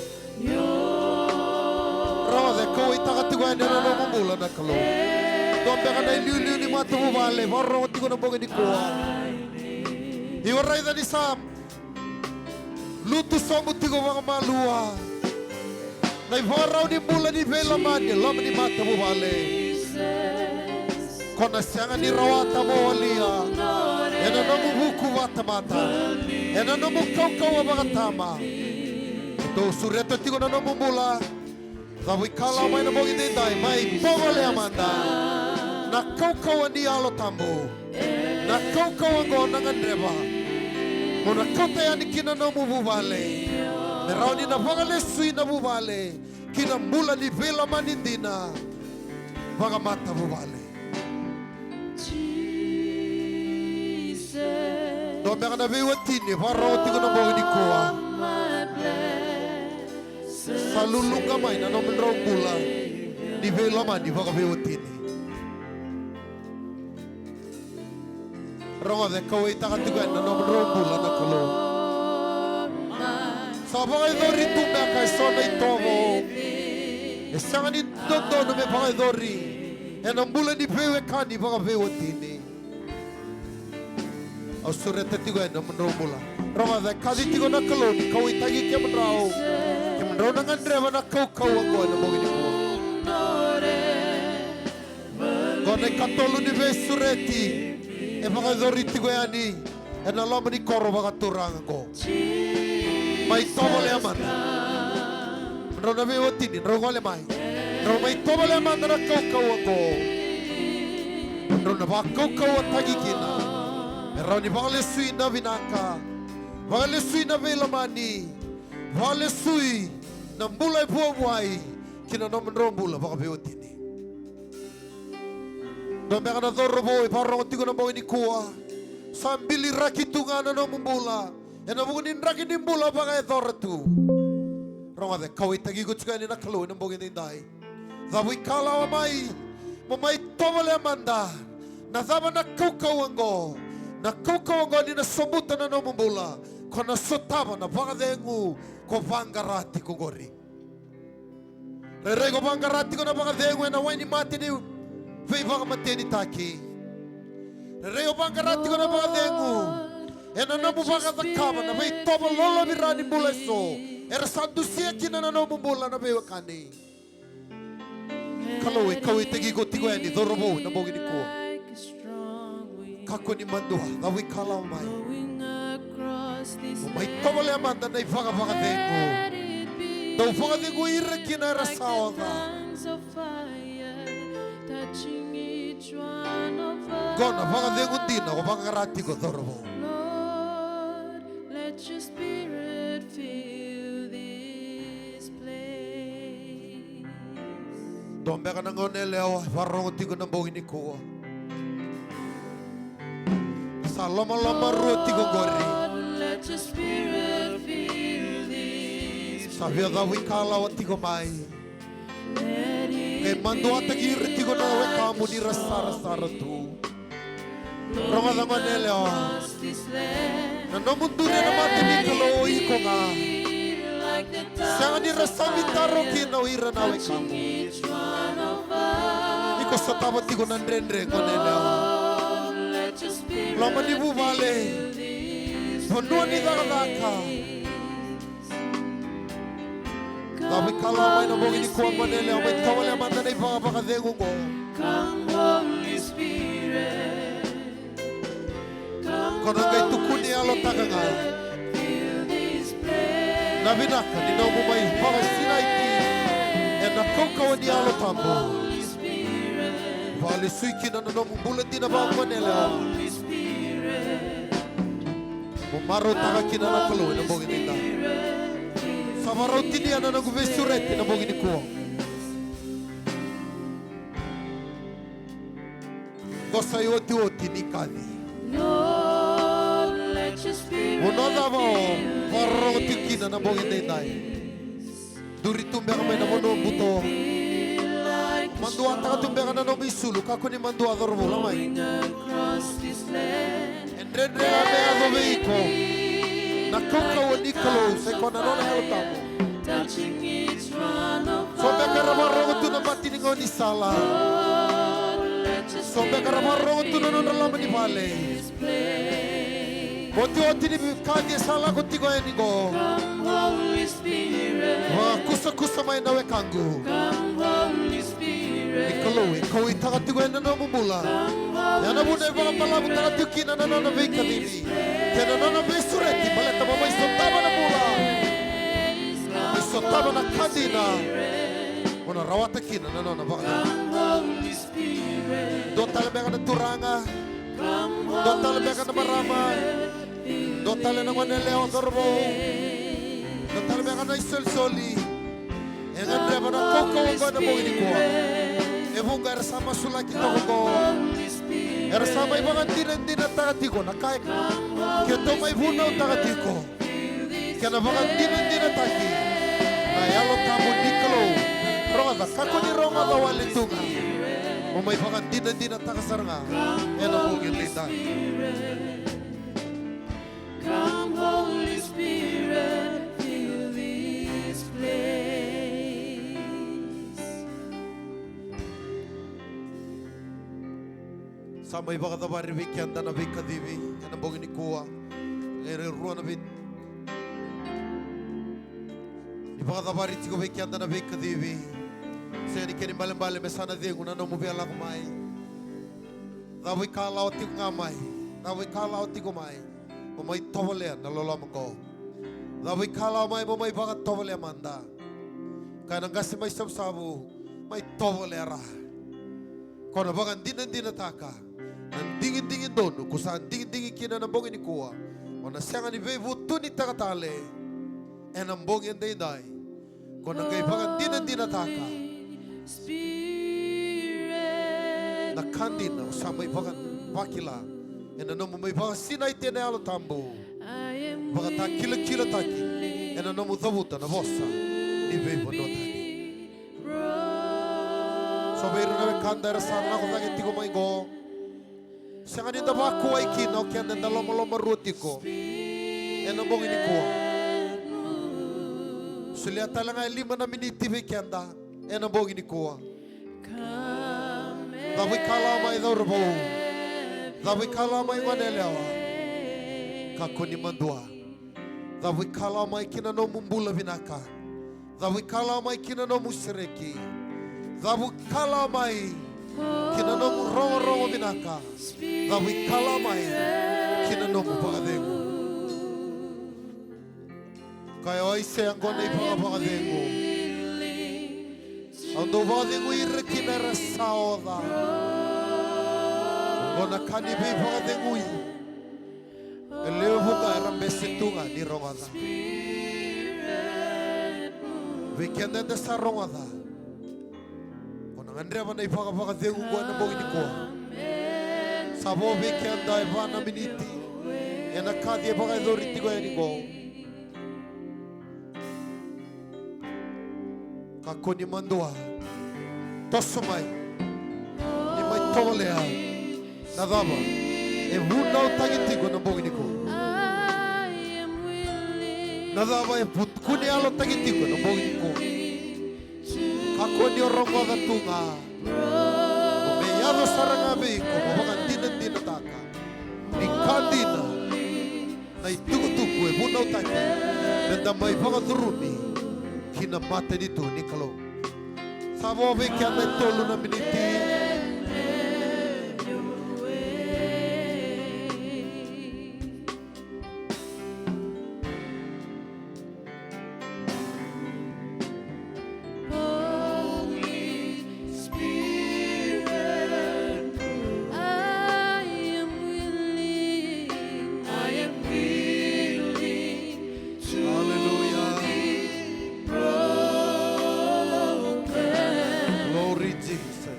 Rogoca e kauwaitaka tiko yani ena nomu bula na Kalou. Dua beka na iliuliu ni matavuvale vakarorogo tiko na bogi nikua. Io, raica ni sa lutu sobu tiko vakamalua na ivakarau ni bula ni veilomani e loma ni matavuvale. Ko na sega ni rawata mo walia ena nomu vuku vakatamata, ena nomu kaukauwa vakatama. Keitou sureta tiko na nomu bula. Cavuikalawa mai na bogi daidai, mai tovolea mada na kaukauwa ni Yalo Tabu. Na kaukauwa oqo na gadreva mo na kauta yani ki na nomu vuvale, me rawa ni na vakalesui na vuvale ki na bula ni veilomani dina vakamatavuvale. Dua beka na veiwatini vakarorogo tiko na bogi nikua. Sa luluqa mai na nomudrau bula ni veilomani vakaveiwatini. Rogoca e kauwaitaka tiko yani na nomudrau bula na Kalou. Sa vakayacori tu beka e so na itovo e sega ni dodonu me vakayacori ena bula ni veiwekani vakaveiwatini. Au sureta tiko yani na nomudrau bula. Rogoca e kaci tiko na Kalou ni kauwaitaki kemudrau. Kemudrau na gadreva na kaukauwa oqo ena bogi nikua. Oqo na ikatolu ni veisureti e vakayacori tiko yani ena loma ni koro vakaturaga oqo. Mai tovolea mada. Drau na veiwatini, drau gole mai. Drau mai tovolea mada na kaukauwa oqo. Drau na vakaukauwataki kina. Me rawa ni vakalesui na vinaka, vakalesui na veilomani, vakalesui na bula e vuavuai ki na nomudrau bula vakaveiwatini. Dua beka na cauravou e vakarorogo tiko na bogi nikua. Sa biliraki tu ga na nomu bula ena vuku ni draki ni bula vakayacora tu. Rogoca e kauwaitaki iko tiko yani na Kalou ena bogi daidai. Cavuikalawa mai, mo mai tovolea mada. Na cava na kaukauwa oqo? Na kaukauwa oqo ni na sobuta na nomu bula. Ko na sotava na vakacegu ko vaqara tiko oqori. Rairai ko vaqara tiko na vakacegu ena wai ni mate ni veivakamatenitaki. Rairai ko vaqara tiko na vakacegu ena nomu vakacakava na veitovo lolovira ni bula eso era sa dusia kina na nomu bula na veiwekani. Kalou e kauwaitaki iko tiko yani cauravou ena bogi nikua. Kakua ni madua, cavuikalawa mai. Mo mai tovolea mada na ivakavakacegu. Dau vakacegui ira kina era sa oca. Qo na vakacegu dina ko vaqara tiko cauravou. Dua beka na gone yalewa e vakarorogo tiko na bogi nikua. lomaloma rua tiko qori. Sa via cavuikalawa tiko mai. Qai maduataki ira tiko na wekamu ni ra sarasara tu. Rogoca gone yalewa. Na nomu duri ena mata ni Kalou o iko ga. Sega ni ra sa veitaro kina o ira na wekamu. Iko sotava tiko na dredre gone yalewa. Loma ni vuvale. Vanua ni cakacaka. Cavuikalawa mai na bogi nikua gone yalewa, mai tovolea mada na ivakavakacegu oqo. Ko na qai tukuni yalotaka ga na vinaka ni nomu mai vakasinaiti ena kaukauwa ni Yalo Tabu. Vakalesui kina na nomu bula dina vaka gone yalewa. Mo marautaka kina na Kalou ena bogi nidai. Sa vakarau tinia na noqu veisureti ena bogi nikua. Qo sa iotioti ni kaci. Vanua cava o vakarorogo tiko kina na bogi nidai? Duri tu beka mai na vanua buto. Maduataka tu beka na nomu isulu, kakua ni madua, cauravou, la mai. E dredre ga me yaco vei iko na kaukauwa ni Kalou, sai koya na nona Yalo Tabu. So beka era vakarorogo tu na bati ni gaunisala. So beka era vakarorogo tu na nodra loma ni vale. Otioti ni kaci e sa lako tiko yani qo. Vakusakusa mai na wekaqu. Ni Kalou e kauwaitaka tiko ena nomu bula. Ena vuna e vakabalavutaka tiko kina na nona veikacivi kei na nona veisureti, baleta mo mai sotava na bula, mo mai sotava na ka dina, mo na rawata kina na nona vakacegu. Dua tale beka na turaga, dua tale beka na marama, dua tale na gone yalewa, cauravou, dua tale beka na isolisoli. E gadreva na kaukauwa oqo ena bogi nikua. E vuqa era sa masulaki toka oqo. Era sa mai vakadinadinataka tiko na ka e keitou mai vunautaka tiko. Kena vakadinadinataki na Yalo Tabu ni Kalou. Rogoca, kakua ni rogoca wale tu ga. Mo mai vakadinadinataka sara ga ena bogi nidai. Come, Holy Spirit, fill this place. Sa mai vakacavari vei keda na veikacivi ena bogi nikua. E rua na vei, ni vakacavari tiko vei keda na veikacivi. Sega ni kena ibalebale me sa na cegu na nomu via lako mai. Cavuikalawa tiko ga mai. Cavuikalawa tiko mai. Mo mai tovolea na loloma qo. Cavuikalawa mai, mo mai vakatovolea mada. Kaya na qase mai Savusavu, mai tovolea ra. Ko na vakadinadinataka na digidigi donu ko sa digidigi kina na bogi nikua. O na sega ni veivutunitaka tale ena bogi edaidai. Ko na qai vakadinadinataka na ka dina o sa mai vaka, vakila ena nomu mai vakasinaiti ena Yalo Tabu. Vakatakilakilataki ena nomu cavuta na vosa ni veivanua tani. So vei ira na wekada era sa lako cake tiko mai qo. Sega ni da vakuai kina o keda eda lomalomarua tiko ena bogi nikua. Solia tale ga e lima na miniti vei keda ena bogi nikua. Cavuikalawa mai cauravou. Cavuikalawa mai gone yalewa. Kakua ni madua. Cavuikalawa mai ki na nomu bula vinaka. Cavuikalawa mai ki na nomu sereki. Cavuikalawa mai ki na nomu rogorogo vinaka. Cavuikalawa mai ki na nomu vakacegu. Kaya o Aisea, oqo na ivakavakacegu au dau vakacegui ira kina era sa oca. Oqo na ka ni veivakacegui. E levu ga era bese tu ga ni rogoca. Vei keda eda sa rogoca, ko na gadreva na ivakavakacegu oqo ena bogi nikua. Sa vo vei keda e va na miniti ena kaci e vakayacori tiko yani qo. Kakua ni madua. Toso mai. Ni mai tovolea. Na cava e vunautaki tiko na bogi nikua? Na cava e vut-, kua ni yalotaki tiko na bogi nikua? Kakua ni o rogoca tu ga. Mo me yaco sara ga vei iko, mo vakadinadinataka ni ka dina na itukutuku e vunautaki meda mai vakacurumi ki na matanitu ni Kalou. Sa vo vei keda e tolu na miniti. Hallelujah. Glory, Jesus.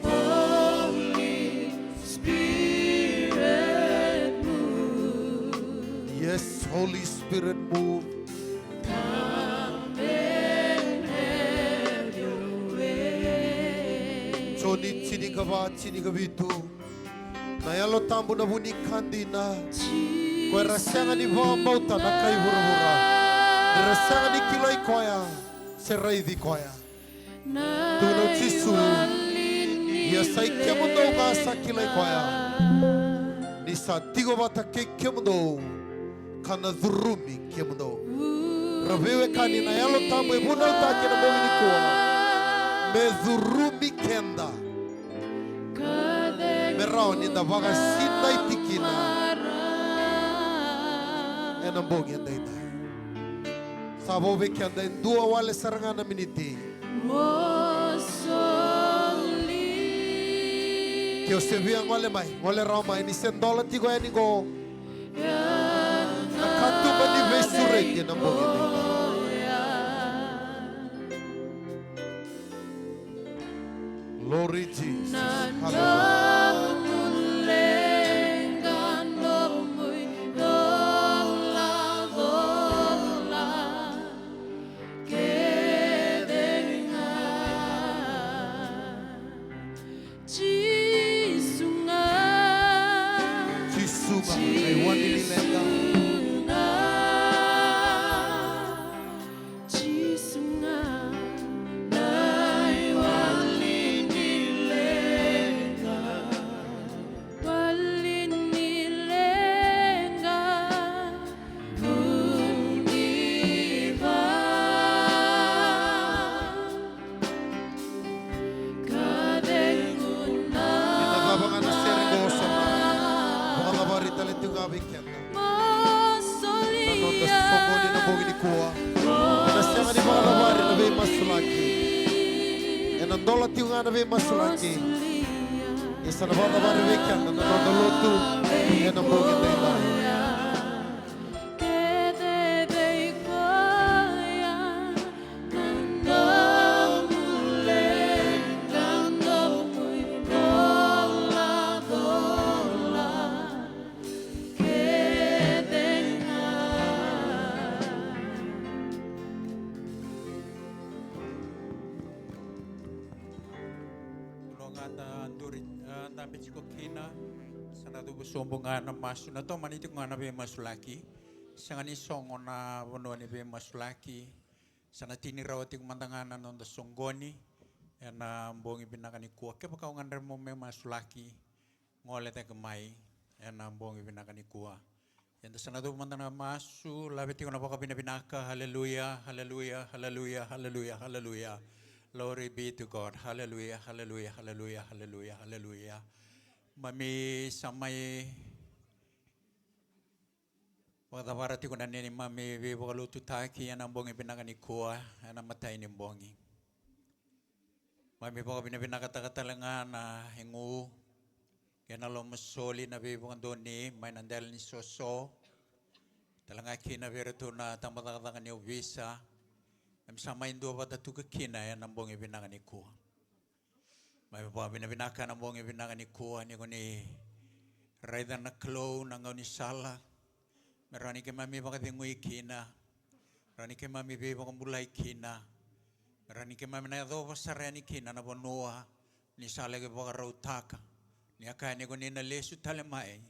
Yes, Holy Spirit, move. Joni tinikava, tinikavitu. Na Yalo Tabu na vu ni ka dina. Ko ira sega ni vakabauta na kai vuravura, era sega ni kilai koya se raici koya. Tukuna o Jisu, ia sa i kemudou ga sa kilai koya, ni sa tiko vata kei kemudou ka na curumi kemudou. Ra veiwekani, na Yalo Tabu e vunautaki ena bogi nikua me curumi keda, me rawa ni da vakasinaiti kina ena bogi edaidai. Sa vo vei keda e dua wale sara ga na miniti. Ke o se via gole mai, gole rawa mai, ni se dola tiko yani qo. Na katuba ni veisureti ena bogi edaidai. Glory, Jesus. Hallelujah. Jisu ga, Jisu ga, na iwali ni leqa. Jisu ga, na iwali ni leqa. Wali ni leqa, vuniva. Ka cegu na. Ni na cava ga na sere qo, sa na vakacavari tale tiko ga vei keda na noda soqoni ena bogi nikua. Ena sega ni vakacavari na veimasulaki. Ena dola tiko ga na veimasulaki. Ni sa na vakacavari vei keda na noda lotu ena bogi edaidai. Vanua ga da duri, a, dabe tiko kina, sa na cuva sobu ga na masu, na tomani tiko ga na veimasulaki. Sega ni sogo na vanua ni veimasulaki. Sa na tini rawa tiko mada ga na noda soqoni ena bogi vinaka nikua. Kevaka o gadreva mo mai masulaki, gole cake mai ena bogi vinaka nikua. Eda sa na cuva mada na masu, lave tiko na vakavinavinaka. Haleluya, haleluya, haleluya, haleluya, haleluya. Glory be to God. Haleluya, haleluya, haleluya, haleluya, haleluya. Mami sa mai vakacavara tiko na neimami veivakalotutaki ena bogi vinaka nikua, ena imatai ni bogi. Mami vakavinavinakataka tale ga na igu kei na lomasoli, na veivakadonui mai na dela ni soso, tale ga kina vei iratou na tabacakacaka ni ovisa. Mami sa mai duavata tu kina ena bogi vinaka nikua. Mami vakavinavinaka ena bogi vinaka nikua ni ko ni Raica na Kalou na gaunisala me rawa ni keimami vakacegui kina, rawa ni keimami veivakabulai kina, me rawa ni keimami na yacova sara yani kina na vanua ni sa laki vakarautaka. Ni a kaya ni ko ni na lesu tale mai,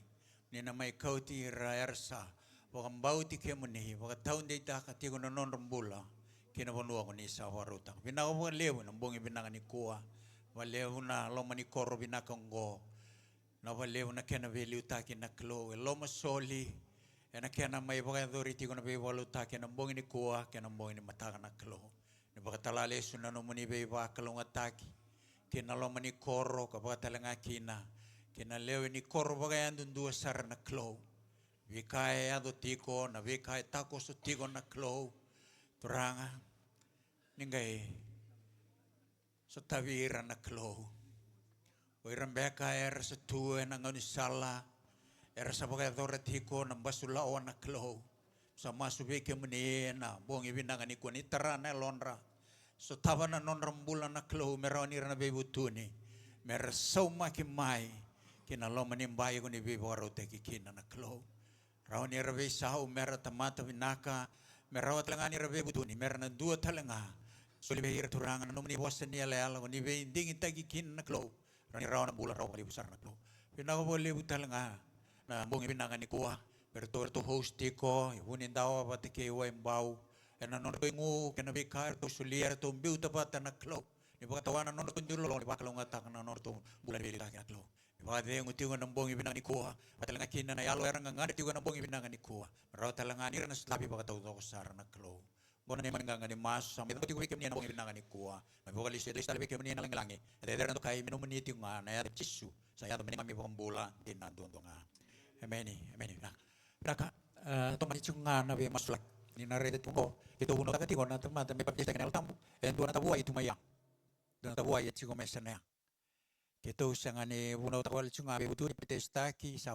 ni na mai kauti ira era sa vakabauti kemuni, vakataudeitaka tiko na nodra bula ki na vanua ko ni sa vakarautaka. Vinaka vakalevu na bogi vinaka nikua, vakalevu na loma ni koro vinaka oqo, na vakalevu na kena veiliutaki na Kalou, e lomasoli ena kena mai vakayacori tiko na veivakalotutaki ena bogi nikua kei na bogi ni mataka na Kalou. Ni vakatala lesu na nomuni veivakalougatataki ki na loma ni koro ka vakatalega kina ki na lewe ni koro vakayadudua sara na Kalou. Veika e yaco tiko, na veika e takoso tiko na Kalou, Turaga, ni qai sotavi ira na Kalou. O ira beka era sa tu ena gaunisala, era sa vakayacora tiko na basulawa na Kalou. Sa masu vei kemuni ena bogi vinaka nikua ni tara na yalodra, sotava na nodra bula na Kalou me rawa ni ra na veivutuni, me ra saumaki mai ki na loma ni bai ko ni veivakarautaki kina na Kalou. Rawa ni ra veisau me ra tamata vinaka, me rawa tale ga ni ra veivutuni, me ra na dua tale ga. Soli vei ira Turaga na nomuni vosa ni yalayala ko ni veidigitaki kina na Kalou. Rawa ni rawa na bula rawa vakalevu sara na Kalou. Vinaka vakalevu tale ga na bogi vinaka nikua vei iratou eratou host tiko e Vunidawa vata kei Waibau, ena nodratou igu kei na veika eratou solia, eratou biuta vata na Kalou. Ni vakatawa na nodratou dui loloma, ni vakalougatataka na nodratou bula ni veiliutaki na Kalou. Ni vakacegu tiko na bogi vinaka nikua, vakatalega kina na yalo era gagadre tiko ena bogi vinaka nikua, me rawa tale ga ni ra na sotavi vakataucoko sara na Kalou. Oqo na neimami qaqa ni masu, sa mai cabo tiko vei kemuni ena bogi vinaka nikua. Mai vakalesuya lesu tale vei kemuni na lagilagi. E cecere na dokai me nomuni tiko ga, na yaca i Jisu sa yaco me neimami vakabula dina duadua ga. Emeni, emeni. Vinaka. Vinaka. E, tomani tiko ga na veimasulaki. Ni na raica tiko oqo, keitou vunautaka tiko na tamata me papitaisotaki ena Yalo Tabu, e dua na tavuai tu mai ya. Dua na tavuai e tiko mai Senea. Keitou sega ni vunautaka wale tiko ga veivutuni, papitaisotaki, sa